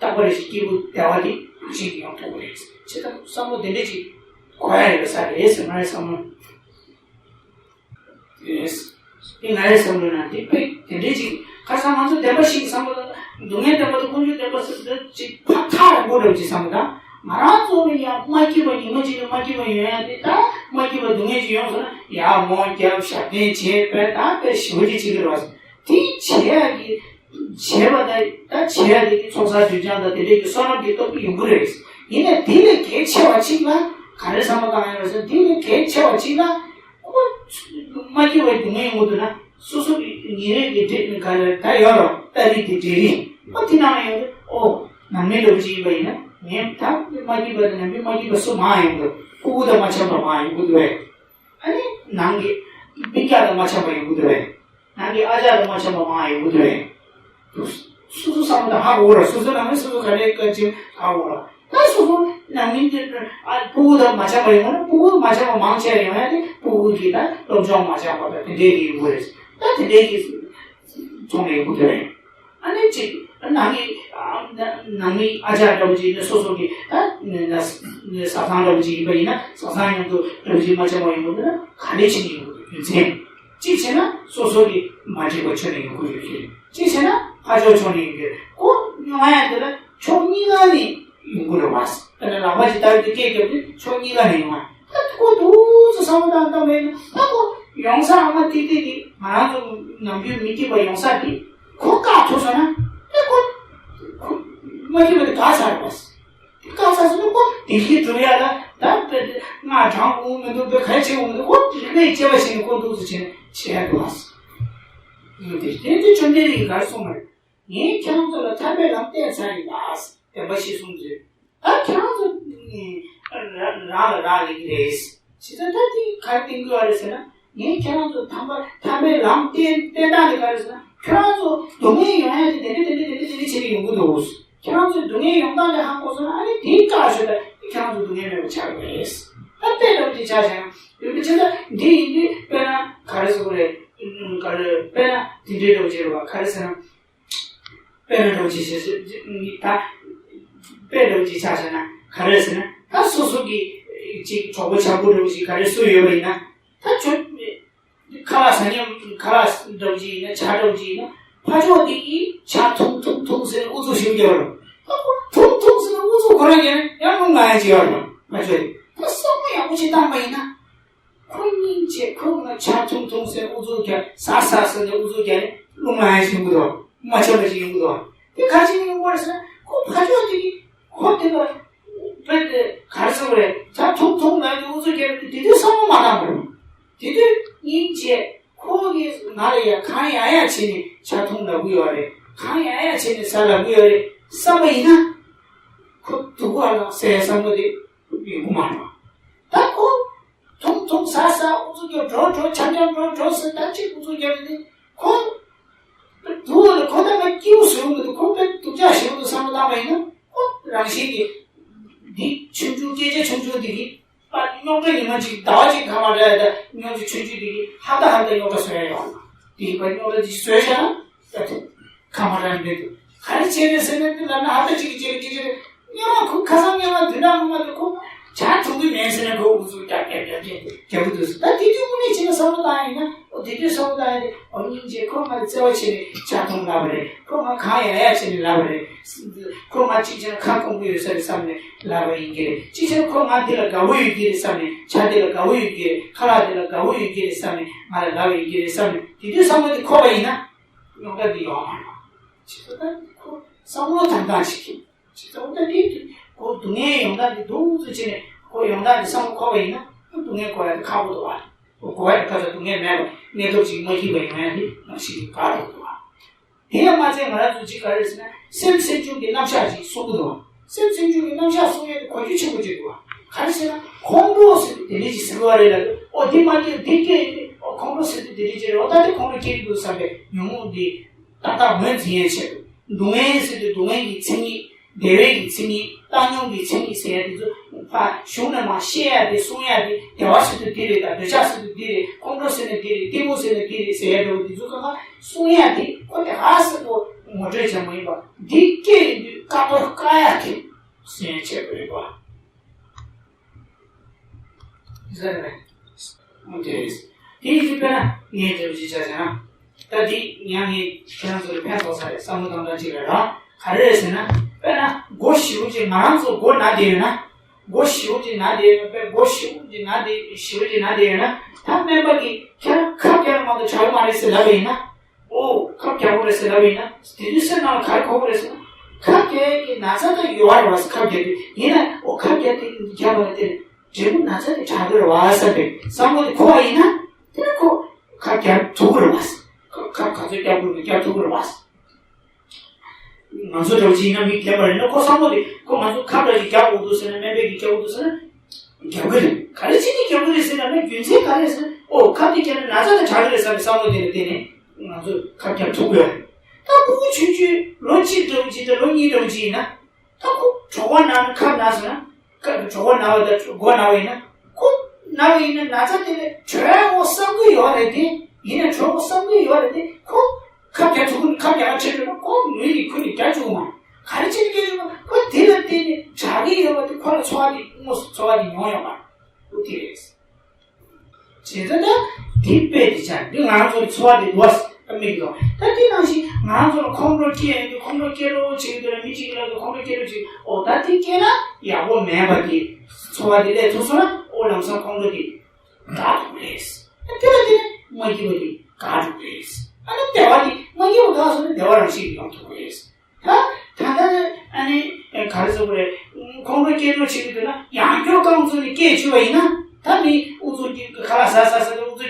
རྟག་པ་རེ་ཞིག་སྐྱིད་པོ་བདེ་བ་དེ་རང་བཞིན་གྱིས་ཡོང་ཐུབ་ཀྱི་རེད། བྱས་ཙང་བསམ་བློ་དེ་འདྲ་ཅིག་གོ་ཡ་ཡོད་ས་རེད་ཟེར་ང་རའི་བསམ་བློ་རེད། དེ་ང་རའི་བསམ་བློ་ན་དེ་དཔེ་དེ་འདྲའི་ཅིག་ཁ་སང་ང་ཚོ་བདེན་པ་བཞི་བསམ་བློ་ན། སྡུག་བསྔལ་བདེན་པ་དང་ཀུན་འབྱུང་བདེན་པ་ཟེར་དེ་ཅིག་ཕ་ཐག་རིང་པོ་འདྲ་བོ་ཅིག་བསམ་བློ་དང་། ང་རང་ཚོ་ནི་ཡང་མ་སྐྱིད་པ་ཉི་མ་གཅིག་ལ་མ་སྐྱིད་པ་ཡོང་ཡ་དེ། ད་མ་སྐྱིད་པ་སྡུག་བསྔལ་ཅིག་ཡོང་སོང་ན་ཡར་མོ་རྒྱབ་ཞབས་བརྟན་བྱས་པས་ད་དཔེ་ཞེ་པོ་ཅིག་བྱེད་ཀྱི་རེད་བ། དེ་བྱེད་ཡ་གི་བྱེད་པ་དང་། ད་བྱེད་ཡ་དེ་གི་ཚོགས་བསགས་རྒྱུ་ཅང་དང་དེ་འདྲའི་གི་བསོད་ནམས་ཀྱི་སྟོབས་ཀྱིས་ཡོང་གི་རེད། ཡིན་ནའི་དེ་ལས་གལ་ཆེ་བ་གཅིག་ལ་ག་རེ་བསམ་བློ་བཏང་ཡ་རེད་ཟེར། དེ་ལས་གལ་ཆེ་བ་གཅིག་ལ། ཁོ་མ་སྐྱིད་པའི་སྡུག་བསྔལ་ཡོང་གི་འདུག་ན། སོ་སོ་གི་ཉིན་རེ་གི་འབྲས་ག་རེ་ད་ཡོད་རོ། ཏ་རིག་གི་འབྲས་རིགས་ཨོ་དེ་ནང་ལ་ཡོང་དུས། ཨོ་ནང་མི་འདྲ་བོ་ཅིག་ཡིན་པ་ཡིན་ན། ངས་ད་མ་སྐྱིད་པ་དང་ནང་མི་མ་སྐྱིད་པ་སུ་མང་ཡོང་གི་འདུག་སྤུ་གུ་དང་མ་འཆམ་པ་མང་ཡོང་གི་འདུག་བས། ཨ་ནི་ནང་གི་སྤུན་ཀྱག་དང་མ་འཆམ་པ་ཡོང་གི་འདུག་བས། ནང་གི་ཨ་ཅག་དང་མ་འཆམ་པ་མང་ཡོང་གི་འདུག་བས། སོ་སོ་བསམ་བློ་ཧ་གོ་ར། སོ་སོ་ནང་མི་སོ་སོ་ག་རེ་ག་ཅིག་ཧ་གོ་ར། ད་སོ་སོ་ནང་མི་དེ་ཨ་སྤུ་གུ་དང་མ་འཆམ་པ་ཡོང་ན། སྤུ་གུ་མ་འཆམ་པ་མང་ཆེ་ཡོང་ཡ་དེ་སྤུ་གུ་གི་ད་སློབ་སྦྱོང་མ་འཆམ་པ་དང་དེ་འདྲའི་གི་ཡོང་གི་རེད། ད་དེ་འདྲའི་གི་ཚོང་ལས་ཡོང་གི་རེད། ཨ་ནི་ཅིག་ནང་གི་ཨ་ནང་མི་ཨ་ཅག་འདྲ་བོ་ཅིག་ནི་སོ་སོ་གི་ད་བཟའ་ཚང་འདྲ་བོ་ཅིག་ཡིན་པ་ཡིན་ན། བཟའ་ཚང་མཉམ་དུ་འདྲ་བོ་ཅིག་མ་འཆམ་པ་ཡོང་གི་འདུག་ན་ག་རེ་བྱེད་ཀྱི་ཡོང་གི་འདུག་རྒྱུ་མཚན། གཅིག་བྱས་ན་སོ་སོ་གི་མ་འགྲིག་པ་ཁྱོན་ནས་ཡོང་གི་ཡོད་ཀྱི་རེད། གཅིག་བྱས་ན་ཕར་ཕྱོགས་ཕྱོགས་ནས་ཡོང་གི་རེད། ཁོ་ཡོང་ཡ་དེ་ལ་ཕྱོགས་གཉིས་ཀ་ནས་ཡོང་གི་རེད་བ། དཔེར་ན་ལག་པ་ཅིག་བཏགས་དུས་སྐད་རྒྱབ་དུས་ཕྱོགས་གཉིས་ཀ་ནས་ཡོང་བ། ད་ཁོ་ཏོག་ཙམ་བསམ་བློ་བཏང་བཏང་བས་ན། ད་ཁོ་ཡོང་ས་ཨ་མ་ཏིག་ཏིག་གི་ང་རང་ཚོ་ནམ་རྒྱུན་མི་སྐྱིད་པ་ཡོང་ས་དེ་ཁོ་བཀག་ཐུབ་སོང་ན། ད་ཁོ་ཁོ་མ་སྐྱིད་པ་དེ་དག་ཚར་རེད་བ། དཀའ་ས་སུ་ནི་ཁོ་བདེ་སྐྱིད་སྒྲུབ་ཡ་ལ་ད་དཔེ་སྔགས་བགྲང་དགོས་མི་འདུག་དཔེ་ག་རེ་བྱེད་དགོས་མི་འདུག་ཁོ་རིག་གནས་སྐྱེ་བ་ཞིག་ནི་ཁོ་འདུག་ཟེར་བྱས་ནས་བྱེད་ཡ་འདུག་ཨ། ཡོད་དེ། དེ་དུས་བཅོམ་ལྡན་འདས་ཀྱིས་ག་རེ་གསུངས་པ་རེད། ངས་ཁྱེད་རང་ཚོ་ལ་ཐར་པའི་ལམ་བསྟན་ཚར་ཡིན་ལ། བདེན་པ་བཞི་གསུངས་ཚུལ། ད་ཁྱེད་རང་ཚོ་རང་ལ་རག་ལས་ཀྱི་རེད། ཇི་ལྟར་ད་དེ་ག་རེ་བསྟན་དགོས་པ་རེད་ཟེར་ན། ངས་ཁྱེད་རང་ཚོ་ཐར་པ་ཐར་པའི་ལམ་བསྟན་བསྟན་སྟངས་དེ་ག་རེ་ཟེར་ན། ཁྱེད་རང་ཚོ་སྡུག་བསྔལ་ཡོང་ཡ་དེ་དེ་འདྲ་དེ་འདྲ་དེ་འདྲ་དེ་འདྲ་བྱས་ནས་ཡོང་གི་འདུག་ཁྱེད་རང་ཚོའི་སྡུག་བསྔལ་ཡོང་སྟངས་དེ་ཧ་གོ་སོང་ན། ཨ་ནི་དེ་བཀག་ཞོག་ད་ཁྱེད་རང་ཚོ་སྡུག་བསྔལ་མེད་པ་ཆགས་ཀྱི་རེད། ད་དཔེ་འདྲ་པོ་དེ་ཆ་བཞག་ན། ཡོད་པའི་ཕྱིར་ད་འདི་ཡིན་དུས་དཔེར་ན་ག་རེ་ཟེར་དགོས་རེད། ག་རེ་དཔེར་ན་དེ་འདྲའི་འདྲ་པོ་བྱས་རེད་བ། ག་རེ་ཟེར་ན། དཔེ་འདྲ་པོ་ཅིག་བཤད་ཤེས་ད། དཔེ་འདྲ་པོ་ཅིག་ཆ་བཞག་ན་ག་རེ་ཟེར་ན། ད་སོ་སོ་གི་ཅིག་གྲོགས་པོ་ཆག་པོ་འདྲ་པོ་ཅིག་ག་རེ་སུ་ཡོད་པ་ཡིན་ན། ད་ཁྱོད་ཁ་ལག་ཟ་མཁན་ཁ་ལག་འདྲ་པོ་ཅིག་ཡིན་ན། ཇ་འདྲ་པོ་ཅིག་ཡིན་ན། ཕར་ཕྱོགས་དེ་གིས་ཇ་འཐུང་འཐུང་འཐུང་ཟེར་ནས་ཨུ་ཚུགས་ཞེ་པོ་རྒྱག་རེད། ད་ཁོ་འཐུང་འཐུང་ཟེར་ནས་ཨུ་ཚུགས་ཁོ་རང་ཡང་ཡང་རླུང་ལངས་ཡ་ཅིག་ཡོད་རེད། ཕར་ཕྱོགས་དེ་ད་བསམ་བློ་ཡག་པོ་ཅིག་བཏང་པ་ཡིན་ན། ཁོ་སྙིང་རྗེ། ཁོ་ང་ཇ་འཐུང་འཐུང་ཟེར་ཨུ་ཚུགས་རྒྱག་ཟ་ཟ་ཟེར་ནས་ཨུ་ཚུགས་རྒྱག་ནས་རླུང་ལངས་ཡ་ཞིག་ཡོང་གི་འདུག་མ་ཆགས་པ་ཞིག་ཡོང་གི་འདུག་དེ་ག་རེ་བྱས་ནས་ཡོང་གི་རེད་ཟེར་ན། ཁོ་ཕར་ཕྱོགས་དེ་གིས་ཁོ་དེ་ལ་དཔེ་དེ་ག་རེ་ཟེར་དགོས་རེད། ཇ་འཐུང་འཐུང་ལབ་ནས་ཨུ་ཚུགས་རྒྱག་དེ་དུས་བསམ་བློ་མ་བཏང་བ་རེད། དེ་དུས་སྙིང་རྗེ། ཁོ་གིས་ང་ལ་ཡ་གང་ཡག་ཡག་བྱས་ནས་ཇ་འཐུང་ལབ་གི་ཡོད་རེད། གང་ཡག་ཡག་བྱས་ནས་ཟ་ལབ་གི་ཡོད་རེད་བསམ་པ་ཡིན་ན། ཁོ་སྡུག་པ་ལ་ཟེར་བསམ་བློ་དེ་ཡོང་གི་མ་རེད། ད་ཁོ་འཐུང་འཐུང་ཟ་ཟ་ཨུ་ཚུགས་རྒྱག་འགྲོ་འགྲོ་འཆམ་འཆམ་འགྲོ་འགྲོ་ཟེར་ད་ཅིག་ཨུ་ཚུགས་རྒྱག་ནས་ཁོ་སྡུག་པ་ལ་ཁོ་ད་ང་སྐྱིད་པོ་བཟོ་གི་འདུག་ཁོ་དཔེ་སྡུག་ཅག་བཟོ་གི་འདུག་བསམ་བློ་བཏང་བ་ཡིན་ན། ཁོ་རང་བཞིན་གྱིས་འདི་ཆུང་ཆུང་སྐད་ཆ་ཆུང་ཆུང་འདི་གིས་པ་རྙོག་དྲ་ཉི་མ་གཅིག་ཟླ་བ་གཅིག་གང་མ་འདྲ་ཡ་ད་རྙོག་དྲ་ཆུང་ཆུང་འདི་གིས་ཧ་ད་ཧ་ད་རྙོག་དྲ་བཟོ་ཡ་ཡོད། འདི་གིས་པ་རྙོག་དྲ་འདི་བཟོས་བཞག་ན་ད་དེ་གང་མ་འདྲ་མེད་འདུག་ག་རེ་བྱས་རེད་ཟེར་ན། འདི་ལབ་ན་ཧ་ད་གཅིག་གིས་བྱས་རེད་གཅིག་བྱས་རེད། སྔོན་མ་ཁོ་ཁ་སང་སྔོན་མ་དུས་འདྲ་སྔོན་མ་དུ་ཁོ་ཇ་འཐུང་གི་མེད་ཟེར་ན་ཁོ་ཨུ་ཚུགས་རྒྱག་རྒྱག་རྒྱག་རྒྱག་རྒྱག་གི་འདུག་ད་དེ་དུས་དངོས་གནས་བྱས་ན་བསམ་བློ་བཏང་ཡིན་ན། ཨོ་དེ་དུས་བསམ་བློ་བཏང་ཡིན་ཏེ། ཨོ་སྙིང་རྗེ། ཁོ་ང་ལ་བརྩེ་བ་བྱས་ནས་ཇ་འཐུང་ལབ་པ་རེད། ཁོ་ང་གང་ཡག་ཡག་བྱས་ནས་ལབ་པ་རེད། ཁོ་ང་གཅིག་བྱས་ན་ཁ་སྐོམ་གི་ཡོད་ས་རེད་བསམ་ནས་ལབ་པ་ཡིན་གྱི་རེད། གཅིག་བྱས་ན་ཁོ་ང་འདི་ལ་དགའ་པོ་ཡོད་ཀྱི་རེད་བསམ་ནས། ཇ་འདི་ལ་དགའ་པོ་ཡོད་ཀྱི་རེད། ཁ་ལག་འདི་ལ་དགའ་པོ་ཡོད་ཀྱི་རེད་བསམ་ནས་ང་ལ་ལབ་པ་ཡིན་གྱི་རེད་བསམ་ནས། དེ་དུས་བསམ་བློ་དེ་འཁོར་བ་ཡིན་ན། རྙོག་དྲ་འདི་ཡོང་མ་རེད། ཇི་ལྟར་ད་ཁོ་བསམ་བློ་བཏང་སྟངས་ཤིག་གིས། ཇི་ལྟར་ད་འདི་ཁོ་སྡུག་བསྔལ་ཡོང་སྟངས་འདི་འདུག་ཚུལ་བྱས་ནས་ཁོ་ཡོང་སྟངས་འདི་བསམ་བློ་འཁོར་བ་ཡིན་ན། སྡུག་བསྔལ་འཁོར་ཡ་འདི་ཁག་པོ་འདུག་བ། འཁོར་བ་ཡི་ཁ་ཚ་སྡུག་བསྔལ་མེད་པ་གནས་སྐབས་ཅིག་མ་སྐྱིད་པ་ཡོང་ཡ་འདི་ནང་བཞིན་གྱི་དཀའ་ལས་འདུག་བ། དེ་ཡང་མ་ཚད་ང་རང་ཚོ་ཅིག་ག་རེ་ཟེར་ན། སེམས་སེམས་བྱུང་གི་རྣམ་གཞག་ཅིག་གསུང་གི་འདུག་བ། སེམས་སེམས་བྱུང་གི་རྣམ་གཞག་གསུང་ཡ་དེ་གོ་རྒྱུ་ཆེན་པོ་ཅིག་འདུག་བ། ག་རེ་ཟེར་ན་ཁོང་ཁྲོ་ཟེར་དུས་དེ་འདྲ་ཅིག་ཟེར་བ་རེད་ལབ་དུས། ཨོ་འདི་མ་སྐྱིད་འདི་སྐྱིད་ཡིན་ཏེ། ཨོ་ཁོང་ཁྲོ་ཟེར་དུས་དེ་འདྲ་ཅིག་རེད། ཨོ་ད་དེ་ཁོང་ཁྲོ་སྐྱེ་གི་འདུག་བསམ་པའི་ཉོན་མོངས་འདི་ཏག་ཏག་ངོས་འཛིན་ཡ་ཆེད་དུ། སྡུག་བསྔལ་ཟེར་དུས་སྡུག་བསྔལ་གྱི་མཚན་ཉིད། བདེ་བའི་གི་མཚན་ཉིད། བཏང་སྙོམས་ཀྱི་མཚན་ཉིད་ཟེར་ཡ་དེ་ཚོ་ཕར་གཞུང་ནས་མར་བཤད་ཡ་དེ་གསུང་ཡ་དེ། བདེ་བ་ཟེར་དུས་འདི་རེད། ད་འདོད་ཆགས་ཟེར་དུས་འདི་རེད། ཁོང་ཁྲོ་ཟེར་ན་འདི་རེད། གཏི་མུག་ཟེར་ན་འདི་རེད་ཟེར་ཡ་འདྲ་བོ་དེ་ཚོ་ཁ་ཁ་གསུང་ཡ་དེ་ཁོ་དེ་ཧ་ཟེར་གོ་ངོ་སྤྲོད་བྱ་མ་ཡིན་པ། འདི་སྐད་ཡིན་དུས་བཀག་པ་བཀག་ཡ་དེ་གསུང་ཡ་ཆེད་དུ་རེད་པ། ཟེར་རེད། འོ་དེ་རེད། དེ་ཡིན་དུས་དཔེར་ན་ངས་འདྲ་བོ་ཅིག་བྱས་བྱས་ན། ད་འདི་ཡང་ངས་ཁྱེད་རང་ཚོ་ལ་ཕན་ཐོགས་ས་རེད་བསམ་བློ་བཏང་སྟངས་ཅིག་རེད་ར། ག་རེ་རེད་ཟེར་ན། དཔེར་ན་མགོ་ཞེ་པོ་ཅིག་ང་རང་ཚོ་མགོ་ན་བསྡད་ཡོད་ན། མགོ་ཞེ་པོ་ཅིག་ན་བསྡད་ཡོད་ན། དཔེ་མགོ་ཞེ་པོ་ཅིག་ན་བསྡད་ཞེ་པོ་ཅིག་ན་བསྡད་ཡོད་ན། ད་སྨན་པ་གིས་ཁྱེད་རང་ཁབ་བརྒྱབ་ན་མ་གཏོགས་དྲག་གི་མ་རེད་ཟེར་ལབ་པ་ཡིན་ན། ཨོ་ཁབ་བརྒྱབ་དགོས་རེད་ཟེར་ལབ་པ་ཡིན་ན། དེ་དུས་སེམས་ནང་ལ་ག་རེ་འཁོར་གི་རེད་ཟེར་ན། ཁབ་བརྒྱབ་ཡས་ཀྱི་ན་ཚ་ད་ཡོད་རེད་བ། ཁབ་བརྒྱབ་དུས་ཡིན་ན་ཨོ་ཁབ་བརྒྱབ་དེ་བརྒྱབ་པ་ལ་དེ་འབྲས་བུ་ན་ཚ་དེ་དྲག་གི་རེད་བ་བསམ་པའི་བསམ་བློ་དེ་འཁོར་བ་ཡིན་ན། དེ་ནི་ཁོ་ཁབ་བརྒྱབ་ཐུབ་ཀྱི་རེད་བ། ཁབ་ཁབ་ག་ཚོད་བརྒྱབ་དགོས་ན་བརྒྱབ་ཐུབ་ཀྱི་རེད་བ། ང་ཚོ་འདྲ་བོ་ཅིག་ཡིན་ན་མི་བརྒྱབ་པ་རེད་ན། ཁོ་བསམ་བློ་དེ་ཁོ་ང་ཚོ་ཁབ་འདྲ་ཅིག་བརྒྱབ་དགོས་འདུག་ཟེར་ན། སྨན་པས་ཀྱིས་བརྒྱབ་དགོས་འདུག་ཟེར་ན། རྒྱབ་ཀྱི་རེད། ག་རེ་བྱས་ནས་རྒྱབ་ཀྱི་རེད་ཟེར་ན། ནི་རྒྱུ་མཚན་ག་རེ་ཟེར་ན། ཨོ་ཁབ་དེ་བརྒྱབ་ན་ན་ཚ་དེ་དྲག་གི་རེད་བསམ་པའི་བསམ་བློ་དེ་ལ་བརྟེན་ནས་ང་ཚོས་ཁབ་བརྒྱབ་ཐུབ་ཀྱི་ཡོད་རེད། ད་ཕྲུ་གུ་ཆུང་ཆུང་ལོ་གཅིག་འདྲ་བོ་ཅིག་དང་ལོ་གཉིས་འདྲ་བོ་ཅིག་ཡིན་ན། ད་ཁོ་གྲོད་ཁོག་ན་ན་ཁབ་ན་སོང་ན། ཁ་གྲོད་ཁོག་ན་བ་དང་མགོ་ན་བ་ཡིན་ན། ཁོ་ན་བ་ཡིན་ན་ན་ཚ་དེ་ལས་གྲོལ་འོ་བསམ་གྱི་ཡོད་རེད་དེ། ཡིན་ན་གྲོལ་འོ་བསམ་གྱི་ཡོད་རེད་དེ། ཁོ་ཁབ་རྒྱག་ཐུབ་ཀྱི། ཁབ་རྒྱག་ཁྲིད་འགྲོ་ན་ཁོ་ངོས་ནས་ཁོ་ནས་རྒྱག་བཅུག་མ། ག་རེ་བྱས་ནས་སྐད་ཆ་ན་ཁོ་དེ་ལ་བརྟེན་ནས་དྲག་གི་ཡོད་པ་དེ་ཁོ་ལ་ཚོར་བ་དེ་དངོས་སུ་ཚོར་བ་དེ་མྱོང་ཡོད་མ་རེད། ཁོ་དེ་རེད། བྱས་ཙང་ད་དེ་དཔེ་དེ་ཆ་འདི་ང་རང་ཚོ་ལ་ཚོར་བ་དེ་འདུག་ཨ། མིག་དང་ད་དེ་ནང་བཞིན་ང་རང་ཚོ་ལ་ཁོང་ཁྲོ་སྐྱེ་ཡོང་དུས། ཁོང་ཁྲོ་སྐྱེ་རོགས་བྱེད་ཀྱི་འདུག་ལ། མི་གཅིག་ལ་ཁོང་ཁྲོ་སྐྱེ་རོགས་བྱེད། ཨོ་ད་དེ་སྐྱེ་ན་ཡག་པོ་མེད་པ་དེ་ཚོར་བ་དེ་སླེབས་ཐུབ་སོང་ན། ཨོ་ལམ་སང་ཁོང་ཁྲོ་དེ་དག་ཐུབ་རེད། ཨ་དེ་ལ་དེ་ནས་མ་སྐྱིད་པ་དེ་དག་ཐུབ་རེད། ཨ་ནི་བདེ་བ་དེ། མ་སྐྱིད་པ་དག་སོང་ན་བདེ་བ་རང་བཞིན་ཡོང་ཐུབ་རེད། ད་ད་ལྟ་ཨ་ནི་ག་རེ་ཟེར་དགོས་རེད། ཁོང་ཁྲོ་སྐྱེ་འགྲོ་བྱེད་ཀྱི་འདུག་ན། ཡང་སྐྱར་རྐང་བཙུགས་ནས་སྐད་བྱུང་བ་ཡིན་ན། ད་མི་ཨུ་ཚུགས་ཀྱིས་ཁ་ལག་ཟ་ཟ་ཟ་ནས་ཨུ་ཚུགས་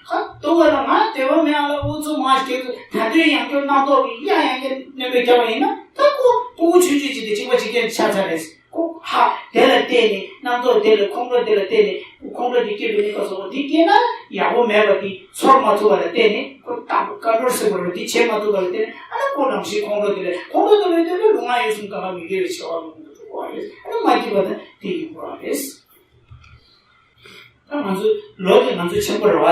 ཁ་ཏོ་བ་ལ་ང་དེ་བ་མེད་ཨ་ལ་ཨུ་ཚུགས་མ་སྐྱེ་ཚུལ་ད་དུང་ཡང་སྐྱོ་རྣམ་རྟོག་གི་ཡང་ཡང་སྐྱེ་གནོན་པའི་རྒྱབ་པ་ཡིན་ན་ད་ཁོ་ཕྲུ་གུ་ཆུང་ཆུང་ཅིག་དེ་གཅིག་པ་གཅིག་རྐྱང་ཆགས་ཚར་རེད། ཁོ་ཧ་དེ་ལ་བརྟེན་ནས་རྣམ་རྟོག་དེ་ལ་ཁོང་ཁྲོ་དེ་ལ་བརྟེན་ནས་ཁོང་ཁྲོ་དེ་སྐྱེ་བའི་གནས་སྐབས་སུ་འོ་དེ་སྐྱེས་ན་ཡག་པོ་མེད་པ་དེ་ཚོར་མ་ཐུབ་པ་ལ་བརྟེན་ནས་ཁོ་རྟག་པར་ཀ་འགྲོར་སེམས་པ་རུ་དེ་བྱེད་མ་ཐུབ་པ་ལ་བརྟེན་ནས་ཨ་ན་ཁོ་རང་བཞིན་ཁོང་ཁྲོ་དེ་ལ་ཁོང་ཁྲོ་དེ་ལ་དེ་ལ་ལུས་ངག་ཡིད་གསུམ་ག་ག་མི་དགེ་བའི་བྱ་བ་ལ་འགྲོ་བ་རེད། ཨ་ན་མ་སྐྱིད་པ་ན་དེ་ཡིན་དགོས་པ་རེད། ད་ང་ཚོ་ལོ་དེ་ང་ཚོ་ཆེན་པོ་རེད་བ།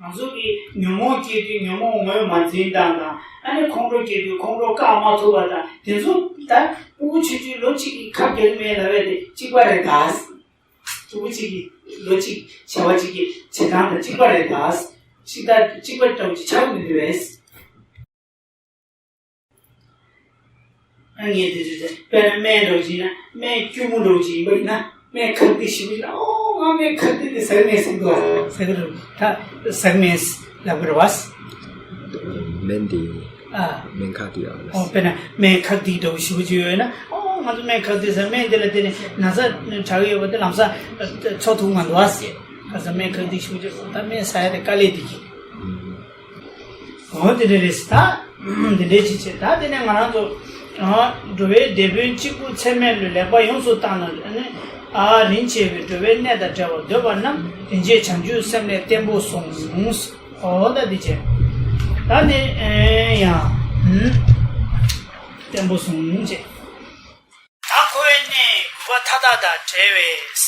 ང་ཚོ་གིས་ཉོན་མོངས་སྐྱེས་དུས་ཉོན་མོངས་ངོས་མ་འཛིན་སྟངས་དང་ཨ་ནི་ཁོང་ཁྲོ་སྐྱེས་དུས་ཁོང་ཁྲོ་བཀག་མ་ཐུབ་པ་དང་དེ་ཚོ་ད་ཕྲུ་གུ་ཆུང་ཆུང་ལོ་གཅིག་གི་ཁ་རྒྱག་གི་མེད་ལབ་པས་དེ་གཅིག་པ་རེད་ད། ཕྲུ་གུ་གཅིག་གིས་ལོ་གཅིག་བྱ་བ་གཅིག་གི་བྱེད་སྟངས་དང་གཅིག་པ་རེད་ད། གཅིག་ད་གཅིག་པ་འདྲ་བོ་ཅིག་ཆགས་མི་འདུག་བས། ཨ་ངས་དེ་ཚོ་དཔེར་ན་སྨན་འདྲ་བོ་ཅིག་ཡིན་ན་སྨན་སྐྱུར་མོ་འདྲ་བོ་ཅིག་ཡིན་པ་ཡིན་ན་སྨན་ཁག་ཏིག་ཞིག་ཡིན་ན་ཨོ་ང་སྨན་ཁག་ཏིག་དེ་ཟ་གི་མེད་ཟེར་འདུག་ཟ་གི་རེད། ད་ཟ་གི་མེད་ལབ་གི་རེད་བ། སྨན་དེ་ཨ་སྨན་ཁག་ཏིག་ཡོད་ཨོ་རེད། དཔེར་ན་སྨན་ཁག་ཏིག་འདྲ་བོ་ཞིག་ཅིག་ཡོད་ན་ཨོ་ང་ཚོ་སྨན་ཁག་ཏིག་ཟ་སྨན་དེ་ལ་བརྟེན་ནས་ན་ཚ་དྲག་གི་ཡོད་པ་དེ་ལམ་སང་འཚོ་ཐུབ་མ་འདུག་ཟེར། ཁ་སང་སྨན་ཁག་ཏིག་ཞིག་ཅིག་ད་སྨན་ཟ་ཡ་དེ་དཀའ་ལས་དེ་གི་འོ་དེ་འདྲ་རེད་ཟེར། ད་དེ་འདྲའི་ཅིག་བྱས། ད་དེ་ནས་ང་རང་ཚོ་ཨ་འགྲོ་བའི་དེད་དཔོན་གཅིག་པུ་ཚད་མེད་ལུས་ལེགས་པར་ཡོངས་སུ་བཏང་ན་ཨ་ནི་ཨ་རིན་ཆེ་བའི་འགྲོ་བའི་གནས་དང་བྲལ་བར་འདོད་པ་རྣམས་རིན་ཆེན་བྱང་ཆུབ་སེམས་ལས་བརྟན་པོ་གསུངས། འོ་ད་དེ་བྱས། ད་ནི་ཨེ་ཡང་ཨུམ་བརྟན་པོ་གསུངས་བྱས། ད་འཁོར་བའི་གནས་དགུ་པ་མཐའ་དག་དང་བྲལ་བས།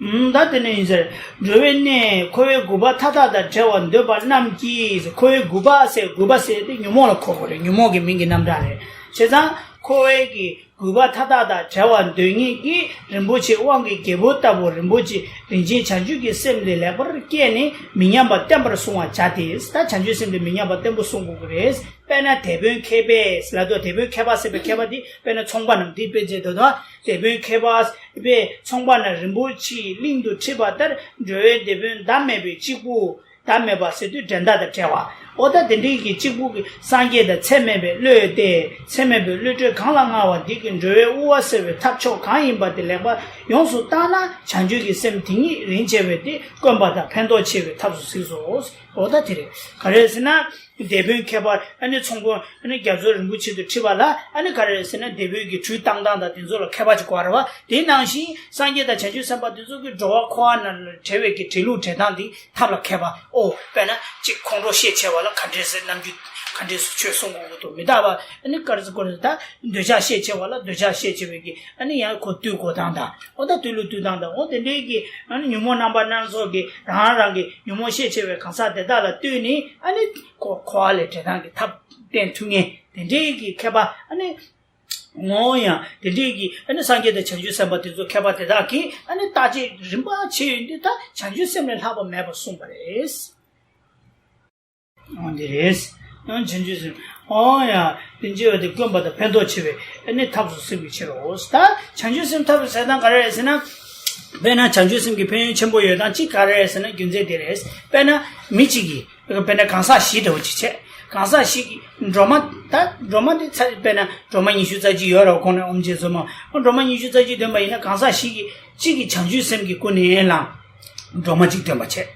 ཨུམ་ད་དེ་ནས་ཡིན་ཟེར། འགྲོ་བའི་གནས་འཁོར་བའི་དགུ་པ་མཐའ་དག་དང་བྲལ་བར་འདོད་པ་རྣམས་ཀྱིས། འཁོར་བའི་དགུ་པ་ཟེར་དགུ་པ་ཟེར་དེ་ཉོན་མོངས་ལ་གོ་དགོས་རེད། ཉོན་མོངས་ཀྱི་མིང་གི་རྣམ་གྲངས་རེད། བྱས་ཙང་འཁོར་བའི་གི་དགུ་པ་མཐའ་དག་དང་བྲལ་བར་འདོད་ངེས་ཀྱིས་རིན་པོ་ཆེ་དབང་གི་རྒྱལ་པོ་ལྟ་བུ་རིན་པོ་ཆེ་རིན་ཆེན་བྱང་ཆུབ་ཀྱི་སེམས་དེ་ལེགས་པར་བསྐྱེད་ནས་མི་ཉམས་པ་བརྟན་པར་བསྲུང་བར་བྱ་སྟེ། ད་བྱང་ཆུབ་སེམས་དེ་མི་ཉམས་པ་བརྟན་པོ་བསྲུང་དགོས་ཀྱི་རེད། དཔེར་ན་དེད་དཔོན་མཁས་པས་ལབ་དུས་དེད་དཔོན་མཁས་པ་ཟེར་བའི་མཁས་པ་འདི་དཔེར་ན་ཚོང་པ་རྣམས་འདི་དཔེ་བྱེད་དུ་དང་དེད་དཔོན་མཁས་པ་པས་ཚོང་པ་རྣམས་རིན་པོ་ཆེའི་གླིང་དུ་ཁྲིད་པ་ལྟར་འགྲོ་བའི་དེད་དཔོན་བདག་མེད་པའི་གཅིག་པུ། བདག་མེད་པ་ཟེར་དུས་འགྲན་ཟླ་དང་བྲལ་བ། འོ་ད་དེ་འདྲའི་གི་གཅིག་པུ་གི་སངས་རྒྱས་དང་ཚད་མེད་པའི་བློས་ཏེ་ཚད་མེད་པའི་བློ་གྲོས་གང་ལ་མངའ་བ་འདི་གིས་འགྲོ་བའི་དབུལ་བ་སེལ་བའི་ཐབས་མཆོག་གང་ཡིན་པ་དེ་ལེགས་པར་ཡོངས་སུ་བརྟགས་ན་བྱང་ཆུབ་ཀྱི་སེམས་དེ་ཉིད་རིན་ཆེ་བས་དེ་དཀོན་པ་དང་ཕན་ཐོགས་ཆེ་བའི་ཐབས་སུ་གཟིགས་སོ། འོ་ད་དེ་རེད། ག་རེ་ཟེར་ན། དེད་དཔོན་མཁས་པ་ཨ་ནི་ཚོང་དཔོན་ཨ་ནི་རྒྱ་མཚོ་རིན་པོ་ཆེ་དུ་ཁྲིད་པ་ལ་ཨ་ནི་ག་རེ་ཟེར་ན་དེད་དཔོན་གྱི་གྲུ་བཏང་སྟངས་དང་དེ་ཚོ་ལ་མཁས་པ་ཅིག་དགོས་རེད་བ། དེ་ནང་བཞིན་སངས་རྒྱས་དང་བྱང་ཆུབ་སེམས་དཔའ་དེ་ཚོ་གི་འགྲོ་བ་འཁོར་བ་ནང་ལ་བྲལ་བའི་གི་བྲལ་ལུགས་བྲལ་སྟངས་དེ་ཐབས་ལ་མཁས་པ། ཨོ་དཔེར་ན་གཅིག་ཁོང་ཁྲོ་ཤས་ཆེ་བ་ལ་ག་འདྲས་ཟེར་རྣམ་འགྱུར་ག་འདྲས་སུ་ཆོས་གསུང་དགོས་ཀྱི་འདུག་མི་རྟག་པ་ཨ་ནི་ག་རེ་ཟེར་དགོས་རེད། ད་འདོད་ཆགས་ཤས་ཆེ་བ་ལ་འདོད་ཆགས་ཤས་ཆེ་བའི་གི་ཨ་ནི་ཡང་ཁོ་བཏུལ་དགོས་སྟངས་དང་། འོ་ད་བཏུལ་ལུགས་བཏུལ་སྟངས་དང་། འོ་དེ་འདྲའི་གི་ཨ་ནི་ཉོན་མོངས་རྣམ་པ་སྣ་ཚོགས་ཀྱི་རང་རང་གི་ཉོན་མོངས་ཤས་ཆེ་བའི་གང་ཟག་དེ་དག་ལ་ལྟོས་ནས་ཨ་ནི་ཁོ་འཁོར་བ་ལས་བྲལ་སྟངས་ཀྱི་ཐབས་བསྟེན་ཐུབ་མཁན་དེ་འདྲའི་གི་མཁས་པ་ཨ་ནི་ངོ་ཡང་དེ་འདྲའི་གི་ཨ་ནི་སངས་རྒྱས་དང་བྱང་ཆུབ་སེམས་དཔའ་དེ་ཚོ་མཁས་པ་དེ་དག་གིས་ཨ་ནི་བརྟག་དཔྱད་རིམ་པ་བྱས་ཡོང་དུས་ད་བྱང་ཆུབ་སེམས་ལས་ལྷག་པ་མེད་པར་གསུངས་པ་རེད། འོ་འདི་རེད། ཡང་བྱང་ཆུབ་སེམས། འོ་ཡ། དེ་འདྲ་བ་དེ་དཀོན་པ་དང་ཕན་ཐོགས་ཆེ་བའི་ཨ་ནི་ཐབས་སུ་གཟིགས་པའི་ཕྱིར་རོ། ད་བྱང་ཆུབ་སེམས་ཐབས་སུ་ཟེར་སྟངས་ག་རེ་རེད་ཟེར་ན། དཔེར་ན་བྱང་ཆུབ་སེམས་ཀྱི་ཕན་ཡོན་ཆེན་པོ་ཡོད་སྟངས་གཅིག་ག་རེ་རེད་ཟེར་ན་རྒྱུ་མཚན་དེ་རེད། དཔེར་ན་མི་གཅིག་གིས་དཔེར་ན་གང་ཟག་བཞི་འདྲ་བོ་གཅིག་བྱས། གང་ཟག་བཞི་གིས་སྒྲོལ་མ། ད་སྒྲོལ་མ་དེ་ཚ་དཔེར་ན་སྒྲོལ་མ་ཉི་ཤུ་རྩ་གཅིག་ཡོད་རེད་བ། ཁོང་ནས་ཨོམ་ཆེན་སོ་མ། སྒྲོལ་མ་ཉི་ཤུ་རྩ་གཅིག་འདོན་པ་ཡིན་ན་གང་ཟག་བཞི་གིས་གཅིག་གིས་བྱང་ཆུབ་སེམས་ཀྱི་སྒོ་ནས་ལ་སྒྲོལ་མ་གཅིག་འདོན་པ་བྱས།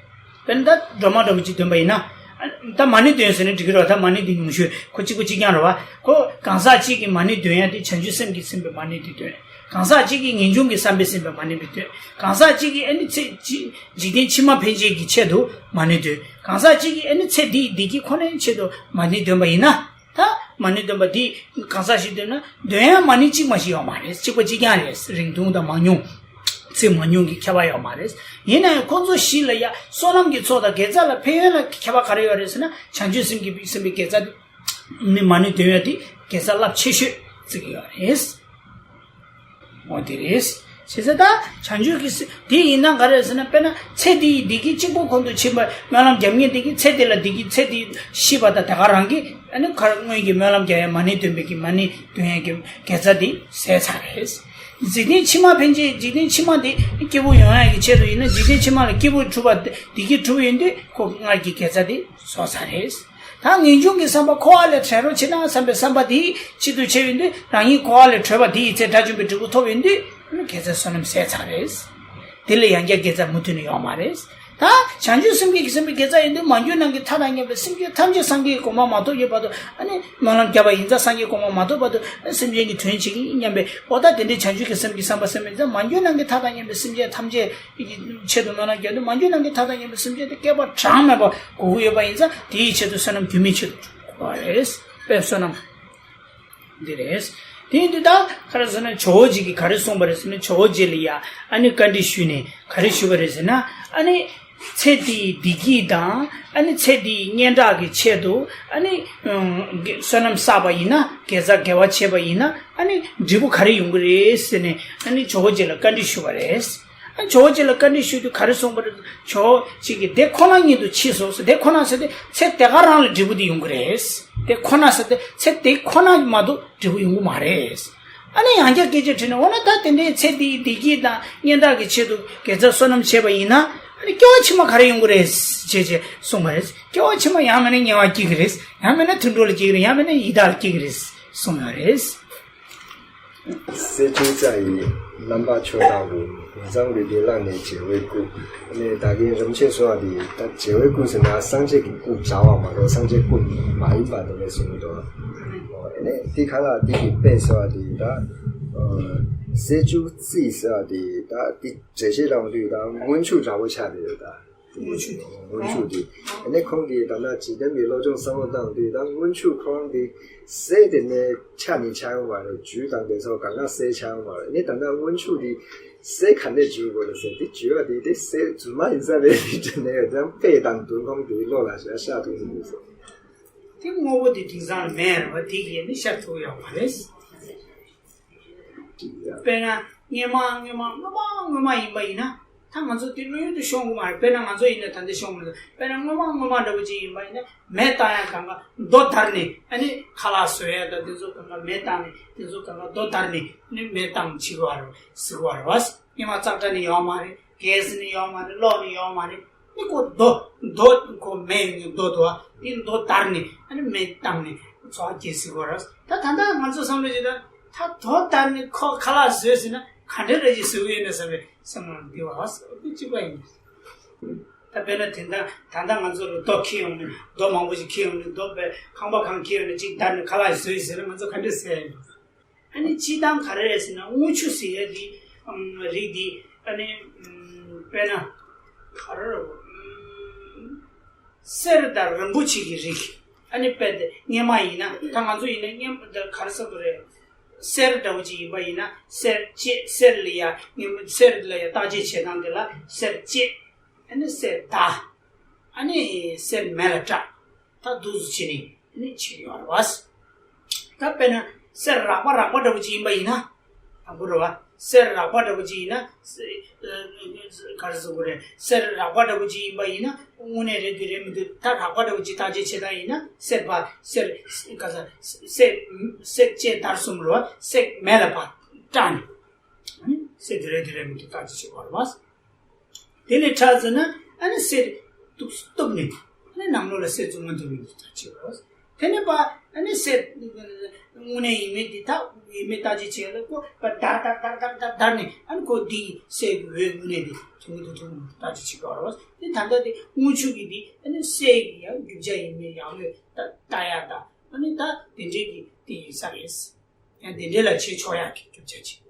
དཔེར་ན་ད་སྒྲོལ་མ་སྒྲོལ་མ་གཅིག་འདོན་པ་ཡིན་ན། ད་མ་ཎི་འདོན་ཟེར་ན་འགྲིག་གི་རེད་བ། ད་མ་ཎི་འདི་ཉུང་ཤོས་ཁོ་གཅིག་པོ་གཅིག་རྐྱང་རེད་བ། ཁོ་གང་ཟག་གཅིག་གིས་མ་ཎི་འདོན་ཡ་དེ་བྱང་ཆུབ་སེམས་ཀྱིས་ཟིན་པའི་མ་ཎི་དེ་འདོན། གང་ཟག་གཅིག་གིས་ངེས་འབྱུང་གི་བསམ་པས་ཟིན་པའི་མ་ཎི་དེ་འདོན། གང་ཟག་གཅིག་གིས་ཨ་ནི་ཚེ་འཇིག་རྟེན་ཕྱི་མ་ཕན་ཆད་ཀྱི་ཆེད་དུ་མ་ཎི་འདོན། གང་ཟག་གཅིག་གིས་ཨ་ནི་ཚེ་འདིའི་བདེ་སྐྱིད་ཁོ་ནའི་ཆེད་དུ་མ་ཎི་འདོན་པ་ཡིན་ན། ད་མ་ཎི་འདོན་པ་འདི་གང་ཟག་ཞིག་འདོན་ན་འདོན་ཡ་མ་ཎི་གཅིག་མ་ཞིག་ཡོད་མ་རེད། གཅིག་པ་གཅིག་རྐྱང་རེད། རིང་ཐུང་དང་མང་ཉུང་། ཚིག་མང་ཉུང་གི་ཁྱད་པར་ཡོད་མ་རེད། ཡིན་ན་ཡང་ཁོང་ཚོ་བཞི་ལ་ཡ་བསོད་ནམས་ཀྱི་ཚོགས་དང་དགེ་རྩ་ལ་ཕན་ཡོན་ལ་ཁྱད་པར་ག་རེ་ཡོད་རེད་ཟེར་ན། བྱང་ཆུབ་སེམས་ཀྱི་སེམས་པའི་དགེ་རྩ་དེ་ནི་མ་ཎི་འདོན་ཡ་དེ་དགེ་རྩ་རླབས་ཆེ་ཤོས་བརྩི་གི་ཡོད་རེད། འོ་དེ་རེད། བྱས་ཙང་ད་བྱང་ཆུབ་ཀྱི་སེམས་དེ་ཡིན་ན་ག་རེ་རེད་ཟེར་ན། དཔེར་ན་ཚེ་འདིའི་བདེ་སྐྱིད་གཅིག་པོ་ཁོང་དུ་ཆུད་པར་སྨོན་ལམ་རྒྱབ་མཁན་དེ་གིས་ཚེ་འདི་ལ་བདེ་སྐྱིད་ཚེ་འདི་ཤི་བ་དང་དེ་ག་རང་གི་ཨ་ནི་ཁར་སྔོན་གྱི་སྨོན་ལམ་རྒྱག་ཡ་མ་ཎི་འདོན་པའི་གི་མ་ཎི་འདོན་ཡ་གི་དགེ་རྩ་དེ་ཟད་ཚར་རེད། འཇིག་རྟེན་ཕྱི་མ་ཕན་ཆད་འཇིག་རྟེན་ཕྱི་མ་དེ་སྐྱིད་པོ་ཡོང་ཡ་གི་ཆེད་དུ་ཡིན་ན། འཇིག་རྟེན་ཕྱི་མ་ལ་སྐྱིད་པོ་སྒྲུབ་པ་བདེ་སྐྱིད་སྒྲུབ་ཡོང་དུས་ཁོ་སྔར་གྱི་དགེ་རྩ་དེ་རྫོགས་ཚར་རེད། ད་ངེས་འབྱུང་གི་བསམ་པ་འཁོར་བ་ལས་བྲལ་རོགས་བྱེད་ན་བསམ་པའི་བསམ་པ་དེའི་ཆེད་དུ་བྱས་ཡོང་དུས། རང་ཉིད་འཁོར་བ་ལས་གྲོལ་བ་དེ་ཡི་ཚེ་དགྲ་བཅོམ་པའི་འབྲས་བུ་ཐོབ་ཡོང་དུས་དགེ་རྩའི་བསོད་ནམས་ཟད་ཚར་རེད། དེ་ལས་ཡང་བསྐྱར་དགེ་རྩ་མུ་མཐུད་ནས་ཡོང་མ་རེད། ད་བྱང་ཆུབ་སེམས་བསྐྱེད་ཀྱི་སེམས་དཔའི་དགེ་རྩ་ཡིན་དུས་མ་གྱུར་ནམ་མཁའི་མཐའ་དང་མཉམ་པའི་སེམས་ཅན་ཐམས་ཅད་སངས་རྒྱས་གོ་འཕང་མ་ཐོབ་ཀྱི་བར་དུ་ཨ་ནི་སྨོན་ལམ་བརྒྱབ་པ་ཡིན་ཙང་སངས་རྒྱས་གོ་འཕང་མ་ཐོབ་བར་དུ་སེམས་ཅན་གྱི་དོན་བྱེད་ཀྱི་ཡིན་སྙམ་པའི་འོ་ད་དེ་འདྲའི་བྱང་ཆུབ་ཀྱི་སེམས་ཀྱི་བསམ་པ་སེམས་ཡིན་ཙང་མ་གྱུར་ནམ་མཁའི་མཐའ་དང་མཉམ་པའི་སེམས་ཅན་ཐམས་ཅད་ཀྱི་ཆེད་དུ་སྨོན་ལམ་བརྒྱབ་དུས་མ་གྱུར་ནམ་མཁའི་མཐའ་དང་མཉམ་པའི་སེམས་ཅན་དེ་བསྐལ་པ་གྲངས་མེད་པ་དགོས་ཀྱི་ཡོད་པ་ཡིན་ཙང་དེའི་ཆེད་དུ་བསོད་ནམས་རྒྱུན་མི་འཆད་དུ་འགྲོ་བ་རེད། དཔེ་བསོད་ནམས། འདི་རེད། དེ་ཡིན་དུས་ད་ག་རེ་ཟེར་ན་ཇོ་བོ་རྗེ་གིས་ག་རེ་གསུངས་པ་རེད་ཟེར་ན་ཇོ་བོ་རྗེ་ལ་ཡ་ཨ་ནི་བཀའ་འདྲི་ཞུས་ནས་ག་རེ་ཞུས་པ་རེད་ཟེར་ན་ཨ་ནི་ཚེ་འདིའི་བདེ་སྐྱིད་དང་ཨ་ནི་ཚེ་འདིའི་སྙན་གྲགས་ཀྱི་ཆེད་དུ་ཨ་ནི་ཨུམ་བསོད་ནམས་བསགས་པ་ཡིན་ན་དགེ་རྩ་དགེ་བ་བྱས་པ་ཡིན་ན་ཨ་ནི་འབྲས་བུ་ག་རེ་ཡོང་གི་རེད་ཟེར་ནས་ཨ་ནི་ཇོ་བོ་རྗེ་ལ་བཀའ་འདྲི་ཞུས་པ་རེད། ཇོ་བོ་རྗེ་ལ་བཀའ་འདྲི་ཞུས་དུས་ག་རེ་གསུངས་པ་རེད། ཇོ་བོ་རྗེ་གིས་དེ་ཁོ་ན་ཉིད་དུ་མཆིས་སོ་ཟེར། དེ་ཁོ་ན་ཟེར་ཏེ་ཚེ་དེ་ག་རང་ལ་འབྲས་བུ་དེ་ཡོང་གི་རེད། དེ་ཁོ་ན་ཟེར་ཏེ་ཚེ་དེ་ཁོ་ན་མ་གཏོགས་འབྲས་བུ་ཡོང་གི་མ་རེད། ཨ་ནི་ཡང་བསྐྱར་སྐད་ཆ་དྲིས་ན་འོ་ན་ད་དེ་འདྲའི་ཚེ་འདིའི་བདེ་སྐྱིད་དང་སྙན་གྲགས་ཀྱི་ཆེད་དུ་དགེ་རྩ་བསོད་ནམས་བྱས་པ་ཡིན་ན་ཨ་ནི་སྐྱེ་བ་ཕྱི་མ་ག་རེ་ཡོང་གི་རེད་ཅེས་ཅེས་གསུངས་པ་རེད། སྐྱེ་བ་ཕྱི་མ་ཡང་མིན་ན་དམྱལ་བར་སྐྱེ་གི་རེད། ཡང་མིན་ན་དུད་འགྲོ་ལ་སྐྱེ་གི་རེད། ཡང་མིན་ན་ཡི་དྭགས་ལ་སྐྱེ་གི་རེད་གསུངས་ཡོད་རེད། སྲས་བཅུ་རྩ་ཡི་རྣམ་པ་མཆོག་དང་པོ། འོད་བཟང་ལུས་འདི་བླངས་ནས་རྒྱལ་བའི་སྐུ། ཨ་ནི་ད་གིན་རིན་པོ་ཆེས་གསུངས་པ་འདི་ད་རྒྱལ་བའི་སྐུ་ཟེར་ན་སངས་རྒྱས་ཀྱི་སྐུ་བྱ་བ་མ་གཏོགས་སངས་རྒྱས་སྐུ་མ་ཡིན་པ་འདི་ནས་གསུངས་འདུག་ཨ་ནི་འདི་ག་ལ་འདི་གི་དཔེ་ཟེར་བ་འདི་ད་སྲས་བཅུ་རྩི་ཟེར་བ་འདི་ད་འདི་འགྲེལ་བཤད་རང་དུས་ད་སྔོན་ཆད་འདྲ་པོ་ཆགས་བསྡད་ཡོད་ད། སྔོན་ཆད་དེ། སྔོན་ཆད་དེ། ཨ་ནི་ཁོང་གིས་ད་ལྟ་འཇིག་རྟེན་པའི་སློབ་སྦྱོང་བསམ་བློ་བཏང་དུས་ད་སྔོན་ཆད་ཁོ་རང་གི་སྲས་དེ་ནས་ཆ་ནས་ཆགས་ཡོང་བ་རེད། རྒྱུད་དང་དེ་ཚོ་གང་ག་སྲས་ཆགས་ཡོང་བ་རེད། ཨ་ནི་ད་ལྟ་སྔོན་ཆད་དེ་སྲས་ག་འདྲས་འཇུག་དགོས་རེད་ཟེར་དེ་བརྗོད་པ་དེ་དེ་སྲས་རྫུན་མ་ཡིན་ས་རེད་དྲན་ནས་ཡོད་ཙང་དཔེ་དང་དོན་ཁོང་དེའི་བློ་ལ་ཤར་ཤར་ཐུབ་ཀྱི་འདུག་ཟེར། དེ་དངོས་པོ་དེ་དེང་སང་མེད་རེད་བ། དེ་གིས་ནི་ཤར་ཐུབ་ཡོད་མ་རེད། དཔེར་ན་སྔོན་མ་སྔོན་མ་སྔོན་མ་སྔོན་མ་ཡིན་པ་ཡིན་ན་ད་ང་ཚོ་དེ་བློ་ཡུལ་དུ་ཤོང་གི་མ་རེད། དཔེར་ན་ང་ཚོ་ཡིན་ན་ད་ལྟ་ཤོང་མི་འདུག་དཔེར་ན་སྔོན་མ་སྔོན་མ་འདྲ་པོ་ཅིག་ཡིན་པ་ཡིན་ན་མེ་བཏང་ཡ་གང་ག་རྡོ་བརྡར་ནས་ཨ་ནི་ཁ་ལག་བཟོ་ཡ་དང་དེ་ཚོ་གང་ག་མེ་བཏང་ནས་དེ་ཚོ་གང་ག་རྡོ་བརྡར་ནས་ཨ་ནི་མེ་བཏང་བྱེད་དགོས་པ་རེད་ཟེར་གི་པ་རེད་བ། སྔོན་མ་ཙག་སྒྲ་ནི་ཡོད་མ་རེད། གས་ནི་ཡོད་མ་རེད། གློག་ནི་ཡོད་མ་རེད། ཨ་ནི་ཁོ་རྡོ་རྡོ་ཁོ་མེ་ཡོད་ནི་རྡོ་དོ་ཨ་ནི་རྡོ་བརྡར་ནས་ཨ་ནི་མེ་བཏང་ནས་འཚོ་བ་སྐྱེལ་ཟེར་གི་པ་རེད། ད་ད་ལྟ་ང་ཚོ་བསམ་བློ་བྱེད་ད། ད་རྡོ་བརྡར་ནས་ཁོ་ཁ་ལག་བཟོས་ཟིན་ན་ག་འདྲ་རེད་ཅེས་ཟེར་གྱི་ཡོད་ན་བསམ་པའི་སེམས་ལ་འདི་བ་ཟེར་བ་འདི་གཅིག་པ་ཡིན། ད་དཔེར་ན་དེ་འདྲ་ད་ལྟ་ང་ཚོ་ལ་རྡོ་འཁྱེར་ཡོང་ནས་རྡོ་མང་པོ་ཞིག་འཁྱེར་ཡོང་ནས་རྡོ་དཔེ་ཁང་པ་གང་འཁྱེར་ཡོང་ནས་གཅིག་བརྡར་ནས་ཁ་ལག་བཟོས་ཟེར་ན་ང་ཚོ་ག་འདྲ་ཟེར་ཡ་ཡིན། ཨ་ནི་སྤྱིར་བཏང་ག་རེ་རེད་ཟེར་ན་དངུལ་ཆུ་ཟེར་ཡ་འདི་རིགས་འདི་ཨ་ནི་དཔེར་ན་ག་རེ་རེད། གསེར་དང་རིན་པོ་ཆེ་གི་རིགས། ཨ་ནི་དཔེ་དེ་སྔོན་མ་ཡིན་ན་ད་ང་ཚོ་ཡིན་ན་སྔོན་མ་ད་ག་རེ་ཟེར་དགོས་རེད། གསེར་འདྲ་བོ་ཅིག་ཡིན་པ་ཡིན་ན་གསེར་བཅད། གསེར་ལ་ཡ་སྔོན་མ་གསེར་ལ་ཡ་བརྟག་དཔྱད་བྱེད་སྟངས་དེ་ལ་གསེར་བཅད། ཨ་ནི་གསེར་བརྡར། ཨ་ནི་གསེར་མེ་ལ་བཀྲ། ད་འདུག་སེ་བྱས་ནས་ཨ་ནི་བྱེད་ཀྱི་ཡོད་རེད་བ། ད་དཔེར་ན་གསེར་རག་པ་རག་པ་འདྲ་བོ་ཅིག་ཡིན་པ་ཡིན་ན། དང་པོ་རེད་བ། གསེར་རག་པ་འདྲ་བོ་ཅིག་ཡིན་ན། ག་རེ་ཟེར་དགོས་རེད། གསེར་རག་པ་འདྲ་བོ་ཅིག་ཡིན་པ་ཡིན་ན་དངོས་གནས་རེད་འདུག་རེད་མི་འདུག་ད་རག་པ་འདྲ་བོ་ཅིག་བརྟག་དཔྱད་བྱེད་སྟངས་ཡིན་ན་གསེར་པ་གསེར་ག་ས་གསེར་གསེར་བཅད་བརྡར་གསུམ་རེད་བ། གསེར་མེ་ལ་ཕར་བཀྲ་ནས། གསེར་འདི་རེད་འདི་རེད་མི་འདུག་བརྟག་དཔྱད་བྱེད་དགོས་རེད་བ། དེ་ལས་ཁྲ་ཟེར་ན་ཨ་ནི་གསེར་གཏུབ་གཏུབ་ནས་ཨ་ནི་ནང་ལོགས་ལ་གསེར་བཙུགས་མ་ཐུབ་མི་འདུག་བརྟག་དཔྱད་བྱེད་དགོས། དེ་ནས་པ་ཨ་ནི་གསེར་དངོས་གནས་ཡིན་མིན་འདི་དག་ཡིན་མིན་བརྟག་དཔྱད་བྱེད་ཡ་ལ་ཁོ་པ་བརྡར་བརྡར་བརྡར་བརྡར་བརྡར་ནས་ཨ་ནི་ཁོ་འདི་གསེར་གྱི་འོད་དངོས་གནས་འདི་ཐུང་གི་འདུག་ཐུང་གི་འདུག་བརྟག་དཔྱད་བྱེད་དགོས་རེད་བ། དེ་ད་ལྟ་དེ་དངུལ་ཆུ་གི་འདི་ཨ་ནི་གསེར་གྱི་ཡང་རྒྱུ་ཆ་ཡིན་མིན་ཡང་ལོས་ལྟ་ལྟ་ཡ་དང་ཨ་ནི་ད་དེ་འདྲས་ཀྱི་དེ་ཡིན་ས་རེད། ཡང་དེ་འདྲས་ལ་བྱེད་ཆོག་ཡག་གི་རྒྱུ་ཆ་ཅིག་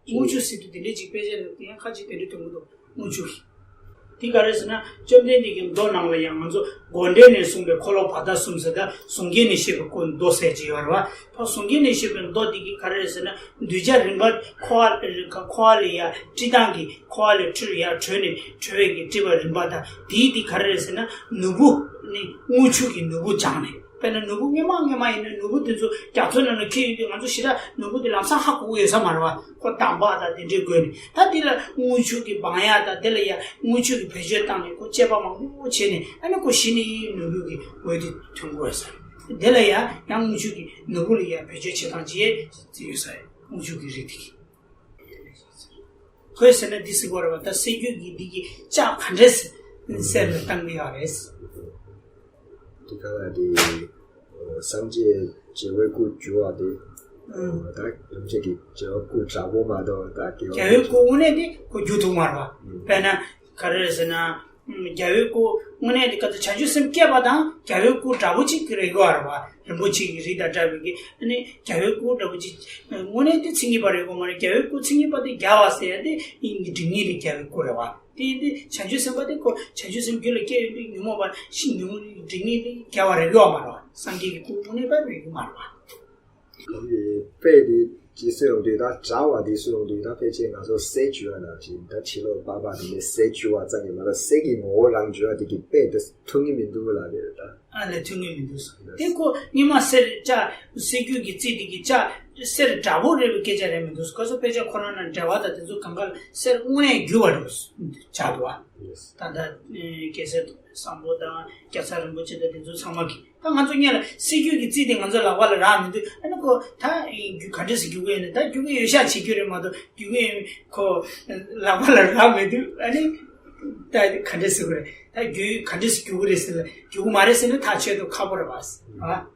དངུལ་ཆུ་ཟེར་དུས་དེ་འདྲས་ཅིག་དཔེ་ཆ་ནང་དེ་ཡང་ཁ་ཅིག་དེ་འདྲས་གཏོང་གི་འདུག་དངུལ་ཆུ་གི། དེ་ག་རེ་ཟེར་ན་བཅོམ་ལྡན་འདས་ཀྱི་མདོ་ནང་ལ་ཡང་ང་ཚོ་སྒོ་འགྲེལ་ནས་གསུངས་པའི་འཁོར་ལོ་བར་དག་གསུམ་ཟེར་ད་གཟུངས་སྐྱེལ་ནས་བཤད་པའི་སྐོར་མདོ་གསལ་གྱི་ཡོད་རེད་བ། ད་གཟུངས་སྐྱེལ་ནས་བཤད་པའི་མདོ་འདི་གི་ག་རེ་རེད་ཟེར་ན་གདུལ་བྱ་རིམ་པ་འཁོར་བ་འཁོར་བ་ལས་ཡར་སྐྱེ་སྟངས་ཀྱི་འཁོར་བ་ལས་འཁྲུལ་ཡར་གྲོལ་ནས་གྲོལ་བའི་གི་སྐྱེ་བ་རིམ་པ་དང་དེའི་དེ་ག་རེ་རེད་ཟེར་ན་ནོར་བུ་ནི་དངུལ་ཆུ་གི་ནོར་བུ་སྦྱངས་ནས། དཔེར་ན་ནོར་བུ་སྔོན་མ་སྔོན་མ་ཡིན་ན་ནོར་བུ་དེ་ཚོ་རྒྱ་མཚོ་ནང་ལ་འཁྱེར་ཡོང་དུས་ང་ཚོ་ཞེ་དྲག་ནོར་བུ་དེ་ལམ་སང་ཧ་གོ་གི་ཡོད་ས་མ་རེད་བ། ཁོ་དམ་པ་དང་དེ་འདྲའི་དགོས་ནས་ད་དེ་ལ་དངུལ་ཆུ་གི་སྦང་ཡག་དང་དེ་ལ་ཡ་དངུལ་ཆུ་གི་བེད་སྤྱོད་བཏང་ནས་ཁོ་དཔྱད་པ་མང་པོ་བྱས་ནས་ཨ་ནི་ཁོ་གཞི་ནས་ནོར་བུ་གི་འོད་དེ་ཐོན་གི་ཡོད་ས་རེད། དེ་ལ་ཡ་ཡང་དངུལ་ཆུ་གི་ནོར་བུ་ལ་ཡ་བེད་སྤྱོད་བྱེད་སྟངས་ཅིག་ཡོད་ས་རེད། དངུལ་ཆུ་གི་རིགས་དེ་གི། ཁོས་ཟེར་ན་འདི་ཟེར་གོ་རེད་བ། ད་སྲད་རྒྱུད་ཀྱི་འདི་གི་ལྕགས་ག་འདྲས་གསེར་ལ་བཏང་གི་ཡོད་རེད། འདི་ག་ལ་དེ་སངས་རྒྱས་རྒྱལ་བའི་སྐུ་བསྒྱུར་བ་དེ་ད་རིན་ཆེན་གྱི་རྒྱལ་བའི་སྐུ་དྲག་པོ་མ་གཏོགས་ད་རྒྱལ་བའི་སྐུ་དངོས་གནས་དེ་ཁོ་བསྒྱུར་ཐུབ་མ་རེད་བ། དཔེར་ན་ ག་རེ་རེད་ཟེར་ན། རྒྱལ་བའི་སྐུ་དངོས་གནས་དེ་ག་ཚོད་བྱང་ཆུབ་སེམས་བསྐྱེད་པ་དང་རྒྱལ་བའི་སྐུ་འདྲ་པོ་ཅིག་རེད་གི་བ་རེད་བ། རིན་པོ་ཆེ་གི་རིགས་དང་འདྲ་བའི་གི་ཨ་ནི་རྒྱལ་བའི་སྐུ་འདྲ་པོ་ཅིག་དངོས་གནས་དེ་མཚན་ཉིད་པ་རེད་གོ་མ་རེད། རྒྱལ་བའི་སྐུ་མཚན་ཉིད་པ་དེ་རྒྱལ་བ་ཟེར་ཡ་དེ་ཡིན་གི་སྒྲིག་ངེས་དེ་རྒྱལ་བའི་སྐུ་རེད་བ། དེ་ཡིན་དུས་བྱང་ཆུབ་སེམས་དཔའ་དེ་ཁོ་བྱང་ཆུབ་སེམས་རྒྱུད་ལ་སྐྱེ་ཡོད་དུས་ཉོན་མོངས་པ་ཤི་ཉོན་མོངས་སྒྲིབ་གཉིས་དེ་རྒྱལ་བ་རེག་ཡོད་མ་རེད་བ། སངས་རྒྱས་ཀྱི་སྐུ་དངོས་གནས་པ་རེག་ཡོད་མ་རེད་བ། དཔེ་དེ་ཅི་སུ་ཡོང་དུས་ད་གྲགས་པ་དེ་སུ་ཡོང་དུས་ད་ཕལ་ཆེར་ང་ཚོ་སྲས་བཅུ་པ་ནང་བཞིན་ད་ཕྱི་ལོགས་པ་པ་དེ་ནས་སྲས་བཅུ་པ་ཙམ་གྱིས་མ་ལ་སྲས་ཀྱི་ངོ་བོ་རང་བརྗོད་པ་དེ་གི་དཔེ་དེ་ཐུག་ངེས་མི་འདུག་ལ་དེ་རེད་ད། ཨ་ལས་ཐུག་ངེས་མི་འདུག་ཟེར། དེ་ཁོ་སྔོན་མ་གསེར་ལྕགས་གསེར་རྒྱུད་ཀྱི་རྩིས་དེ་གི་ལྕགས་གསེར་འདྲ་པོ་རེད་པའི་སྐད་ཆ་རེད་མི་འདུག་ཁོ་ཚོ་དཔེ་ཆ་ཁོ་རང་ནང་འགྲེལ་པ་དང་དེ་ཚོ་གང་ག་ལ་གསེར་དངོས་གནས་རྒྱུ་བ་རེད་ཆགས་འདུག་བ། ད་ལྟ་རྒྱལ་སྲས་བསམ་པོ་དང་རྒྱལ་ཚབ་རིན་པོ་ཆེ་དང་དེ་ཚོ་ཚང་མ་གི་ད་ང་ཚོ་སྔོན་ལ་གསེར་རྒྱུད་ཀྱི་རྩིས་དེ་ང་ཚོ་ལག་པ་ལ་རག་མི་འདུག་ཨ་ནི་ཁོ་ད་རྒྱུ་ག་འདྲས་སེ་རྒྱུ་གི་ཡོད་ན་ད་རྒྱུ་གི་ཡོད་ཤག་བྱེད་རྒྱུ་རེད་མ་གཏོགས་རྒྱུ་གི་ཡོད་ཁོ་ལག་པ་ལ་རག་མི་འདུག་ཨ་ནི་ད་ག་འདྲས་སེ་གི་རེད། ད་རྒྱུ་ག་འདྲས་སེ་རྒྱུ་གི་རེད་ཟེར་ལ་རྒྱུ་གི་མ་རེད་ཟེར་ན་ཐག་ཆོད་དུ་ཁག་པོ་རེད་བ། ཨ།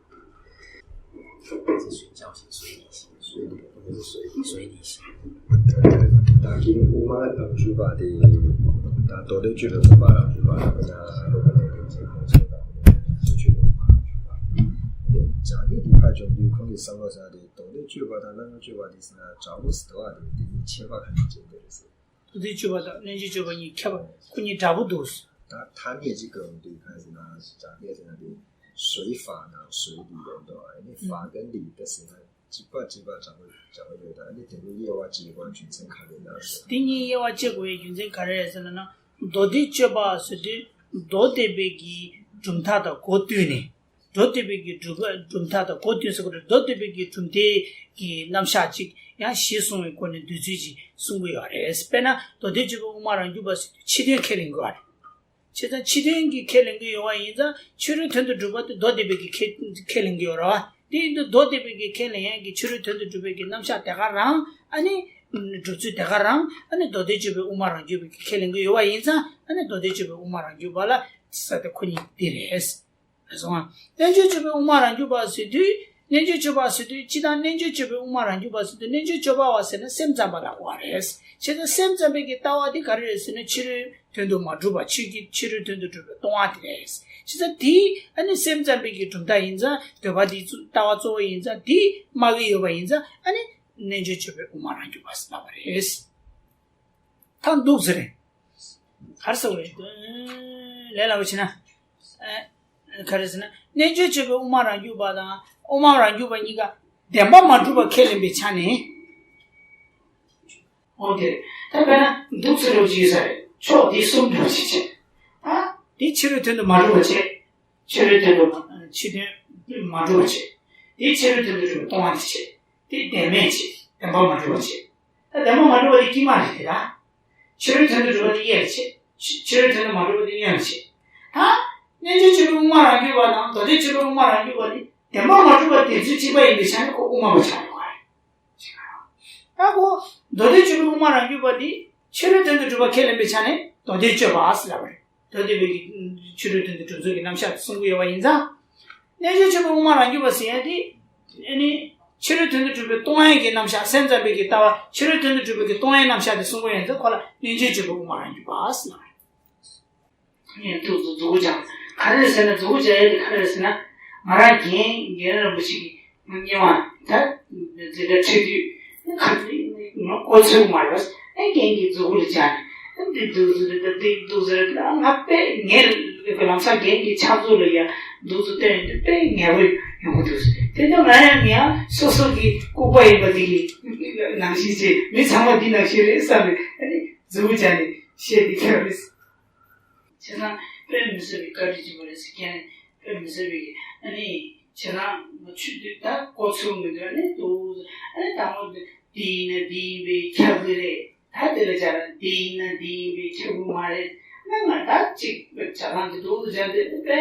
བདག་གིས་དབུ་མ་རང་རྒྱུད་པ་དེ། ད་མདོ་སྡེ་སྤྱོད་པའི་དབུ་མ་རང་རྒྱུད་པ་ལ་ཕྱག་ན་རོ་པ་ནས་རིན་ཆེན་ཁོང་ཚོ་དང་། སྤྱོད་པའི་དབུ་མ་རང་རྒྱུད་པ། སྦྱང་གི་དེ་ཁ་སྦྱོང་དུས་ཁོང་གིས་བསམ་བློ་བཞག་སྟེ་མདོ་སྡེ་སྤྱོད་པ་དང་རྣལ་འབྱོར་སྤྱོད་པ་དེ་ཟེར་ན་འདྲ་པོ་ཟེར་བ་དེ་དེ་གཉིས་ཁྱད་པར་ག་འདྲ་ཅིག་འདུག་རེད་ཟེར། མདོ་སྡེ་སྤྱོད་པ་དང་རྣལ་འབྱོར་སྤྱོད་པ་གཉིས་ཁྱད་པར་ཁོ་གཉིས་འདྲ་པོ་འདུག་ད་ཐ་སྙད་ཅིག་གི་འོང་དུས་གང་ཟེར་ན་སྦྱང་གི་ཟེར་ན་དེ་水法དང་水理ཡོད་འདུག་ཨ་ནི་法跟理དེ་ཟེར་ན། གཅིག་པ་གཅིག་པ་འདྲ་པོ་འདྲ་པོ་ཡོད་ད། ཨ་ནི་དེ་གཉིས་དབྱེ་བ་ཕྱེ་དགོས་རྒྱུ་མཚན་ག་རེ་ལ་ཟེར། དེ་གཉིས་དབྱེ་བ་ཕྱེ་དགོས་ཡའི་རྒྱུ་མཚན་ག་རེ་རེད་ཟེར་ན། མདོ་སྡེ་སྤྱོད་པ་ཟེར་དུས་མདོ་སྡེ་པའི་གི་གྲུབ་མཐའ་དང་གོ་བསྟུན་ནས། མདོ་སྡེ་པའི་གི་གྲུབ་གྲུབ་མཐའ་དང་གོ་བསྟུན་ཟེར་དགོས་རེད། མདོ་སྡེ་པའི་གི་གྲུབ་མཐའི་གི་རྣམ་གཞག་ཅིག་ཡང་གཞི་བཟུང་བའི་སྒོ་ནས་འདོད་ཚུལ་ཅིག་གསུང་གི་ཡོད་རེད། དཔེར་ན་མདོ་སྡེ་སྤྱོད་པའི་དབུ་མ་རང་རྒྱུད་པ་ཟེར་དུས་ཕྱི་དོན་ཁས་ལེན་གི་ཡོད་རེད། བྱས་ཙང་ཕྱི་དོན་གྱི་ཁས་ལེན་གྱི་ཡོད་པ་ཡིན་ཙང་ཕྱི་རོལ་དོན་དུ་སྒྲུབ་པ་དེ་མདོ་སྡེ་པའི་གི་ཁས་ཁས་ལེན་གྱི་ཡོད་རེད་བ། དེ་ཡིན་དུས་མདོ་སྡེ་པའི་གི་ཁས་ལེན་ཡག་གི་ཕྱི་རོལ་དོན་དུ་སྒྲུབ་པའི་གི་རྣམ་གཞག་དེ་ག་རང་ཨ་ནི་སྒྲུབ་ཚུལ་དེ་ག་རང་ཨ་ནི་མདོ་སྡེ་སྤྱོད་པའི་དབུ་མ་རང་རྒྱུད་པའི་གི་ཁས་ལེན་གྱི་ཡོད་པ་ཡིན་ཙང་ཨ་ནི་མདོ་སྡེ་སྤྱོད་པའི་དབུ་མ་རང་རྒྱུད་པ་ལ་ས་དེ་ཁོ་གཉིས་དེ་རེད། རེད་སོང་ང་། རྣལ་འབྱོར་སྤྱོད་པའི་དབུ་མ་རང་རྒྱུད་པ་ཟེར་དུས། རྣལ་འབྱོར་སྤྱོད་པ་ཟེར་དུས་སྤྱིར་བཏང་རྣལ་འབྱོར་སྤྱོད་པའི་དབུ་མ་རང་རྒྱུད་པ་ཟེར་དུས་རྣལ་འབྱོར་སྤྱོད་པ་བ་ཟེར་ན་སེམས་ཙམ་པ་ལ་གོ་བ་རེད། བྱས་ཙང་སེམས་ཙམ་པའི་གི་ལྟ་བ་འདི་ག་རེ་རེད་ཟེར་ན་ཕྱི་རོལ་དོན་དུ་མ་གྲུབ་པ་ཕྱི་གི་ཕྱི་རོལ་དོན་དུ་གྲུབ་པའི་སྟོང་པ་དེ་རེད། བྱས་ཙང་དེ་ཨ་ནི་སེམས་ཙམ་པའི་གི་གྲུབ་མཐའ་ཡིན་ཙང་འདོད་པ་འདི་ལྟ་བ་གཙོ་བོ་ཡིན་ཙང་དེ་སྨྲ་གི་ཡོད་པ་ཡིན་ཙང་ཨ་ནི་རྣལ་འབྱོར་སྤྱོད་པའི་དབུ་མ་རང་རྒྱུད་པ་ཟེར་ལབ་པ་རེད། ད་འདུག་ཟེར་རེད། ག་རེ་ཟེར་བ་རེད། ལས་སླ་པོ་བྱས་ན། ཨ། ག་རེ་ཟེར་ན། རྣལ་འབྱོར་སྤྱོད་པའི་དབུ་མ་རང་རྒྱུད་པ་དང་དབུ་མ་རང་རྒྱུད་པ་གཉིས་ཀ་བདེན་པ་མ་གྲུབ་པ་ཁས་ལེན་པའི་ཆ་ནས། འོ་དེ། ད་དཔེར་ན་འདུག་ཟེར་རོ་ཅིག་ཡོད་ས་རེད། ཕྱོགས་འདི་གསུམ་འགྲུབ་ཅིག་བྱེད། ཨ། འདི་ཕྱི་རོལ་དོན་དུ་མ་གྲུབ་པ་བྱེད། ཕྱི་རོལ་དོན་དུ་མ་ཕྱི་དོན་མ་གྲུབ་པ་བྱེད། འདི་ཕྱི་རོལ་དོན་དུ་གྲུབ་པའི་སྟོང་པ་དེ་བྱེད། དེ་བདེན་མེད་བྱེད། བདེན་པ་མ་གྲུབ་པ་བྱེད། ད་བདེན་པ་མ་གྲུབ་པ་དེ་དཀྱིལ་མ་རེད་དེ་ད། ཕྱི་རོལ་དོན་དུ་གྲུབ་པ་དེ་གཡས་ལ་བྱེད། ཕྱི་ཕྱི་རོལ་དོན་དུ་མ་གྲུབ་པ་དེ་གཡོན་ལ་བྱེད། ད། རྣལ་འབྱོར་སྤྱོད་པའི་དབུ་མ་རང་རྒྱུད་པ་དང་མདོ་སྡེ་སྤྱོད་པའི་དབུ་མ་རང་རྒྱུད་པ་དེ་བདེན་པ་མ་གྲུབ་པ་དེ་ཚོའི་གཅིག་པ་ཡིན་པའི་ཆ་ནས་ཁོ་དབུ་མ་པ་ཆགས་ཡོད་པ་རེད། ད་ཁོ། མདོ་སྡེ་སྤྱོད་པའི་དབུ་མ་རང་རྒྱུད་པ་དེ་ཕྱི་རོལ་དོན་དུ་གྲུབ་པ་ཁས་ལེན་པའི་ཆ་ནས་མདོ་སྡེ་སྤྱོད་པ་ཟེར་ལབ་པ་རེད། མདོ་སྡེ་པའི་གི་ཕྱི་རོལ་དོན་དུ་གྲུབ་ཚུལ་གྱི་རྣམ་གཞག་གསུང་གི་ཡོད་པ་ཡིན་ཙང་། རྣལ་འབྱོར་སྤྱོད་པའི་དབུ་མ་རང་རྒྱུད་པ་ཟེར་ཡ་དེ། ཨ་ནི། ཕྱི་རོལ་དོན་དུ་གྲུབ་པའི་སྟོང་པའི་གི་རྣམ་གཞག་སེམས་ཙམ་པའི་གི་ལྟ་བ་ཕྱི་རོལ་དོན་དུ་གྲུབ་པའི་གི་སྟོང་པའི་རྣམ་གཞག་དེ་གསུང་གི་ཡོད་ཙང་ཁོ་ལ་རྣལ་འབྱོར་སྤྱོད་པའི་དབུ་མ་རང་རྒྱུད་པ་ཟེར་ལབ་པ་རེད། ངས་འདུག་འདུག་འཛུགས་སྐྲུན་བྱ། ག་རེ་ཟེར་ན་འཛུགས་སྐྲུན་བྱ་ཡས་དེ་ག་རེ་ཟེར་ན། ང་རང་རྒན་རྒན་རིན་པོ་ཆེ་གི་སྙན་དབང་ད་འཛིན་གྲྭ་ཁྲིད་དུས་ཁ་ནས་ང་གོ་ཚོད་མ་རེད། ཨེ་རྒན་གྱིས་མཛུབ་གུ་ལ་སྦྱར་ནས་ཨེ་འདི་འདུག་ཟེར་ད་འདི་འདུག་ཟེར་ད་ང་དཔེ་ངས་ལམ་སང་རྒན་གྱི་ཕྱག་མཛུབ་ལ་ཡ་འདུག་ཟེར་སྟོན་ཡོང་དུས་དཔེ་ངལ་པོ་ཡོང་གི་འདུག་དེ་ནས་ང་ཡང་ཡང་སོ་སོ་གི་ལྐུགས་པ་ཡིན་པ་འདི་གི་ནང་བཞིན་བྱས་མི་ཚང་མ་འདི་ནང་བཞིན་རེད་བསམ་ནས་ཨ་ནི་མཛུབ་གུ་སྦྱར་ནས་བཤད་དེ་ཁྱོད་རེད། བྱས་ཙང་དཔེ་མི་སྲིད་པའི་བཀའ་དྲིན་ཆེན་པོ་རེད་ཟེར་མཁན་དཔེ་མི་སྲིད་པའི་ཨ་ནི་བྱས་ཙང་ང་ཆུ་དུས་ད་གོ་ཚུགས་མི་འདུག་ཨ་ནི་འདུག་ཨ་ནི་དང་པོ་འདི་ཡིན་ན་འདི་ཡིན་པས་ཁྱབ་ཀྱི་རེད། ད་དེ་ལ་སྦྱར་ན་འདི་ཡིན་ན་འདི་ཡིན་པས་ཁྱབ་ཀྱི་མ་རེད། ཨ་ནི་ང་ད་ཅིག་བྱ་སྟངས་འདི་འདུག་སྦྱར་ཏེ་དཔེ་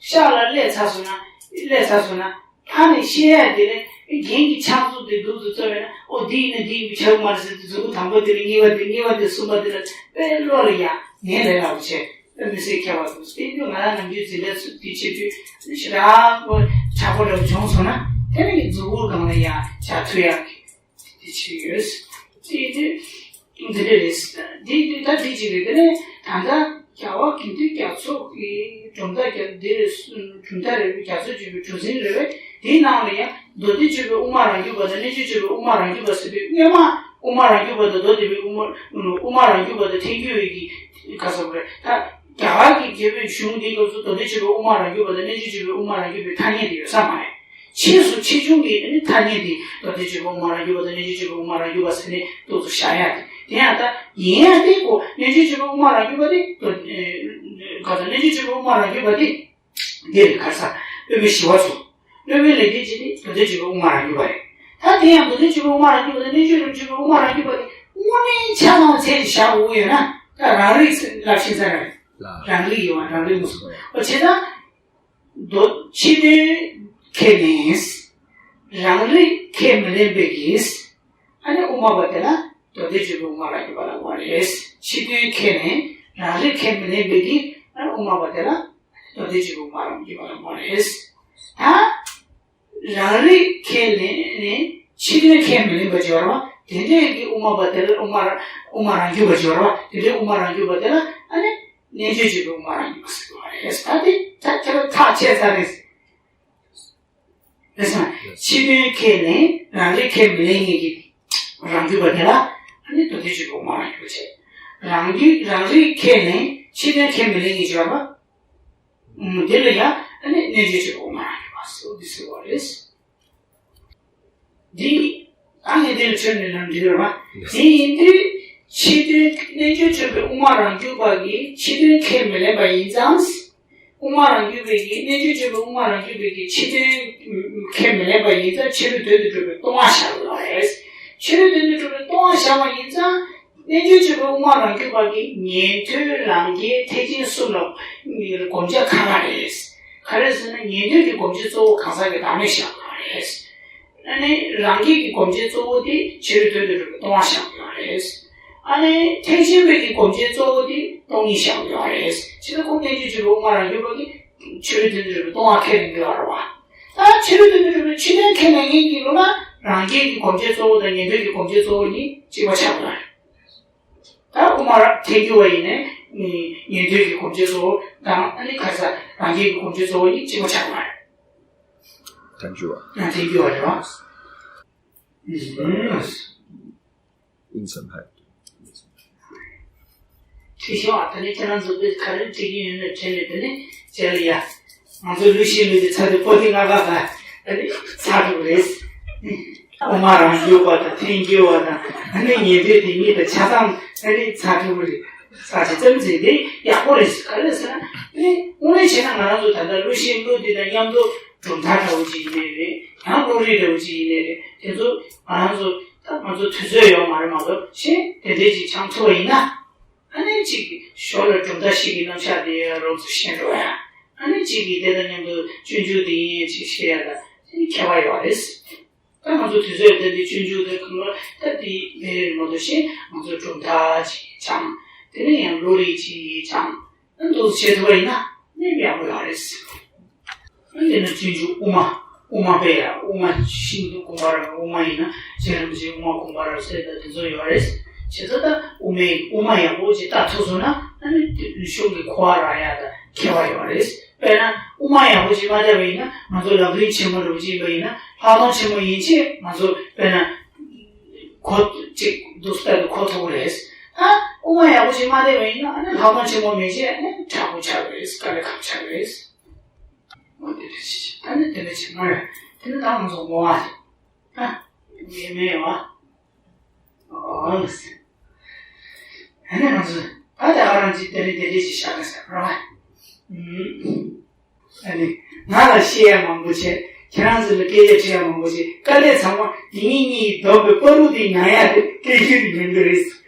ཤག་ལ་སླེབས་ཚར་སོང་ན་སླེབས་ཚར་སོང་ན། ཕར་ནས་བཤད་ཡ་དེ་ལས་རྒན་གྱི་ཕྱག་མཛུབ་དེ་འདུག་ཏུ་བཙོ་བས་ན་ཨོ་འདི་ཡིན་ན་འདི་ཡིན་པའི་ཆག་མ་རེད་ཟེར་དུས་མཛུབ་གུ་དང་པོ་དེ་ལས་གཉིས་པ་དེ་གཉིས་པ་དེ་གསུམ་པ་དེ་ལ་དཔེ་བློ་ལ་ཡ་ངས་ལས་སླ་པོ་བྱས་དཔེ་མི་སྲིད་ཁྱད་པར་འདུག་དེ་དུས་ང་རང་ནམ་རྒྱུན་འཛིན་གྲྭ་ཚུགས་དུས་བྱེད་དུས་ཞེ་དྲག་པོ་དྲག་པོ་འདྲ་བོ་བྱུང་སོང་ན་དེ་ནས་མཛུབ་གུ་སྒང་ལ་ཡ་བྱ་ཐུབ་ཡག་གི་དེ་བྱས་ཡོད། དེ་དུས། འདི་འདྲ་རེད། འདི་འདི་ད་འདི་གཅིག་རེད། དེ་ནས་ད་ལྟ་རྒྱལ་བ་དགེ་འདུན་རྒྱ་མཚོ་གི་གྲུབ་མཐའ་རྒྱ་འདི་རེད། གྲུབ་མཐའ་རེད་པས། རྒྱ་མཚོ་ཆེན་པོའི་གྲུ་གཟིངས་རེད་པས། དེའི་ནང་ལ་ཡང་མདོ་སྡེ་སྤྱོད་པའི་དབུ་མ་རང་རྒྱུད་པ་དང་རྣལ་འབྱོར་སྤྱོད་པའི་དབུ་མ་རང་རྒྱུད་པ་ཟེར་བའི་སྔོན་མ་དབུ་མ་རང་རྒྱུད་པ་དང་མདོ་སྡེ་པའི་དབུ་མ་དབུ་མ་རང་རྒྱུད་པ་དང་ཐལ་འགྱུར་བའི་གི་ག་ཟེར་དགོས་རེད། ད་རྒྱ་གར་གྱི་རྒྱལ་པོའི་གཞུང་འདིའི་སྐབས་སུ་མདོ་སྡེ་སྤྱོད་པའི་དབུ་མ་རང་རྒྱུད་པ་དང་རྣལ་འབྱོར་སྤྱོད་པའི་དབུ་མ་རང་རྒྱུད་པའི་ཐ་སྙད་དེ་ཡོད་ས་མ་རེད། ཆེས་སུ་ཆེ་ཆུང་གི་ཨ་ནི་ཐ་སྙད་དེ་མདོ་སྡེ་སྤྱོད་པའི་དབུ་མ་རང་རྒྱུད་པ་དང་རྣལ་འབྱོར་སྤྱོད་པའི་དབུ་མ་རང་རྒྱུད་པ་ཟེར་ནས་ཏོག་ཙམ་བཞག་ཡ་དེ། དེ་ཡང་ད་ཡིན་ཡ་དེ་ཀོ་རྣལ་འབྱོར་སྤྱོད་པའི་དབུ་མ་རང་རྒྱུད་པ་དེ་མདོ་ག་ད་རྣལ་འབྱོར་སྤྱོད་པའི་དབུ་མ་རང་རྒྱུད་པ་དེ་འདི་རེད། ག་ས་སློབ་དཔོན་ཞི་བ་འཚོ། སློབ་དཔོན་ལས་འབྲས་ཀྱི་དེ་མདོ་སྡེ་སྤྱོད་པའི་དབུ་མ་རང་རྒྱུད་པ་རེད། ད་དེ་ཡང་མདོ་སྡེ་སྤྱོད་པའི་དབུ་མ་རང་རྒྱུད་པ་དང་རྣལ་འབྱོར་སྤྱོད་པའི་དབུ་མ་རང་རྒྱུད་པ་དེ་དངོས་གནས་ཆ་ཚང་ཚད་ཅིག་བཞག་དགོས་ཡོད་ན། ད་རང་རིག་རླབས་ཆེན་ས་ར་རེད། རང་རིག་ཡོད་པ་རང་རིག་མུ་སུ། འོ་བྱས་ཙང་མདོ་ཕྱི་དོན་ཁས་ལེན། རང་རིག་ཁས་མི་ལེན་པའི་གིས་ཨ་ནི་དབུ་མ་པ་དེ་ལ་མདོ་སྡེ་སྤྱོད་པའི་དབུ་མ་རང་རྒྱུད་པ་ལ་ངོ་རེད། ཕྱི་དོན་ཁས་ལེན། རང་རིག་ཁས་མི་ལེན་པའི་གིས་ཨ་ནི་དབུ་མ་པ་དེ་ལ་མདོ་སྡེ་སྤྱོད་པའི་དབུ་མ་རང་རྒྱུད་པ་ལ་ངོ་རེད། ད་རང་རིག་ཁས་ལེན་ནས་ཕྱི་དོན་ཁས་མི་ལེན་པ་སྦྱོར་བ་དེ་འདྲས་ཀྱི་དབུ་མ་པ་དེ་ལ་དབུ་མ་ར་དབུ་མ་རང་རྒྱུད་པ་སྦྱོར་བ་དེ་འདྲའི་དབུ་མ་རང་རྒྱུད་པ་དེ་ལ་ཨ་ནི་རྣལ་འབྱོར་སྤྱོད་པའི་དབུ་མ་རང་རྒྱུད་པ་ཟེར་བ་རེད། ད་དེ་ད་ཁྱེད་རང་ཐག་ཆད་ཚར་རེད། རེད་སོང་། ཕྱི་དོན་ཁས་ལེན། རང་རིག་ཁས་མི་ལེན་ངེས་ཀྱི་རང་རྒྱུད་པ་དེ་ལ་ཨ་ནི་མདོ་སྡེ་སྤྱོད་པའི་དབུ་མ་རང་རྒྱུད་པ་བྱས། རང་རྒྱུད་རང་རིག་ཁས་ལེན། ཕྱི་དོན་ཁས་མི་ལེན་ངེས་སྦྱོར་བ། ཨུམ། དེ་ལ་ཡང་ཨ་ནི་རྣལ་འབྱོར་སྤྱོད་པའི་དབུ་མ་རང་རྒྱུད་པ་ཟེར་འདི་ཟེར་བ་རེད། འདི་ཨ་ནི་དེ་ལ་ཆོས་ནི་ལམ་འདི་རེད་བ། དེ་ཡིན་དུས་ཕྱི་དོན་རྣལ་འབྱོར་སྤྱོད་པའི་དབུ་མ་རང་རྒྱུད་པ་གིས་ཕྱི་དོན་ཁས་མི་ལེན་པ་ཡིན་ཙང་། དབུ་མ་རང་རྒྱུད་པའི་གིས་རྣལ་འབྱོར་སྤྱོད་པའི་དབུ་མ་རང་རྒྱུད་པའི་གིས་ཕྱི་དོན་ཁས་མི་ལེན་པ་ཡིན་ཙང་ཕྱི་རོལ་དོན་དུ་གྲུབ་པའི་སྟོང་པ་བཞག་དགོས་པ་རེད། ཕྱི་རོལ་དོན་དུ་གྲུབ་པའི་སྟོང་པ་བཞག་པ་ཡིན་ཙང་། རྣལ་འབྱོར་སྤྱོད་པའི་དབུ་མ་རང་རྒྱུད་པ་གིས་ཉན་ཐོས་རང་རྒྱལ་ཐེག་ཆེན་གསུམ་ལ་བསྒོམ་བྱ་གང་ག་རེད། ག་རེ་ཟེར་ན་ཉན་ཐོས་ཀྱི་བསྒོམ་བྱའི་གཙོ་བོ་གང་ཟག་གི་བདག་མེད་བཞག་པ་རེད། ཨ་ནི་རང་རྒྱལ་གྱི་བསྒོམ་བྱའི་གཙོ་བོ་དེ་ཕྱི་རོལ་དོན་དུ་གྲུབ་པའི་སྟོང་པ་བཞག་པ་རེད། ཨ་ནི་ཐེག་ཆེན་པའི་གི་བསྒོམ་བྱའི་གཙོ་བོ་དེ་སྟོང་ཉིད་བཞག་པ་རེད། ཕྱི་ལ་ཁོ་རྣལ་འབྱོར་སྤྱོད་པའི་དབུ་མ་རང་རྒྱུད་པ་གིས་ཕྱི་རོལ་དོན་དུ་གྲུབ་པའི་སྟོང་པ་ཁས་ལེན་དགོས་པ་རེད་བ། ད་ཕྱི་རོལ་དོན་དུ་གྲུབ་པའི་ཕྱི་དོན་ཁས་ལེན་མཁན་གྱི་ལུགས་ལ་རང་རྒྱལ་གྱི་བསྒོམ་བྱའི་གཙོ་བོ་དང་ཉན་ཐོས་ཀྱི་བསྒོམ་བྱའི་གཙོ་བོ་གཉིས་གཅིག་པ་ཆགས་པ་རེད། ད་དབུ་མ་ར་ཐལ་འགྱུར་བ་ཡིན་ནའི་ཉན་ཐོས་ཀྱི་བསྒོམ་བྱའི་གཙོ་བོ་དང་ཨ་ནི་ཁ་ས་རང་རྒྱལ་གྱི་བསྒོམ་བྱའི་གཙོ་བོ་གཉིས་གཅིག་པ་ཆགས་པ་རེད། ཐལ་འགྱུར་བ། ཡང་ཐལ་འགྱུར་བ་རེད་བ། ཨིན་སན་ཧའི། ཁྲིད་ཤོག་ཨ། ད་ནི་ཁྱེད་རང་ཚོ་དཔེ་ག་རེ་ཁྲིད་ཀྱི་ཡོད་ན་དྲན་ནས་དེ་ནས་བྱས་ལ་ཡ། ང་ཚོ་ལུས་ཤེས་ལུས་ཀྱི་ཚ་དེ་པོ་ཏི་ང་ག་ག་ཨ་ནི་ཚ་འགྲོ་རེད། དབུ་མ་རང་རྒྱུད་པ་དང་ཐལ་འགྱུར་བ་དང་ཨ་ནི་ཉན་ཐོས་དེ་གཉིས་དང་ཆ་ཚང་ཨ་ནི་ཚ་འགྲོ་རེད། ས་ཆ་ཙམ་ཟིན་དེ་ཡག་པོ་རེད། ག་རེ་ཟེར་ན་ཨ་ནི་དངོས་གནས་བྱས་ན་ང་རང་ཚོ་ད་ལྟ་ལུས་ཤེས་ལུས་དེ་དང་མཉམ་དུ་གྲུབ་མཐའ་འདྲ་བོ་ཅིག་ཡིན་ནའི་རེད། ཡང་བློ་རིག་འདྲ་བོ་ཅིག་ཡིན་ནའི་རེད། དེ་ཚོ་ང་རང་ཚོ་ད་ང་ཚོ་དུས་ཚོད་ཡོད་མ་རེད། མ་གཏོགས་ཤེས་དེ་འདྲས་ཅིག་འཆང་ཐུབ་པ་ཡིན་ན། ཨ་ནི་གཅིག་གི་ཞོར་ལ་གྲུབ་མཐའ་བཞི་གི་རྣམ་གཞག་དེ་རོབ་ཙམ་ཤེས་འགྲོ་ཡ། ཨ་ནི་གཅིག་གི་དེ་དང་མཉམ་དུ་སྤྱོད་འཇུག་དེ་ཡིན་ཅིག་ཤེས་ཡ་ལ་དེ་ནི་ཁྱད་པར་ཡོད་རེད། ད་ང་ཚོ་དུས་ཚོད་དེ་འདི་སྤྱོད་འཇུག་དེ་གང་ལ་ད་དེ་མེད་རེད། མ་གཏོགས་ཤེས་ང་ཚོ་གྲུབ་མཐའ་ཅིག་སྦྱང་། དེ་ནས་ཡང་བློ་རིག་ཅིག་སྦྱང་། ཨ་འདུག་བྱེད་ཐུབ་པ་ཡིན་ན་ནི་ཡག་པོ་ཡོད་རེད། ཨ་དེ་ནས་སྤྱོད་འཇུག་དབུ་མ། དབུ་མ་པས་ཡ་དབུ་མ་ཤིན་ཏུ་གོམས་པ་རབ། དབུ་མ་ཡིན་ན་རྗེ་རིན་པོ་ཆེའི་དབུ་མ་གོམས་པ་རབ་ཟེར་ད་དེ་ཚོ་ཡོད་རེད། བྱས་ཙང་ད་དབུ་མའི་དབུ་མ་ཡག་པོ་ཅིག་ལྟ་ཐུབ་སོང་ན་ཨ་ནི་དེ་གཞུང་གི་གོ་བ་རག་ཡ་ད་ཁྱད་པར་ཡོད་རེད། དཔེར་ན་དབུ་མ་ཡག་པོ་ཅིག་མ་བལྟས་པ་ཡིན་ན་ང་ཚོ་ལམ་རིམ་ཆེན་མོ་རུ་ཅིག་ཡིན་པ་ཡིན་ན་ལྷག་མཐོང་ཆེན་མོ་ཡིན་ཕྱིན་ང་ཚོ་དཔེར་ན་གོ་ཅིག་འདུག་ལྟ་དུ་གོ་ཐུབ་རེད། ད་དབུ་མ་ཡག་པོ་ཅིག་མ་བལྟས་པ་ཡིན་ན་ཨ་ནི་ལྷག་མཐོང་ཆེན་མོ་མེད་ཕྱིན་ཨ་ནི་དྲག་པོ་ཆགས་རེད། དཀའ་ལས་ཁག་ཆགས་རེད། འོ་དེ་འདྲ་ཞིག་ད་ནི་དེ་འདྲ་ཞིག་མ་རེད། དེ་ནི་ད་ང་ཚོ་ངོ་བ་རེད། ཨ་ཡེ་མེད་བ། ཨོ་ལ་སེ། ཨ་ནི་ང་ཚོ་ད་ལྟ་ང་རང་ཅིག་དེ་རིང་དེ་འདྲ་ཞིག་བཞག་ག་ཟེར་རོ། ཨུམ། ཨ་ནི་ང་ལ་བཤད་ཡ་མང་པོ་བྱས། ཁྱེད་རང་ཚོ་ལ་སྐད་ཆ་དྲི་ཡ་མང་པོ་བྱས། དཀའ་ལས་ཚང་མ་དེ་ཉིད་གཉིས་བསྡོམས་པའི་བར་དུ་དེ་ཉར་ཡ་དེ་སྐད་ཤུགས་ཉུང་གི་རེད།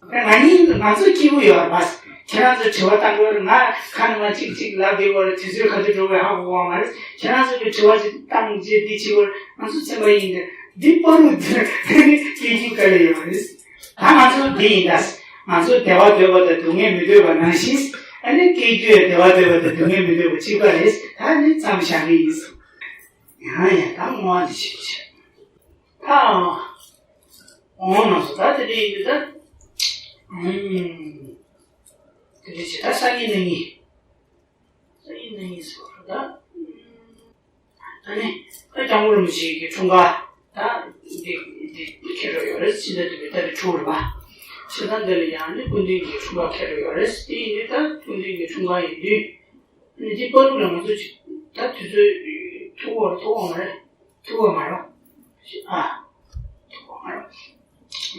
ང་གཉིས་ང་ཚོ་སྐྱིད་པོ་ཡོད་རེད་པ། ཁྱེད་རང་ཚོ་དྲི་བ་བཏང་དགོས་རེད། ང་ཁ་ནང་ལ་གཅིག་གཅིག་ལབ་བསྡད་དགོས་རེད། དུས་ཚོད་ག་ཚོད་འགྲོ་བའི་ཧ་གོ་བ་མ་རེད། ཁྱེད་རང་ཚོ་གི་དྲི་བ་ཅིག་བཏང་རྗེས་འདི་བྱེད་དགོས་རེད། ང་ཚོ་ཚན་པ་ཡིན་ཏེ་འདི་པ་རུ་འདི་སྐད་ཤུགས་དཀའ་ལས་ཡོད་རེད། ད་ང་ཚོ་འདི་ཡིན་ད། ང་ཚོ་བདེ་བ་འདོད་པ་དང་སྡུག་བསྔལ་མི་འདོད་པ་ནང་བཞིན་ཨ་ནི་སྐད་རྒྱུ་ཡང་བདེ་བ་འདོད་པ་དང་སྡུག་བསྔལ་མི་འདོད་པ་གཅིག་པ་རེད། ད་ནི་ཙམ་བཞག་གི་ཡིན། ཡང་ཡང་ད་བསྔོ་བ་འདི་བྱེད་དགོས་བྱེད། ད་འོང་ན་སོ་ད་དེ་འདྲ་ཡིན་དུས་ད་ ཨུམ། དེ་འདྲ་བྱས་ད་སང་ཉིན་གནངས་ཉིན། སང་ཉིན་གནངས་ཉིན་ཟེར་བ་ད། ཨ་ནི། ད་སྐྱབས་མགོན་རིན་པོ་ཆེ་གི་འཁྲུངས་སྐར། ད། འདི། འདི་འཁེལ་འགྲོ་ཡོད་རེད། ཕྱི་ཟླ་བདུན་པའི་ཏ་རིག་དྲུག་རེད་པ། ཕྱི་ཟླ་འདི་ལ་ཡང་ནི་སྐུ་མདུན་གྱི་འཁྲུངས་སྐར་འཁེལ་འགྲོ་ཡོད་རེད། དེ་ཡིན་དུས་ད་སྐུ་མདུན་གྱི་འཁྲུངས་སྐར་ཡིན་དུས། ཨ་ནི་འདི་པར་ལུགས་ལ་ང་ཚོ་ཅིག་ད་དུས་ཚོད་ཐུག་པ་ཐུག་པ་མ་རེད། ཐུག་པ་མ་རེད། ཨ། ཐུག་པ་མ་རེད།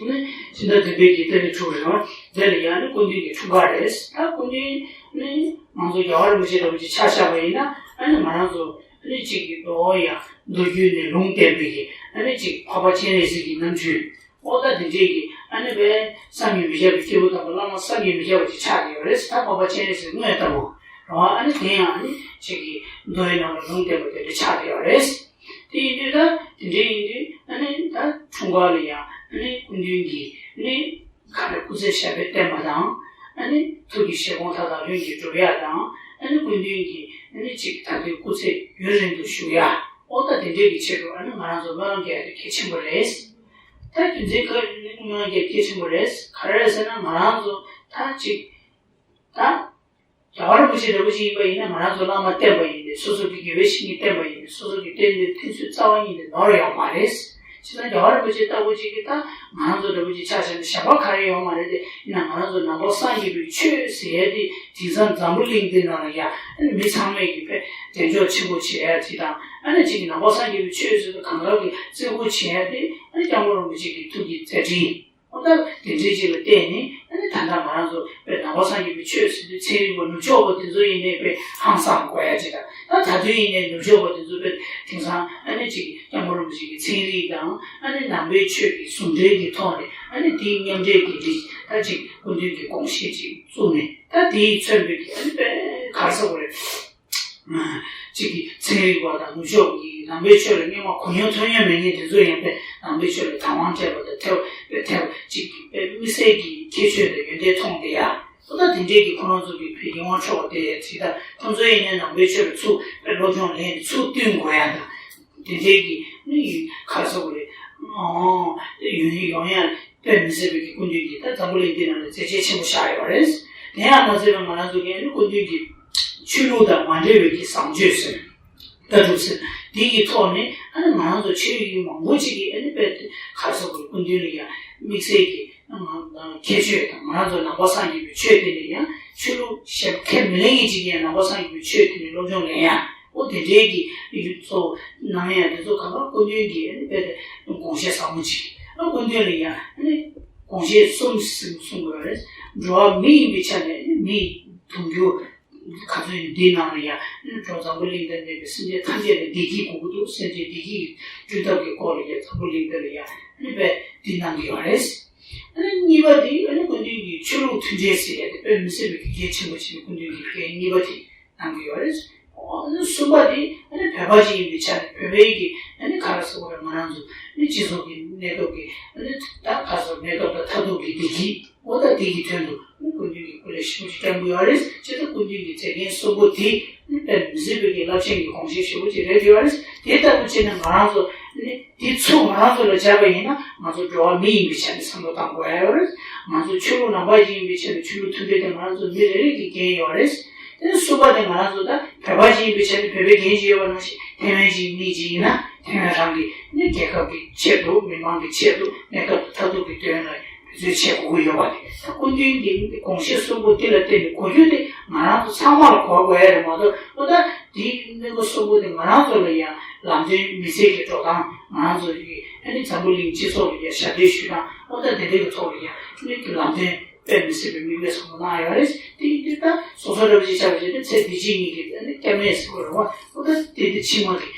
ནི་ཕྱི་ཟླ་བདུན་པའི་གི་ཏ་རིག་དྲུག་རེད་བ། དེ་ལ་ཡང་ནི་སྐུ་མདུན་གྱི་འཁྲུངས་སྐར་རེད། ད་སྐུ་མདུན་ནི་ང་ཚོ་རྒྱལ་བ་རིན་པོ་ཆེ་འདྲ་བོ་ཅིག་ཆ་བཞག་པ་ཡིན་ན། ཨ་ནི་ང་རང་ཚོ་ཨ་ནི་གཅིག་གི་མདོ་ཡང་མདོ་རྒྱུད་ནས་ལུང་བསྟན་པའི་གི་ཨ་ནི་གཅིག་འཕགས་པ་སྤྱན་རས་གཟིགས་ཀྱི་རྣམ་སྤྲུལ། ཨོ་ད་དེ་འདྲས་ཀྱི་ཨ་ནི་བས་བསམ་གྱིས་མི་ཁྱབ་པའི་སྐྱེས་བུ་དམ་པ་བླ་མ་བསམ་གྱིས་མི་ཁྱབ་པ་ཅིག་ཆགས་ཡོད་རེད། ད་འཕགས་པ་སྤྱན་རས་གཟིགས་དངོས་ལྟ་བུ་རེད་བ། ཨ་ནི་དེ་ཡང་ཨ་ནི་གཅིག་གི་མདོ་ཡི་ནང་ལ་ལུང་བསྟན་པ་དེ་འདྲ་ཆགས་ཡོད་རེད། དེ་ཡིན་དུས་ད་དེ་འདྲ་ཡིན་དུས་ཨ་ནི་ད་འཁྲུངས་སྐར་ལ་ཡང་ཨ་ནི་སྐུ་མདུན་གྱི་ཨ་ནི་ག་རེ་སྐུ་ཚེ་ཞབས་པད་བརྟན་པ་དང་། ཨ་ནི་ཐུགས་ཀྱི་བཞེད་དགོངས་མཐའ་དག་ལྷུན་གྱིས་འགྲུབ་ཡ་དང་། ཨ་ནི་སྐུ་མདུན་གྱི་ཨ་ནི་གཅིག་ད་ལྟའི་སྐུ་ཚེ་ཡུན་རིང་དུ་བཞུགས་ཡ། ཨོ་ད་དེ་འདྲས་ཀྱི་ཆེད་དུ་ཨ་ནི་ང་རང་ཚོ་སྨོན་ལམ་རྒྱག་ཡ་དེ་གལ་ཆེན་པོ་རེད། ད་རྒྱུ་མཚན་ག་རེ་སྨོན་ལམ་རྒྱག་གལ་ཆེན་པོ་རེད། ག་རེ་རེད་ཟེར་ན་ང་རང་ཚོ་ད་གཅིག་ད། རྒྱལ་བ་རིན་པོ་ཆེ་འདྲ་བོ་ཅིག་ཡིན་པ་ཡིན་ན། ང་རང་ཚོ་བླ་མ་བསྟེན་པ་ཡིན་ཏེ། སོ་སོ་གི་དགེ་བའི་བཤེས་གཉེན་བསྟེན་པ་ཡིན་ཏེ། སོ་སོ་གི་བསྟེན་པའི་ཕན་ཚུན་རྩ་བ་ཉིད་ནས་ནོར་ཡོད་མ་རེད། བྱས་ཙང་རྒྱལ་བ་རིན་པོ་ཆེ་ལྟ་བུ་ཅིག་གིས་ད་ང་རང་ཚོ་འདྲ་བོ་ཅིག་ཆ་བཞག་ན་གཞན་པ་ག་རེ་ཡོད་མ་རེད་དེ། ཡིན་ན་ང་རང་ཚོ་ནང་པ་སངས་རྒྱས་པའི་ཆོས་ཟེར་ཡ་དེ་དེང་སང་འཛམ་བུ་གླིང་འདི་ནང་ལ་ཡ་ཨ་ནི་མི་ཚང་མས་ཀྱི་དཔེ་གདེང་འཇོག་ཆེན་པོ་བྱེད་ཡ་དེ་དང་། ཨ་ནི་གཅིག་གི་ནང་པ་སངས་རྒྱས་པའི་ཆོས་ཟེར་དུས་གང་ག་གི་བརྩི་བཀུར་བྱེད་ཡ་དེ་ཨ་ནི་སྐྱབས་མགོན་རིན་པོ་ཆེ་གི་ཐུགས་ཀྱི་མཛད་འཕྲིན། ཨོ་ད་དེ་འདྲའི་ཅིག་ལ་བརྟེན་ནས་ཨ་ནི་ད་ལྟ་ང་རང་ཚོ་དཔེ་ནང་པ་སངས་རྒྱས་པའི་ཆོས་ཟེར་དུས་ཚན་རིག་པ་ནུབ་ཕྱོགས་པ་དེ་ཚོ་ཡིན་ནའི་དཔེ་ཧང་སང་དགོས་ཡ་ཅིག་དང་། ད་ད་དུང་ཡིན་ནའི་ནུབ་ཕྱོགས་པ་དེ་ཚོ་དཔེ་དེང་སང་ཨ་ནི་ཅིག་སྐྱབས་མགོན་རིན་པོ་ཆེ་གི་ཚན་རིག་དང་ཨ་ནི་ནང་པའི་ཆོས་ཀྱི་ཟུང་འབྲེལ་གྱི་ཐོག་ནས་ཨ་ནི་དེའི་མཉམ་འབྲེལ་གྱི་རིགས་ད་ཅིག་སྐུ་མདུན་གྱི་དགོངས་བཞེད་ཅིག་བཙུགས་ནས། ད་དེའི་མཚོན་པའི་གི་ཨ་ནི་དཔེ་ག་རེ་ཟེར་དགོས་རེད། གཅིག་གིས་ཚན་རིག་པ་དང་ནུབ་ཕྱོགས་ཀྱི་ནང་པའི་ཆོས་ལ་སྔོན་མ་གོ་མྱོང་ཐོས་མྱོང་མེད་མཁན་དེ་ཚོ་ཡང་དཔེ་ནང་པའི་ཆོས་ལ་དང་བ་སྤྲད་པ་དང་། ཐེ་བ་དཔེ་ཐེ་བ་གཅིག་དཔེ་དམིགས་བསལ་གྱི་ཁྱད་ཆོས་དང་ཡོན་ཏན་མཐོང་བསྡད་ཡ། ཨོ་ད་དེ་འདྲའི་གི་ཁོ་རང་ཚོ་གི་དཔེ་ཡིད་དབང་འཕྲོག་པ་དེ་ཅིག་ད་ཁོང་ཚོ་ཡིན་ནའི་ནང་པའི་ཆོས་ལ་ཚུར་དཔེ་སློབ་སྦྱོང་ལེན་ནས་ཚུར་བསྟུན་དགོས་ཡ་དང་། དེ་འདྲའི་གི་ནི་ཡིན་ག་རེ་ཟེར་དགོས་རེད། ཨོ་ཡོང་ཡོང་ཡ། དཔེ་མི་སྲིད་པའི་གི་སྐུ་མདུན་གྱིས་ད་འཛམ་བུ་གླིང་འདི་ནང་ལ་མཛད་རྗེས་ཆེན་པོ་བཞག་ཡོད་རེད། དེ་ཡང་མ་ཟད་པའི་ང་རང་ཚོ་གི་ཨ་ནི་སྐུ་མདུན་གྱི་ཆོས་ལུགས་དང་མ་འབྲེལ་བའི་གི་བཟང་སྤྱོད་ཟེར། ལྟ་གྲུབ་ཟེར། འདི་གི་ཐོག་ནས་ཨ་ནི་ང་རང་ཚོ་ཆོས་ཡིག་མང་པོ་ཅིག་གིས་ཨ་ནི་དཔེ་ག་རེ་ཟེར་དགོས་རེད། སྐུ་མདུན་ལ་ཡང་དམིགས་བསལ་གྱི་ཁྱད་ཆོས་དང་། ང་རང་ཚོ་ནང་པ་སངས་རྒྱས་པའི་ཆོས་དེ་ནས་ཡང་ཆོས་ལུགས་གཞན་ཁས་མི་ལེན་མཁན་ཅིག་ཡང་ནང་པ་སངས་རྒྱས་པའི་ཆོས་དེ་ནས་སློབ་སྦྱོང་ལེན་ཡ། ཨོ་དེ་འདྲའི་གི་ཡུལ་ཚོ་ནང་ཡང་དེ་ཚོ་གང་ག་སྐུ་མདུན་གྱི་ཨ་ནི་དཔེ་དེ་དགོངས་བཞེད་ཟབ་མོ་ཅིག་ཨ་སྐུ་མདུན་ལ་ཡང་ཨ་ནི་དགོངས་བཞེད་གསུམ་གསུང་གསུང་དགོས་རེད། འགྲོ་བ་མི་ཡིན་པའི་ཆ་ནས་ཨ་ནི་མི་གདུང་རྒྱུ་ག་ཚོད་ཡིན། འདིའི་ནང་ལ་ཡང་ཨ་ནི་འགྲོ་འཛམ་བུ་གླིང་དང་གནས་པའི་སེམས་ཅན་ཐམས་ཅད་ལ་བདེ་སྐྱིད་དགོས་ཀྱི་འདུག་སེམས་ཅན་བདེ་སྐྱིད་ཀྱི་བསྐྲུན་ཐབས་ཀྱི་སྐོར་ལ་ཡང་འཛམ་བུ་གླིང་འདི་ལ་ཡང་ཨ་ནི་དཔེ་འདི་གནང་གི་ཡོད་རེད། ཨ་ནི་གཉིས་པ་དེ་ཨ་ནི་སྐུ་མདུན་གྱི་ཆོས་ལུགས་མཐུན་འབྲེལ་ཟེར་ཡ་དེ་དཔེ་མི་སྲིད་པའི་གི་གལ་ཆེན་པོ་ཅིག་སྐུ་མདུན་གྱི་འགན་གཉིས་པ་དེ་གནང་གི་ཡོད་རེད། ཨ་ནི་གསུམ་པ་དེ་ཨ་ནི་བོད་པ་ཅིག་ཡིན་པའི་ཆ་ནས་བོད་པའི་གི་ཨ་ནི་ག་རེ་ཟེར་དགོས་རེད། ང་རང་ཚོ་ཨ་ནི་སྤྱི་ཚོགས་ཀྱི་གནས་སྐབས་ཀྱི་ཨ་ནི་ད་ག་རེ་ཟེར། གནས་སྐབས་དང་མཐར་ཐུག་གི་བདེ་སྐྱིད། ཨོ་ད་དེ་གི་དོན་དུ་ཨ་ནི་སྐུ་མདུན་གྱི་སྐུ་ལས་ཞེ་པོ་ཅིག་བསྐྱངས་ཀྱི་ཡོད་རེད། བྱས་ཙང་སྐུ་མདུན་གྱི་མཛད་འགན་གསུམ་པོ་དེ་ཨ་ནི་དཔེ་མི་སྲིད་པའི་གི་རླབས་ཆེན་གྱི་དགོངས་བཞེད་ཞེ་པོ་ཅིག་རེད་ཡོད་རེད། དེ་ལྟ་བུ་བྱས་ན་ང་རང་ཚོ་ཨ་ནི་དེ་ཚུར་ང་རང་ཚོ་ལ་སྦྱར་བ་ཡིན་ན། ང་ཚོ་འགྲོ་བ་མི་ཡིན་པའི་ཆ་ནས་བསམ་བློ་བཏང་དགོས་ཡ་ཡོད་རེད། ང་ཚོ་ཆོས་ལུགས་ནང་པ་ཞིག་ཡིན་པའི་ཆ་ནས་ཆོས་ལུགས་མཐུན་འབྲེལ་དེ་ང་རང་ཚོ་མི་རེ་རེ་གི་འགན་ཡོད་རེད། དེ་ནས་གསུམ་པ་དེ་ང་རང་ཚོ་ད་བོད་པ་ཞིག་ཡིན་པའི་ཆ་ནས་བོད་པའི་འགན་ཞིག་ཡོད་པ་ནང་བཞིན། ཐའེ་ཝན་ཞིག་མི་ཞིག་ཡིན་ན་ཐའེ་ཝན་རང་གི་ནི་རྒྱལ་ཁབ་ཀྱི་ཆེད་དུ། མི་མང་གི་ཆེད་དུ། གནས་སྐབས་མཐར་ཐུག་གི་དོན་ལ་འབད་རྩོལ་བྱེད་དགོས་ཀྱི་ཡོད་པ་རེད། ད་སྐུ་མདུན་གྱི་དགོངས་བཞེད་གསུམ་པོ་འདི་ལ་བརྟེན་ནས་གོ་རྒྱུ་དེ་ང་རང་ཚོ་ཚང་མ་ལ་གོ་དགོས་ཡ་རེད་མ་གཏོགས། ཨོ་ད་འདིའི་གནད་འགག་གསུམ་པོ་དེ་ང་རང་ཚོ་ལ་ཡང་ལམ་སྟོན་མི་ཚེ་གི་འགྲོ་སྟངས། ང་རང་ཚོ་གི་ཨ་ནི་འཛམ་བུ་གླིང་སྤྱི་ཚོགས་ལ་ཡང་ཞབས་འདེགས་ཞུ་སྟངས། ཨོ་ད་དེ་འདྲའི་གི་ཐོག་ལ་ཡང་ཨ་ནི་ལམ་སྟོན་དཔེ་མི་སྲིད་པའི་མིག་དཔེ་བཟང་པོ་གནང་ཡོད་རེད། དེ་ཡིན་དུས་ད་སོ་སོ་འདྲ་བོ་ཅིག་ཆགས་པ་བྱས་ན་ཚེ་འདི་ཕྱི་གཉིས་ཀྱི་ཨ་ནི་སྐྱབས་གནས་ཟེར་དགོས་རེད་བ། ཨོ་ད་དེ་འདི་ཕྱི་མ་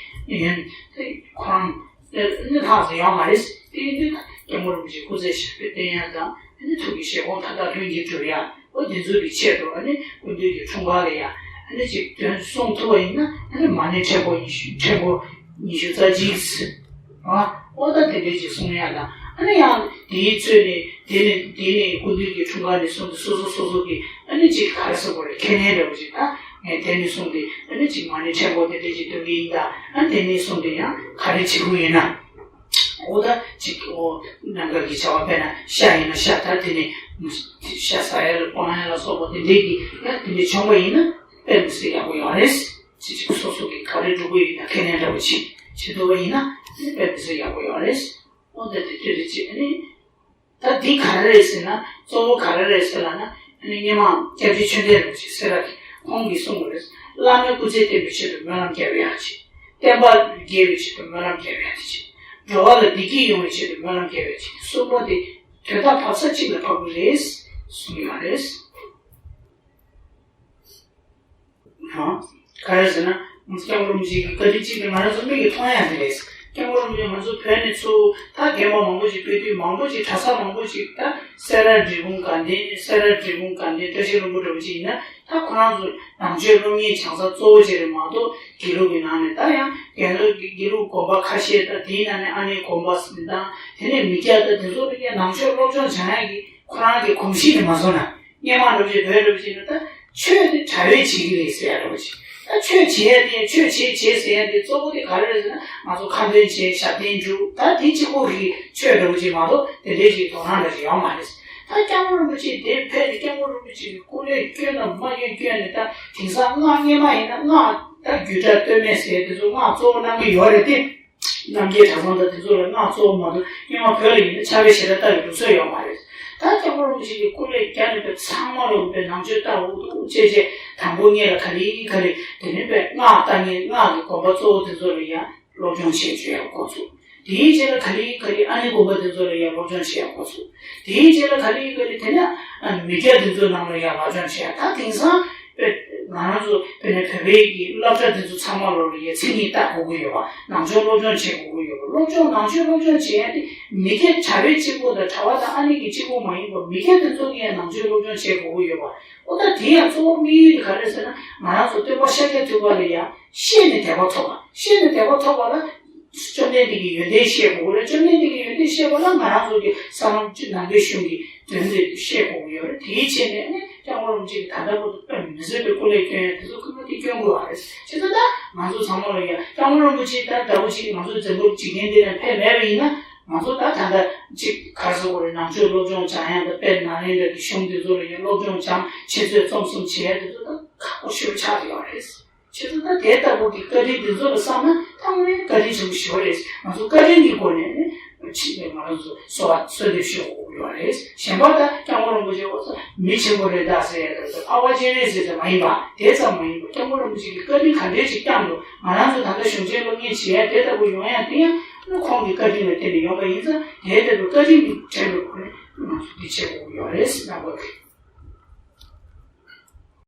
གི་ཡོན་ཏན་ཁོ་རང་ཨ་ནི་ལྷག་ཙམ་ཡོད་མ་རེད། དེ་ཡིན་དུས་ད་སྐྱབས་མགོན་རིན་པོ་ཆེའི་སྐུ་ཚེ་ཞབས་པད་བརྟན་ཡ་དང་། ཨ་ནི་ཐུགས་ཀྱི་བཞེད་དགོངས་མཐའ་དག་ལྷུན་གྱིས་འགྲུབ་ཡ། ཨོ་དེ་ཚོ་གི་ཆེད་དུ་ཨ་ནི་སྐུ་མདུན་གྱི་འཁྲུངས་སྐར་ལ་ཡ་ཨ་ནི་ཅིག་དོན་གསུང་ཐུབ་པ་ཡིན་ན། ཨ་ནི་མ་ཎི་ཕྲེང་སྐོར་ཉི་ཤུ། ཕྲེང་སྐོར་ཉི་ཤུ་རྩ་གཅིག་ཟེར། ཨ་ཨོ་ད་དེ་འདྲས་ཅིག་གསུང་ཡ་དང་། ཨ་ནི་ཡང་དེའི་ཚོད་ནས་དེ་ནས་དེ་ནས་སྐུ་མདུན་གྱི་འཁྲུངས་སྐར་ནས་བཟུང་སྟེ་སོ་སོ་སོ་སོ་གི་ཨ་ནི་ཅིག་ག་རེ་ཟེར་དགོས་རེད། ཁས་ལེན་འདྲ་བོ་ཅིག་ད་ངས་དེ་ནས་བཟུང་སྟེ་ཨ་ནི་ཅིག་མ་ཎི་ཕྲེང་སྐོར་དེ་འདྲས་ཅིག་འདོན་གྱི་ཡིན་ད། ཨ་དེ་ནས་བཟུང་སྟེ་ཡང་ག་རེ་བྱེད་དགོས་ཡིན་ན། འོ་ད་ཅིག་འོ་ནམ་མཁའ་གི་བྱ་བ་དཔེར་ན་ཤ་ཡིན་ན་ཤ་ད་དེ་ནས་ཤ་ཟ་ཡ་ལ་སྤང་ཡ་ལ་སོགས་པ་དེ་འདྲས་ཀྱི་ཡ་དེ་འདྲས་བྱུང་བ་ཡིན་ན་དཔེ་མི་སྲིད་ཡག་པོ་ཡོད་རེད། ཅིག་ཅིག་སོ་སོ་གི་ག་རེ་སྒྲུབ་ཀྱི་ཡོད་ན་ཁས་ལེན་འདྲ་པོ་ཅིག་བྱེད་ཐུབ་པ་ཡིན་ན་དཔེ་མི་སྲིད་ཡག་པོ་ཡོད་རེད། འོ་ད་དེ་དེ་རེད་ཅེས་ནི། ད་འདི་ག་རེ་རེད་ཟེར་ན་གཙོ་བོ་ག་རེ་རེད་ཟེར་ལབ་ན་ཨ་ནི་སྔོན་མ་སྐྱབས་རྗེ་ཆོས་ལྡན་རིན་པོ་ཆེ་སེ་ར་གི་ཁོང་གིས་གསུངས་པ་རེད། བླ་མའི་སྐུ་ཚེ་བརྟན་པའི་ཆེད་དུ་སྨོན་ལམ་རྒྱབ་ཡག་ཅིག་བསྟན་པ་རྒྱས་པའི་ཆེད་དུ་སྨོན་ལམ་རྒྱབ་ཡག་ཅིག་འགྲོ་བ་ལ་བདེ་སྐྱིད་ཡོང་བའི་ཆེད་དུ་སྨོན་ལམ་རྒྱབ་ཡག་ཅིག་གསུམ་པོ་དེ་དོན་དག་བབ་ས་གཅིག་ལ་བབ་ཀྱི་རེད་གསུངས་ཡོད་རེད། ཧང་། ག་རེ་ཟེར་ན་སྐྱབས་མགོན་རིན་པོ་ཆེ་གི་བཀའ་དྲིན་གཅིག་གིས་ང་རང་ཚོ་མིག་གིས་མཐོང་ཡག་དེ་རེད། སྐྱབས་མགོན་རིན་པོ་ཆེ་ང་ཚོ་བོད་ནས་ཚུར་ད་རྒན་པ་མང་པོ་ཞིག་དཔེ་དུས་མང་པོ་ཞིག་གྲྭ་ས་མང་པོ་ཞིག་ད་སེ་ར་འབྲས་སྤུངས་དགའ་ལྡན་སེ་ར་འབྲས་སྤུངས་དགའ་ལྡན་བཀྲ་ཤིས་ལྷུན་པོ་འདྲ་པོ་ཅིག་ཡིན་ན་ད་ཁོ་རང་ཚོ་ནང་ཆོས་སློབ་གཉེར་སྦྱང་ས་གཙོ་བོ་ཅིག་རེད་མ་གཏོགས་དགེ་ལུགས་ཀྱི་ནང་ནས་ད་ཡང་དགེ་ལུགས་དགེ་ལུགས་དགོན་པ་ཁ་ཤས་ད་དེའི་ནང་ནས་ཨ་ནེ་དགོན་པ་ཟིན་དང་དེ་ནས་མི་སྐྱ་ད་དེ་ཚོ་ལ་ཡང་ནང་ཆོས་སློབ་སྦྱོང་སྦྱང་ཡག་གི་ཁོ་རང་གི་གོམས་གཤིས་དེ་མ་བཟོ་ན། སྔོན་མ་འདྲ་པོ་ཅིག་བོད་འདྲ་པོ་ཅིག་ན་ད་ཆོས་དེ་གྲྭ་བས་བྱེད་ཀྱི་རེད་ཟེར་ཡ་འདྲ་པོ་ཅིག་ད་ཆོས་བྱེད་ཡ་དེ་ཆོས་བྱེད་བྱེད་ཟེར་ཡ་དེ་གཙོ་བོ་དེ་ག་རེ་རེད་ཟེར་ན་ང་ཚོ་ཁ་འདོན་བྱེད་ཞབས་བརྟན་སྒྲུབ་ད་དེ་གཅིག་པོ་གི་ཆོས་འདྲ་པོ་ཅིག་མ་གཏོགས་དེ་འདྲའི་ཅིག་དོ་སྣང་འདྲ་ཅིག་ཡོད་མ་རེད། ད་སྐྱབས་མགོན་རིན་པོ་ཆེ་དེ་ཕེབས་ནས་སྐྱབས་མགོན་རིན་པོ་ཆེ་གི་སྐུ་ལས་བསྐྱོན་དང་མ་བསྐྱོན་བསྐྱོན་ནས་ད་དེང་སང་སྔགས་སྔོན་མ་ཡིན་ན་སྔགས་ད་རྒྱུད་གྲྭ་སྟོད་སྨད་ཟེར་ཡ་དེ་ཚོ་སྔགས་གཙོ་བོ་གནང་གི་ཡོད་རེད་དེ། རྣམ་རྒྱལ་གྲྭ་ཚང་དང་དེ་ཚོ་ལ་སྔགས་གཙོ་བོ་མ་གཏོགས་སྔོན་མ་བོད་ལ་ཡིན་ན་ཕྱག་དཔེ་ཞེ་དྲག་ལྟ་བའི་ལུགས་སྲོལ་ཡོད་མ་རེད། ད་སྐྱབས་མགོན་རིན་པོ་ཆེ་གི་སྐུ་ལས་བརྒྱབ་ནས་པའི་ཚང་མ་ལ་པའི་ནང་ཆོས་ལྟ་འུ་ཐུག་བྱས་བྱས་དང་པོ་ཉིད་ལ་ག་ལེ་ག་ལེ་དེ་ནས་པའི་སྔགས་ལྟ་མཁན་སྔགས་ཀྱི་དགོན་པ་གཙོ་བོ་དེ་ཚོ་ལ་ཡང་སློབ་སྦྱོང་བྱས་བྱས་ཡག་འགོ་ཚུགས། དེའི་རྗེས་ལ་ག་ལེ་ག་ལེ་ཨ་ནེ་དགོན་པ་དེ་ཚོ་ལ་ཡང་སློབ་སྦྱོང་བྱས་ཡག་འགོ་ཚུགས། དེའི་རྗེས་ལ་ག་ལེ་ག་ལེ་དེ་ནས་མི་སྐྱ་དེ་ཚོ་ནང་ལ་ཡང་སློབ་སྦྱོང་བྱས་ཡག་ད་དེང་སང་། དཔེ་ང་རང་ཚོ་དཔེར་ན་བོད་པའི་གི་སློབ་གྲྭ་འདི་ཚོ་ཚང་མ་ལོག་ལ་ཡ་མཚན་ཉིད་ལྟ་དགོས་ཀྱི་ཡོད་པ། ནང་ཆོས་སློབ་སྦྱོང་བྱེད་དགོས་ཀྱི་ཡོད་པ། སློབ་སྦྱོང་ནང་ཆོས་སློབ་སྦྱོང་བྱེད་ཡ་དེ་མི་སྐྱ་གྲྭ་པའི་གཅིག་པོ་དང་གྲྭ་པ་དང་ཨ་ནེ་གི་གཅིག་པོ་མ་ཡིན་པར་མི་སྐྱ་དེ་ཚོ་གི་ཡང་ནང་ཆོས་སློབ་སྦྱོང་བྱེད་དགོས་ཀྱི་ཡོད་པ། འོ་ད་དེ་ཡང་གཙོ་བོ་དམིགས་ཡུལ་དེ་ག་རེ་ཟེར་ན་ང་རང་ཚོ་སྟོན་པ་ཤཱཀྱ་ཐུབ་པ་ལ་ཡང་ཤེས་ནས་དད་པ་ཐོབ་པ། ཤེས་ནས་དད་པ་ཐོབ་པ་ལ། བཅོམ་ལྡན་འདས་ཀྱི་ཡོན་ཏན་ཤེས་དགོས་རེད། བཅོམ་ལྡན་འདས་ཀྱི་ཡོན་ཏན་ཤེས་པ་ལ་ང་རང་ཚོ་གི་ས་ལམ་ནང་པའི་གཞུང་གི་དོན་དེ་ཤེས་དགོས་ཀྱི་ཡོད་རེད། དེའི་ཆེད་ནས་ནི་སྐྱབས་མགོན་རིན་པོ་ཆེ་གི་ད་ལྟ་བར་དུ་དཔེ་མི་སྲིད་པའི་སྐུ་ལས་བསྐྱོན་ཡ་དེ་ཚོ་ཁོ་ན་དེ་བསྐྱོན་དགོས་པ་རེད། བྱས་ཙང་ད་ང་ཚོ་ཚང་མ་ལ་ཡ་སྐྱབས་མགོན་རིན་པོ་ཆེ་ད་ལྟ་བུ་ཅིག་ང་ཚོ་འཛམ་བུ་འཇིག་རྟེན་འདི་ནས་ཕེབས་མེད་པ་ཡིན་ན་ང་ཚོ་ད་ད་ལྟ་ཅིག་ག་རེ་ཟེར་དགོས་རེད། ནང་ཆོས་སློབ་སྦྱོང་སྦྱང་ཡ་དང་དཔེ་ནཱ་ལེནྡྲ་གི་གཞུང་དེ་ཚོ་ལ་ཡ་སློབ་སྦྱོང་སྦྱང་འཆད་རྩོད་རྩོམ་གསུམ་བྱེད་ཡ་དེ་ཚོ་ད་ཁག་པོ་ཞེ་པོ་ཆགས་བསྡད་ཡོད་རེད། བྱས་ཙང་ད་དེ་ལྟ་བུ་གི་བཀའ་དྲིན་འདི་ཚོ་ལ་བསམ་ན་ད་དངོས་གནས་བཀའ་དྲིན་ཆེན་པོ་ཞེ་པོ་རེད། ང་ཚོ་བཀའ་དྲིན་གྱི་སྒོ་ནས་ནི་ཕྱིན་ནས་ང་རང་ཚོ་གསོལ་བ་གསོལ་འདེབས་ཞུ་དགོས་ཡོད་རེད། གཞན་པ་ད་སྐྱབས་མགོན་རིན་པོ་ཆེ་འོ་ཙམ་མི་ཆེན་པོ་རེད་ད་ཟེར་ཡ་དང་འཕགས་པ་སྤྱན་རས་གཟིགས་ཙམ་མ་ཡིན་པ་དེ་ཙམ་མ་ཡིན་པ་སྐྱབས་མགོན་རིན་པོ་ཆེ་གི་བཀའ་དྲིན་ག་འདྲས་ཅིག་བསྐྱངས་འདུག་ང་རང་ཚོ་ད་ལྟ་གཞུང་ཆེན་སློབ་གཉེར་བྱེད་ཡ་དེ་ལྟ་བུ་ཡོང་ཡ་དེ་ཡང་ནི་ཁོང་གི་བཀའ་དྲིན་ལ་བརྟེན་ནས་ཡོང་བ་ཡིན་ཙང་དེ་ལྟ་བུའི་བཀའ་དྲིན་གྱི་དྲན་པའི་སྒོ་ནས་ང་ཚོ་འདི་བྱེད་དགོས་ཡོད་རེད་ཟེར་ན་དགོས་རེད།